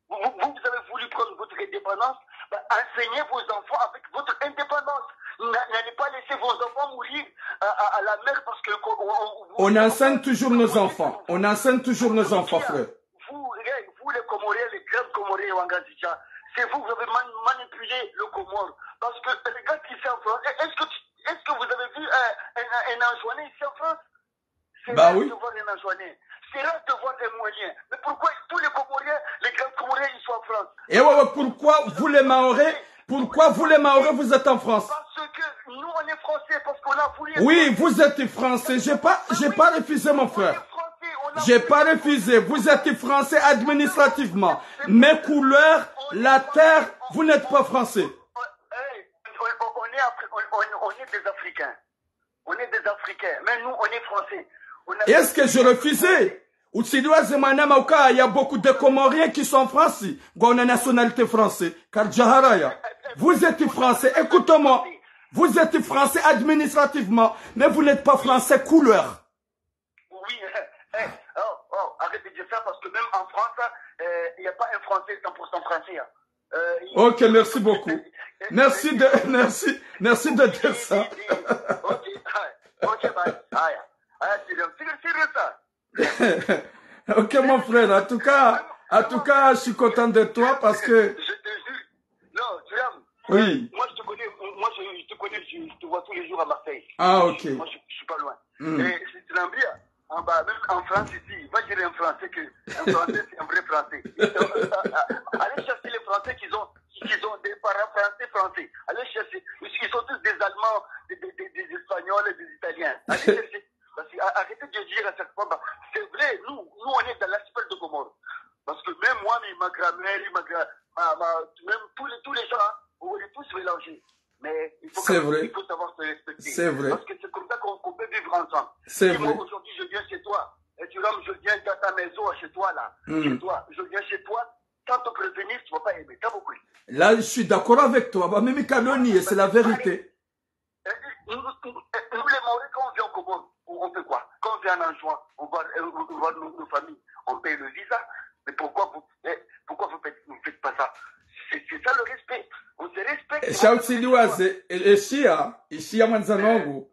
Vous, vous, vous avez voulu prendre votre indépendance, bah, enseignez vos enfants avec votre indépendance. N'a-, n'allez pas laisser vos enfants mourir à, à, à la mer parce que, qu'on, on, on, on enseigne toujours nos enfants. On enseigne toujours nos enfants, frère. Vous, les, vous, les Comoriens, les grands Comoriens, Wangazidja, c'est vous, vous avez man-, manipulé le Comore. Parce que, regarde ici en France. Est-ce que tu, est-ce que vous avez vu un, un, un Anjouanais ici en France? Bah oui. C'est rare de voir un Anjouanais. C'est rare de voir un Moélien. Mais pourquoi tous les Comoriens, les grands Comoriens, ils sont en France? Et ouais, ouais, pourquoi vous les Mahorais, pourquoi vous les Mahorais, vous êtes en France? Parce que nous, on est français, parce qu'on a voulu être français. Oui, vous êtes français. J'ai pas, j'ai pas refusé, mon frère. On est français, on a voulu être français. J'ai pas refusé. Vous êtes français administrativement. Mais couleur, la terre, vous n'êtes pas français. On, hey, on, on est Afri-, on, on, on est des Africains. On est des Africains, mais nous, on est français. On a... Est-ce que je refusais? Utsiliwaze mwanama uka, il y a beaucoup de Comoriens qui sont en France, ngwaona nationalité française, karidjaharaya. Vous êtes français, écoutez-moi. Vous êtes français administrativement, mais vous n'êtes pas français couleur. Oui, eh, oh, oh, arrête de dire ça parce que même en France, euh, il n'y a pas un Français cent pour cent français, hein. Euh, il- Ok, merci beaucoup. Merci de, merci, merci de dire ça. Ok, ah, ok, bah, ah, yeah. Ah, c'est bien, c'est bien, c'est bien ça. Ok, mon frère, en tout cas, en tout cas, je suis content de toi parce que... Je te jure. Non, Thuram, oui. Moi, je te connais, moi, je, je te connais, je, je te vois tous les jours à Marseille. Ah, ok. Moi, je, je suis pas loin. Hmm. Et c'est Zambia, en bas, même en France ici, moi, je dirais un Français que, un Français, c'est un vrai Français. Allez chercher les Français qui ont, qui ont des parents français, français. Allez chercher. Ils sont tous des Allemands, des, des, des, des Espagnols, des Italiens. Allez chercher. Parce que, a-, arrêtez de dire à chaque fois, bah, c'est vrai, nous, nous, on est dans l'archipel de Comores. Parce que même moi, mais ma grand-mère, ma gra-, ma, ma, même tous les, tous les gens, hein, on est tous mélangés. Mais il faut quand même, il faut savoir se respecter. C'est vrai. Parce que c'est comme ça qu'on, qu'on peut vivre ensemble. C'est vrai. Si moi, aujourd'hui, je viens chez toi, et tu rentres, je viens dans ta maison, chez toi, là, chez toi, je viens chez toi, sans te prévenir, tu vas pas aimer. T'as compris ? Là, je suis d'accord avec toi. Bah, même Kaloni, c'est la vérité. Et nous, nous, nous, les Mahorais, quand on vient au Comores, on, on fait quoi ? Quand on vient en juin, on voit, euh, on voit nos, nos familles, on paye le visa. Mais pourquoi vous, eh, pourquoi vous faites, vous faitt pas ça ? C'est, c'est ça le respect. On se respecte. Esha utsiliwaze, e, eshiya, eshiya mwandzani wangu.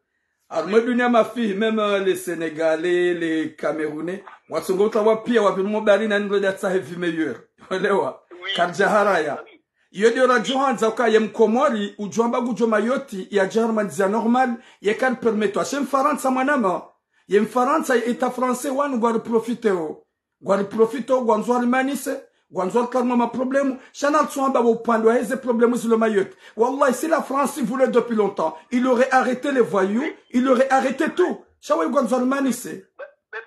Harumwa dunia mafihi, même, euh, les Sénégalais, les Camerounais, watsongo utsaha pia wapviri mo baharini, nilo datsa heavy meilleur. Elewa. Oui. Karidjaharaya. Iyo ndio radjo handza uka ye Mkomori, udjo amba ngudjo Mayotte, yadje harumwa ndzia normal, ye kari permettre. She Mfarantsa mwanama, ye Mfarantsa, ye État français, wanu ngwari profiteo. Ngwari profiteo, ngwandzo warimanise, ngwandzo warike harumwa ma problèmes. Sha na ritsuhamba wo upande wa heze problèmes zilo Mayotte. Wallahi, si la France voulait depuis longtemps, il aurait arrêté les voyous, il aurait arrêté tout. Sha waye ngwandzo warimanise. Mais, mais,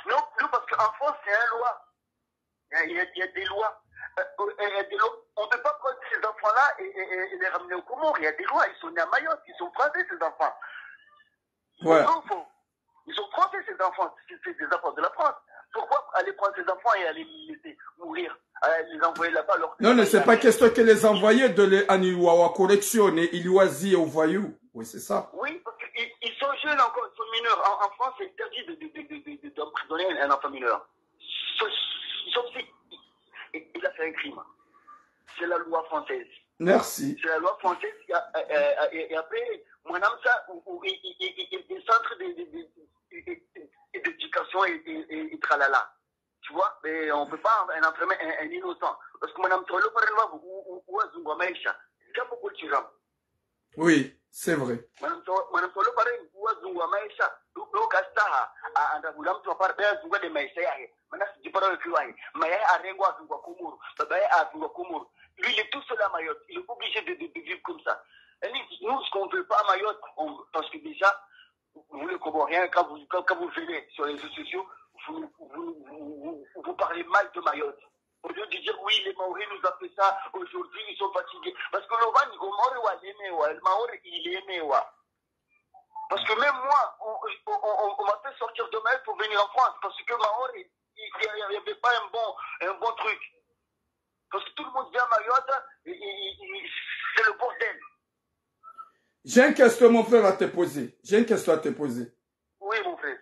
non, non, parce qu'en France, il y a une loi. Il y a, il y a, il y a des lois. Euh, euh, il y a des lois. On ne peut pas prendre ces enfants-là et, et, et, et les ramener aux Comores. Il y a des lois. Ils sont nés à Mayotte. Ils sont français, ces enfants. Ouais. Ils sont français. Ils sont français, ces enfants. C'est, c'est des enfants de la France. Pourquoi aller prendre ces enfants et aller les laisser mourir, euh, les envoyer là-bas alors que... Non, non, c'est pas question que les envoyer de les, ani wa, wa correctionner, iliwaziye aux voyous. Oui, c'est ça. Oui, parce qu'ils, ils sont jeunes encore, ils sont mineurs. En, en France, c'est interdit de, de, d'emprisonner un, un enfant mineur. Sauf, sauf si il, il a fait un crime. C'est la loi française. Merci. C'est la loi française. Et, et, et, et après, mwanamtsa, ou, ou, il, il, il, il, il centre de, de, de, de, de, d'éducation et, et, et, et tralala. Tu vois, mais on peut pas en-, en enfermer un, un innocent. Parce que mwanamtsa lo pare lwa, ou, ou, ou, wazungu wa maesha. C'est un peu culturel. Oui, c'est vrai. Mwanamtsa, mwanamtsa lo pare, wazungu wa maesha. Donc, donc, astaha, a, anda bula mtru wa pare, be azungu de maesha yahe. Mana si djipara wekiwa he. Mayahe arengwa azungu wa Komoro. Babahe azungu wa Komoro. Lui, il est tout seul à Mayotte. Il est obligé de, de, de vivre comme ça. Et nous, nous, ce qu'on veut pas à Mayotte, on, parce que déjà, vous, les Comoriens, quand vous, quand, quand vous venez sur les réseaux sociaux, vous, vous, vous, vous, vous parlez mal de Mayotte. Au lieu de dire, oui, les Mahorais nous ont fait ça, aujourd'hui, ils sont fatigués. Parce que le Van, au Maore, wa, les Mahorais, wa, le Maore, il est Maore, wa. Parce que même moi, on, on, on, on m'a fait sortir de Mayotte pour venir en France. Parce que Maore, il n'y avait pas un bon, un bon truc. Parce que tout le monde vient à Mayotte, et, et, et, et c'est le bordel. J'ai une question, mon frère, à te poser. J'ai une question à te poser. Oui, mon frère.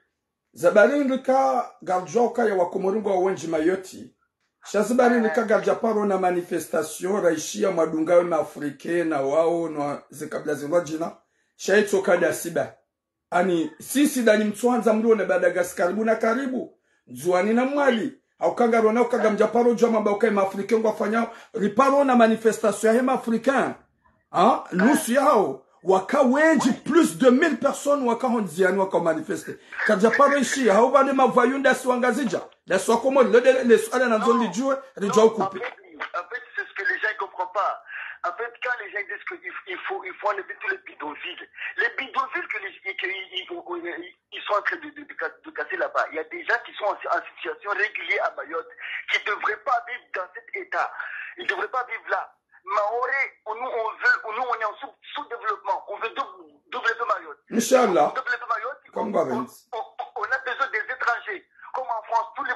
Ze habari ndrika ngaridjuao ukaya Wakomori ngwao wendji Mayotte. Sha ze habari ndrika ngaridja paro ona manifestation, raishiya mwadunga we ma Africains na wao, no ze kabila zindrwadjina. Sha itsoka ndasi ba. Ani, sisi ndani mtsuhandza mlione Madagascar karibu na karibu, Ndzuwani na Mwali. Hauka ngarona uka ngamdja paro djua mamba uka ye ma Africains ngwafanyao, riparo ona manifestation yahe ma Africains. Ha? Nusu yahao, waka wendji, plus de mille personnes waka hondziani waka manifester. Karidja paro ishiya, hau pvane ma voyous ndasi wa Ngazidja, ndasi wa Komori, le, le, le suala nandzo ndidjue, ridjua ukupi. En fait, c'est ce que les gens ne comprennent pas. En fait, quand les gens disent qu'il, il faut, il faut enlever tous les bidonvilles. Les bidonvilles que les, que ils, ils, ils, ils sont en train de, de, de ca-, de casser là-bas. Il y a des gens qui sont en, en situation régulière à Mayotte, qui ne devraient pas vivre dans cet état. Ils ne devraient pas vivre là. Maore, on, nous, on veut, nous, on est en sous, sous-développement. On veut dou-, développer Mayotte. Inch'Allah. Pour développer Mayotte, on, on, on, on a besoin des étrangers. Comme en France, tous les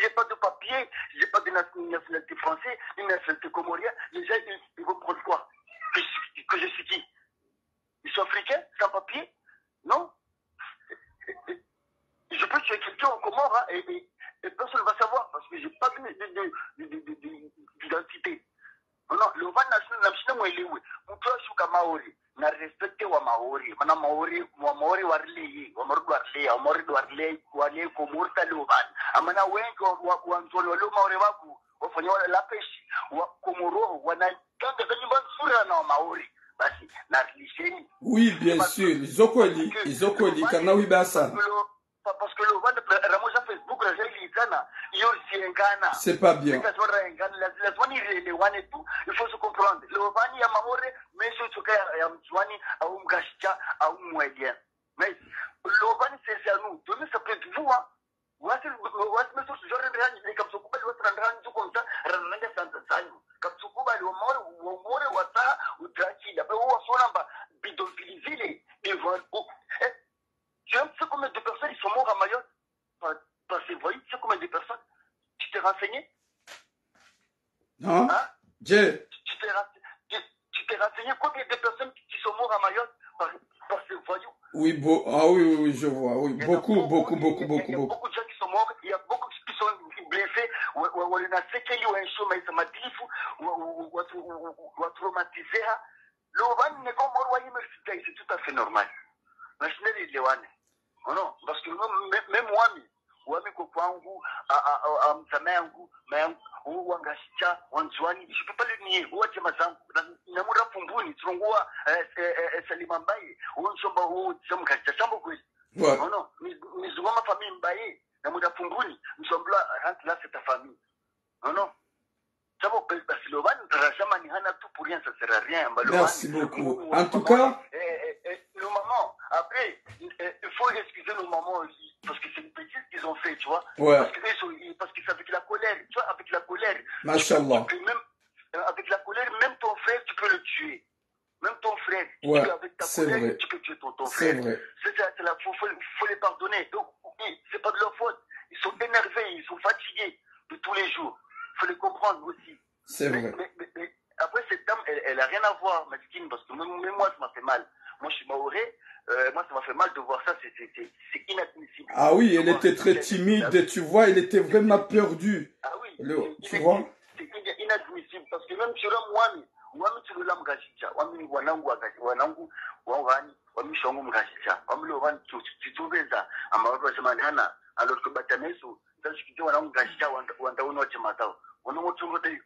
j'ai pas de papier, j'ai pas de na- nationalité française, ni nationalité comorienne, les gens, ils, ils vont prendre quoi? Que, je- que je suis qui? Ils sont africains, sans papier? Non. Je peux tuer quelqu'un aux Comores, hein, et, et- et personne ne va savoir parce que j'ai pas de, de, de, de- de- de- d'identité. Non, non, Lovan na shina, na shina mwelewe. Mtu ashuka Maore, na respecte wa Maore. Mana Maore, wa Maore warileye, wa Maore warileye, wa Maore warileye, warileye Komori ta Lovan. Amana wengi wa, wa, wa nzolo wa lo Maore waku, wafanya wa la pêche, wa Komoro, wana kanga za nyumba nzuri na wa Maore. Basi, na rilisheni. Oui, bien sûr. Izo kweli, izo kweli, kana oui basa. Pa- parce que Lovan, ramoja Facebook, raja ilizana, iyo siengana. C'est pas bien. Lazima raengana, laz- lazima ni relewane tu, il faut se comprendre. Lovan ya Maore, mais je suis ya, ya Mdzuani, au Mngazidja, au Mwelien. Mais Lovan, c'est à nous. Demain, ça peut être vous, hein. Wasi, wasi, mais sur ce genre de rendre, les comme ça, wasi rendre, tout comme ça, rendre, ça, ça, ça, comme ça, wa Maore, wa Maore, wa ta, ou tranquille. Après, wa sonamba, bidonville, vile, devant, oh, eh, tu sais combien de personnes ils sont morts à Mayotte par, par ces voyous? Tu sais combien de personnes? Tu t'es renseigné? Non? Hein? Je, Tu t'es rense- tu- tu t'es renseigné combien de personnes qui sont mortes à Mayotte par, par ces voyous? Oui, beau. Ah oui, oui, oui, je vois. Oui, Il y en a beaucoup, beaucoup, il y a- beaucoup, il y a beaucoup, beaucoup. beaucoup de gens qui sont morts, il y a beaucoup qui sont blessés, ou, ou, ou, il y en a ceux qui ont un chômage, ça m'a dit, ou, ou, ou, ou, ou, ou, ou, traumatisés, hein. Le van n'est comme Maore, c'est c'est tout à fait normal. Mais je n'ai les lewane. Oh non, parce que même, même moi, mi, wami ko kwangu, a, a, a, a, mzama yangu, ma yangu, ou, wa Ngazidja, wa Ndzuani, je peux pas le nier, ou wa djema zangu, na, na mura Fumbuni, trongo wa, eh, eh, eh, eh, Salima Mbaye, ou nsomba, ou djema Ngazidja, shambo kweli. Ouais. Oh non, mi, mi zunga ma famille Mbaye, na mura Fumbuni, nsomba, rentre là, c'est ta famille. Oh non. Shambo kweli, parce que le van, rajama ni hana tout pour rien, ça sert à rien. Bah, le Merci van, beaucoup. ou, ou, En tout maman, cas, eh, eh, eh, nos mamans, après, eh, il faut excuser nos mamans aussi, parce que c'est une bêtise qu'ils ont fait, tu vois. Ouais. Parce que eux, ils sont- ils- parce que c'est avec la colère, tu vois, avec la colère. Mashallah. Tu peux même, euh, avec la colère, même ton frère, tu peux le tuer. Même ton frère, tu Ouais, peux avec ta c'est colère, vrai. Tu peux tuer ton, ton C'est frère. Vrai. C'est ça, c'est la, faut, faut, faut les pardonner. Donc, oui, c'est pas de leur faute. Ils sont énervés, ils sont fatigués de tous les jours. Faut les comprendre aussi. C'est Mais, vrai. mais, mais, mais après, cette dame, elle, elle a rien à voir, Maskine, parce que même, même moi, ça m'a fait mal. Moi, je suis mahorais, euh, moi, ça m'a fait mal de voir ça, c'est, c'est, c'est, c'est inadmissible. Ah oui, elle Comment était très c'est- timide, tu vois, elle était vraiment perdue. Ah oui, Le- c'est tu inadmissible. Vois? C'est ina- inadmissible, parce que même sur un mois, mois, tu le lames Ngazidja, wami wanangu wa Ngazidja, wanangu, wa wani, wami shongo Ngazidja, wami le wani, tu, tu, tu, tu, alors que bataneso, ça, je dis, wanangu Ngazidja, wanda, wanda, uno, chemazao, wano, chungo, te,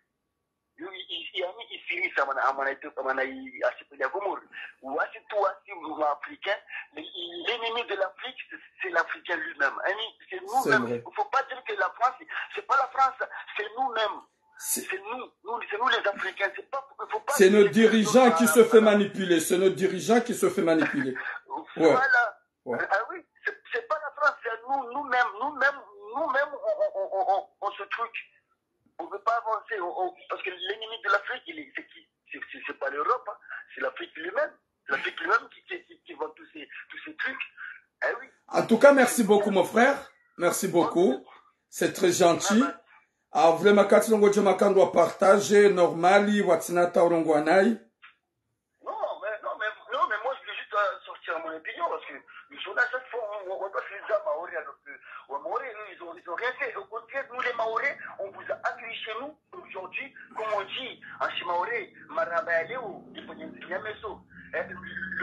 Yo, i- i- yani, isirisa, amana, amana, itu, amana, i- asipili ya Komori. Wasi tu, wasi ma Africain, l'ennemi de l'Afrique, c'est, c'est l'Africain lui-même. Yani, c'est nous-mêmes. Vrai. Il faut pas dire que la France, c'est pas la France, c'est nous-mêmes. C'est- C'est nous, nous, c'est nous les Africains. C'est pas, il faut pas C'est dire nos que- dirigeants qui Ah, se fait voilà. Manipuler. C'est nos dirigeants qui se fait manipuler. Ouais. Voilà. Ouais. Ah oui, c'est, c'est pas la France, c'est nous, nous-mêmes, nous-mêmes, nous-mêmes, on, on, on, on, on se truque. On peut pas avancer, on, on- parce que l'ennemi de l'Afrique, il est, c'est qui? C'est, c'est, c'est pas l'Europe, hein. C'est l'Afrique lui-même. C'est l'Afrique lui-même qui, qui, qui, qui vend tous ces, tous ces trucs. Eh oui. En tout cas, merci beaucoup, mon frère. Merci beaucoup. C'est très gentil. Ah, vraiment, kati longo je makando wa partage, normal, watsina ta urongo anayi. Non, mais, non, mais, non, mais moi, je voulais juste euh, sortir mon opinion parce que nous sommes à chaque fois, on, on, on passe les armes à Maoré, alors que, ouais, Maoré, eux, ils ont, ils ont rien fait. Au contraire, nous, les Maoré, on vous a accueillis chez nous. Aujourd'hui, comme on dit, en Shimaoré, Maraba Yaleo, il faut dire Niameso. Eh, le,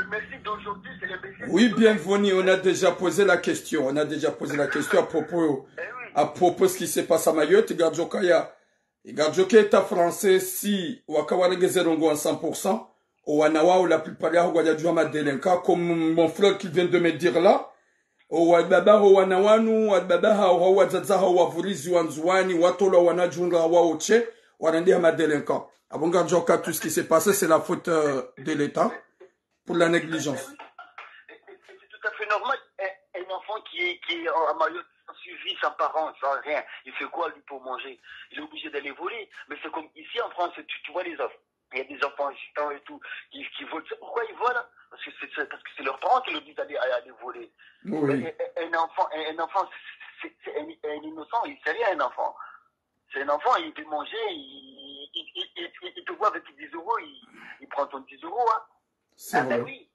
le merci d'aujourd'hui, c'est le merci Oui, de- bienvenue. On a déjà posé la question. On a déjà posé la question à propos, Eh oui. À propos de ce qui se passe à Mayotte. Gadjokaya, Gadjoka État français, si wakawaregeze rongo en cent pour cent, o wana wao, la plupart yao wadjadjua ma délinquants, comme mon frère qui vient de me dire là, o wababa ho wana wanu, wababa hao, hao wadzadze hao wavurizi wa Ndzuwani, watolwa wana djundra wao tse, wanandiha ma délinquants. Abo Gadjoka, tout ce qui s'est passé, c'est la faute euh, de l'État pour la négligence. Et, et, et c'est tout à fait normal. Un, un enfant qui est, qui est en- à Mayotte, sans suivi, sans parents, sans rien, il fait quoi lui pour manger? Il est obligé d'aller voler. Mais c'est comme ici en France, tu, tu vois les enfants. Il Y a des enfants gitans et tout qui, qui volent. C'est pourquoi ils volent, hein? Parce que c'est c'est- parce que c'est leurs parents qui leur disent d'aller aller voler. Oui. Un, un- un enfant, un, un enfant, c'est- c'est, c'est un, un innocent, il sait rien, un enfant. C'est un enfant, il veut manger, il, il, il, il, il te voit avec dix euros, il, il prend ton dix euros, hein. C'est Ah ben vrai. Oui.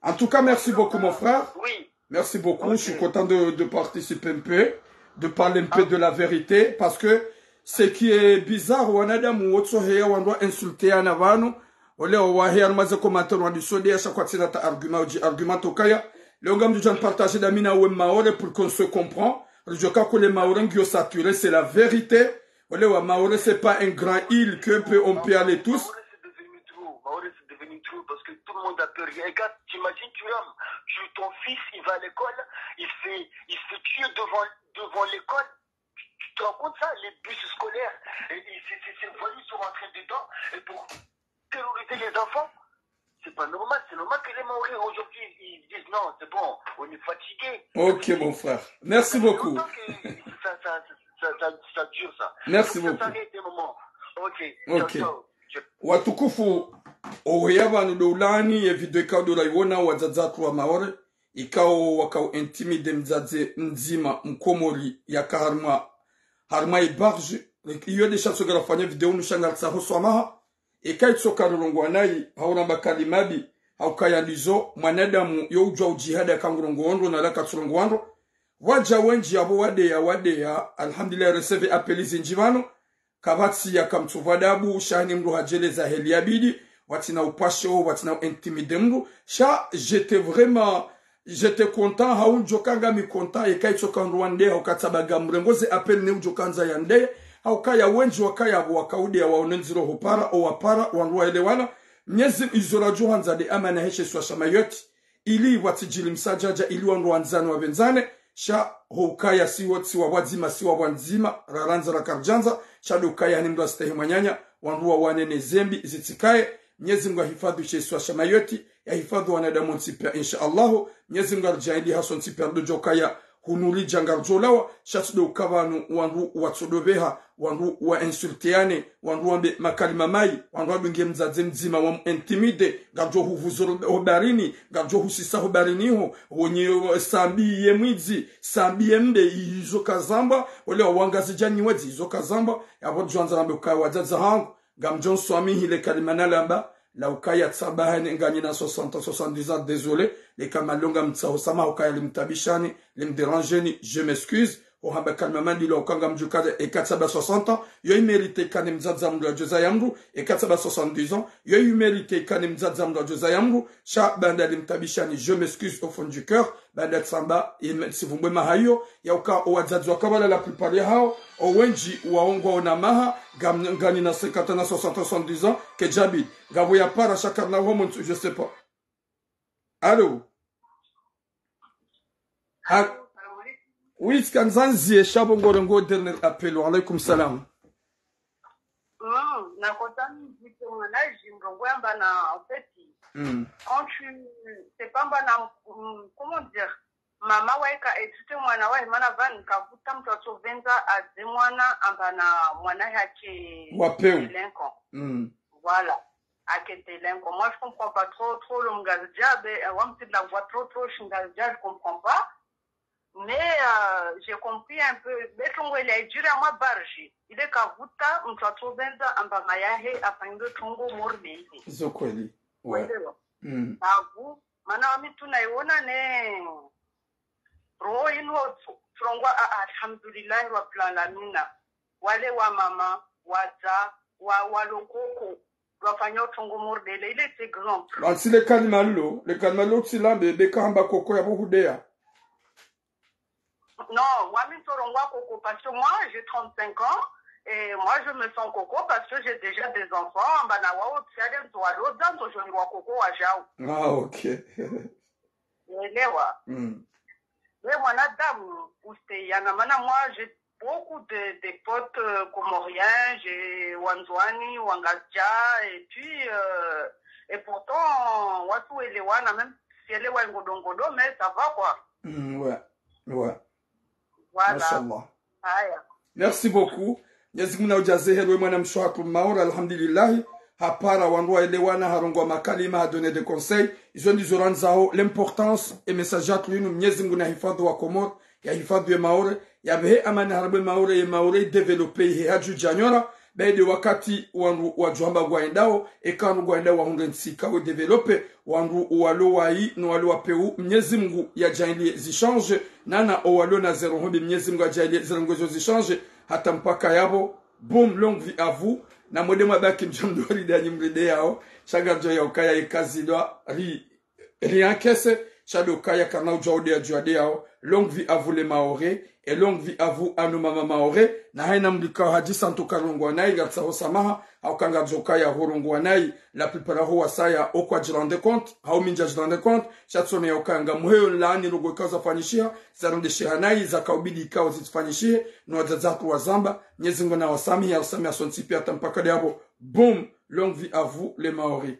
En tout cas, merci beaucoup, mon frère. Oui. Merci beaucoup. Ok. Je suis content de, de participer un peu, de parler un peu Ah. de la vérité, parce que ce qui est bizarre, wanadamu wotsoheya wandru wa insulteana pvanu, ole waheya harumwa ze commentaire wandisondeya sha kwatsina ta argument, udji argument tokaya. Leo ngamdjo dja nipartager dami na we Maore pour qu'on se comprend. Ridjoka kule Maore ngiyo saturé, c'est la vérité. Ole wa Maore, c'est pas un grand île que peut, on peut aller tous. Maore, c'est devenu trop. Maore, c'est devenu trop parce que tout le monde a peur. Et regarde, t'imagines, tu as, tu, ton fils, il va à l'école, il fait, il se fait tuer devant, devant l'école. Tu, tu te rends compte ça, les bus scolaires, et, et c'est, c'est, ces voyous sont rentrés dedans, et pour terroriser les enfants, c'est pas normal. C'est normal que les Maoris aujourd'hui, ils disent non, c'est bon, on est fatigué. Ok, mon frère. Merci beaucoup. Ça fait longtemps que ça, ça, ça, ça, ça dure, ça. Merci beaucoup. Donc, ça s'arrête un moment. Ok, ciao, ciao. Watukufu, oheya pvanu ndo ulani, ye video ikao ndo raiona, wadzadze watru wa Maore, ikao wakao intimider mdzadze mdzima mkomori yaka harumwa, harumwa ye barge, iyo nde sha tsoka rafanya video unu sha ngaritsaho swamaha, eka itsoka rirongoa nayi, hau ramba kalima mbi, hau kaya ndizo, mwanadamu yo udjua udjihadi aka ngurongoa ndro na la katsurongoa ndro. Wadja wendji yapvo wadeya, wadeya, alhamdulillah, recevoir appel zindji pvanu, kapvatsi yaka mtsupvwa adabu, sha ni mndru hadjeleza heli yabidi, watsina upasho, watsina u intimider mndru, sha j'étais vraiment, j'étais content, hau ndjoka ngami content, eka itsoka ndro wandeye, hau katsamba ngamrengo ze appel ne udjoka ndza yandeye, hau kaya wendji wakaya pvo wakaudeya waone ndziro hopara, owapara, wandru waelewana, Mnyezi izo radjo handza nde amani he she isiwa sha Mayotte, ili watsidjili msadjadja, ili wandru wandzane wapvendzane, sha ho ukaya si wotsi wa pvwadzima, si wa pvwandzima, rarandza rakaridjandza, sha ndo ukaya ni mndru astehi mwananya, wandru wawane ne zembi zitsikaye, Mnyezi Mngu yahifadhwi she isiwa sha Mayotte, yahifadhwi wanadamu wontsi pia, insha Allahu, Mnyezi Mngu aridjaanlie hasontsi pia ndo djo ukaya, hunu ridja ngaridjo lawa, sha tsi ndo uka pvanu wandru watsodopveha, wandru wa insulteane, wandru wambe makalima mayi, wandru wadunge mdzadze mdzima wamu intimider, ngaridjo huvuzo ho barini, ngaridjo husisa ho barini ho, wonye, eh, sambi ye mwidzi, sambi ye mbe, izo kazamba, wale wa Wangazidja nyi wedzi, izo kazamba, yapvo ridjo andza rambe ukaya wadzadze hangu, ngamdjo nswamihi le kalima nalamba, la ukaya tsamba hane nganyina soixante ans, soixante-dix ans, désolé, le kalima lo ngamtsaho swamaha ukaya limtabishani, limdérangeni, je m'excuse, ho hamba kalima mbi lo uka ngamdjo ukaya eka tsamba soixante ans, yo imérité ikane mdzadze mndru yadjo zaya mndru, eka tsamba soixante-dix ans, yo imérité ikane mdzadze mndru yadjo zaya mndru, sha baanda limtabishani, je m'excuse au fond du cœur, baanda tsamba, im-, tsivumbwe maha iyo, ya uka owadzadze wakapvala la plupart yahao, owendji wawo ngwaona maha, ngam-, nganyina cinquante na soixante, soixante-dix ans, kedjabidi. Ngapvo yapara sha karina ho mwe ntsu, je sais pas. Allô? Ha-, oui, tsikandza ndziye, sha pvo ngorengo dernier appel. Wa alaikum salam. Mm, nakotami vite mwana, je me revois amba na, en fait, Mm. quand tu, c'est pas amba na, mm, comment dire, mama waye ka éduquer mwana wahe, mana pvanu kavuta mndru atsopvendza adze mwana amba na mwana hake Wa peu. Délinquant. Mm. Voilà. Hake délinquant. Moi, je comprends pas trop, trop le Mngazidja, be, euh, wa mtsi la voix trop, trop, Shingazidja, je comprends pas. Mais, euh, j'ai compris un peu. Be trongo ile idjiri ya mwa barge. Ile kavuta, mndru atsopvendza amba mama yahe, afanye trongo mordre ile. Zo kweli. Ouais. Welewa. Mm. Bavu, mana wami tsu naiona ne, roho inu tsu-, trongo a, alhamdulillah, rabbil alamina. Wale wa mama, wadza, wa, wa lokoko, wafanya trongo mordre ile, il est exemple. Basi le kalima lo, le kalima lo tsilambe, be kahamba koko yapvo hudeya. Non, wami ntsorongoa koko parce que moi, j'ai trente-cinq ans et moi, je me sens koko parce que j'ai déjà des enfants. Amba na wawo tsi ale ntso walodza, ntso djonirwa koko wadjau. Ah, ok. Welewa. Mm. Mais mwanadamu, usteyana, mana moi, j'ai beaucoup de, de potes, euh, comoriens, j'ai Wandzuani, Wangazidja, et puis, euh, et pourtant, wasi welewana, même si elle est ngodo ngodo, mais ça va, quoi. Mm, ouais, ouais. Voilà. Mashallah. Haya. Merci beaucoup. Mnyezi Mngu naudjaze heri we mwanamshe hatru Maore, alhamdulillahi. Hapara wandru waelewana, harongoa makalima, ha donner des conseils. Izo ndizo randzao, l'importance, e message yatru inu, Mnyezi Mngu nahifadhwi wa Komori, yahifadhwi ye Maore, yapvehe amani harabu ye Maore, ye Maore idéveloppé, ihe hadju djanyora. Be nde wakati wandru wadjo hamba ngwaendao, eka wandru ngwaendao wahundre ntsi ikao idéveloppé, wandru walo wayi no walo wapeu, Mnyezi Mngu yadjaanlie zichange, nana owalo na zeroho mbi Mnyezi Mngu yadjaanlie zeroho ezo zichange, hata mpaka yapvo, boum, longue vie à vous, na mwende mwabaki mdjo mdori danyi mride yao, sha ngardjo ya ukaya yeka zidwa, ri, rien que ça, sha ndo ukaya kana udjua ude ya djua de yao, longue vie à vous les Mahorais, et longue vie à vous à nos mamans Mahorais, na haina mdru ikao hadjisa ntsu karongwa nayi, ngartsaho samaha, hauka ngardjo ukaya horongwa nayi, la plupart ho wasaya, okwadji rendre compte, hau mi ndjadji rendre compte, sha tsone ya ukaya ngamuheyo nlaani ndrongoo ikao zafanyishiha, zarendesheha nayi, zakaubidi ikao zitsifanyishihe, no wadzadze hatru wazamba, Mnyezi Mngu nawasamihi, yarisamihi sontsi pia hata mpaka nde yapvo, boum, longue vie à vous, les Mahorais.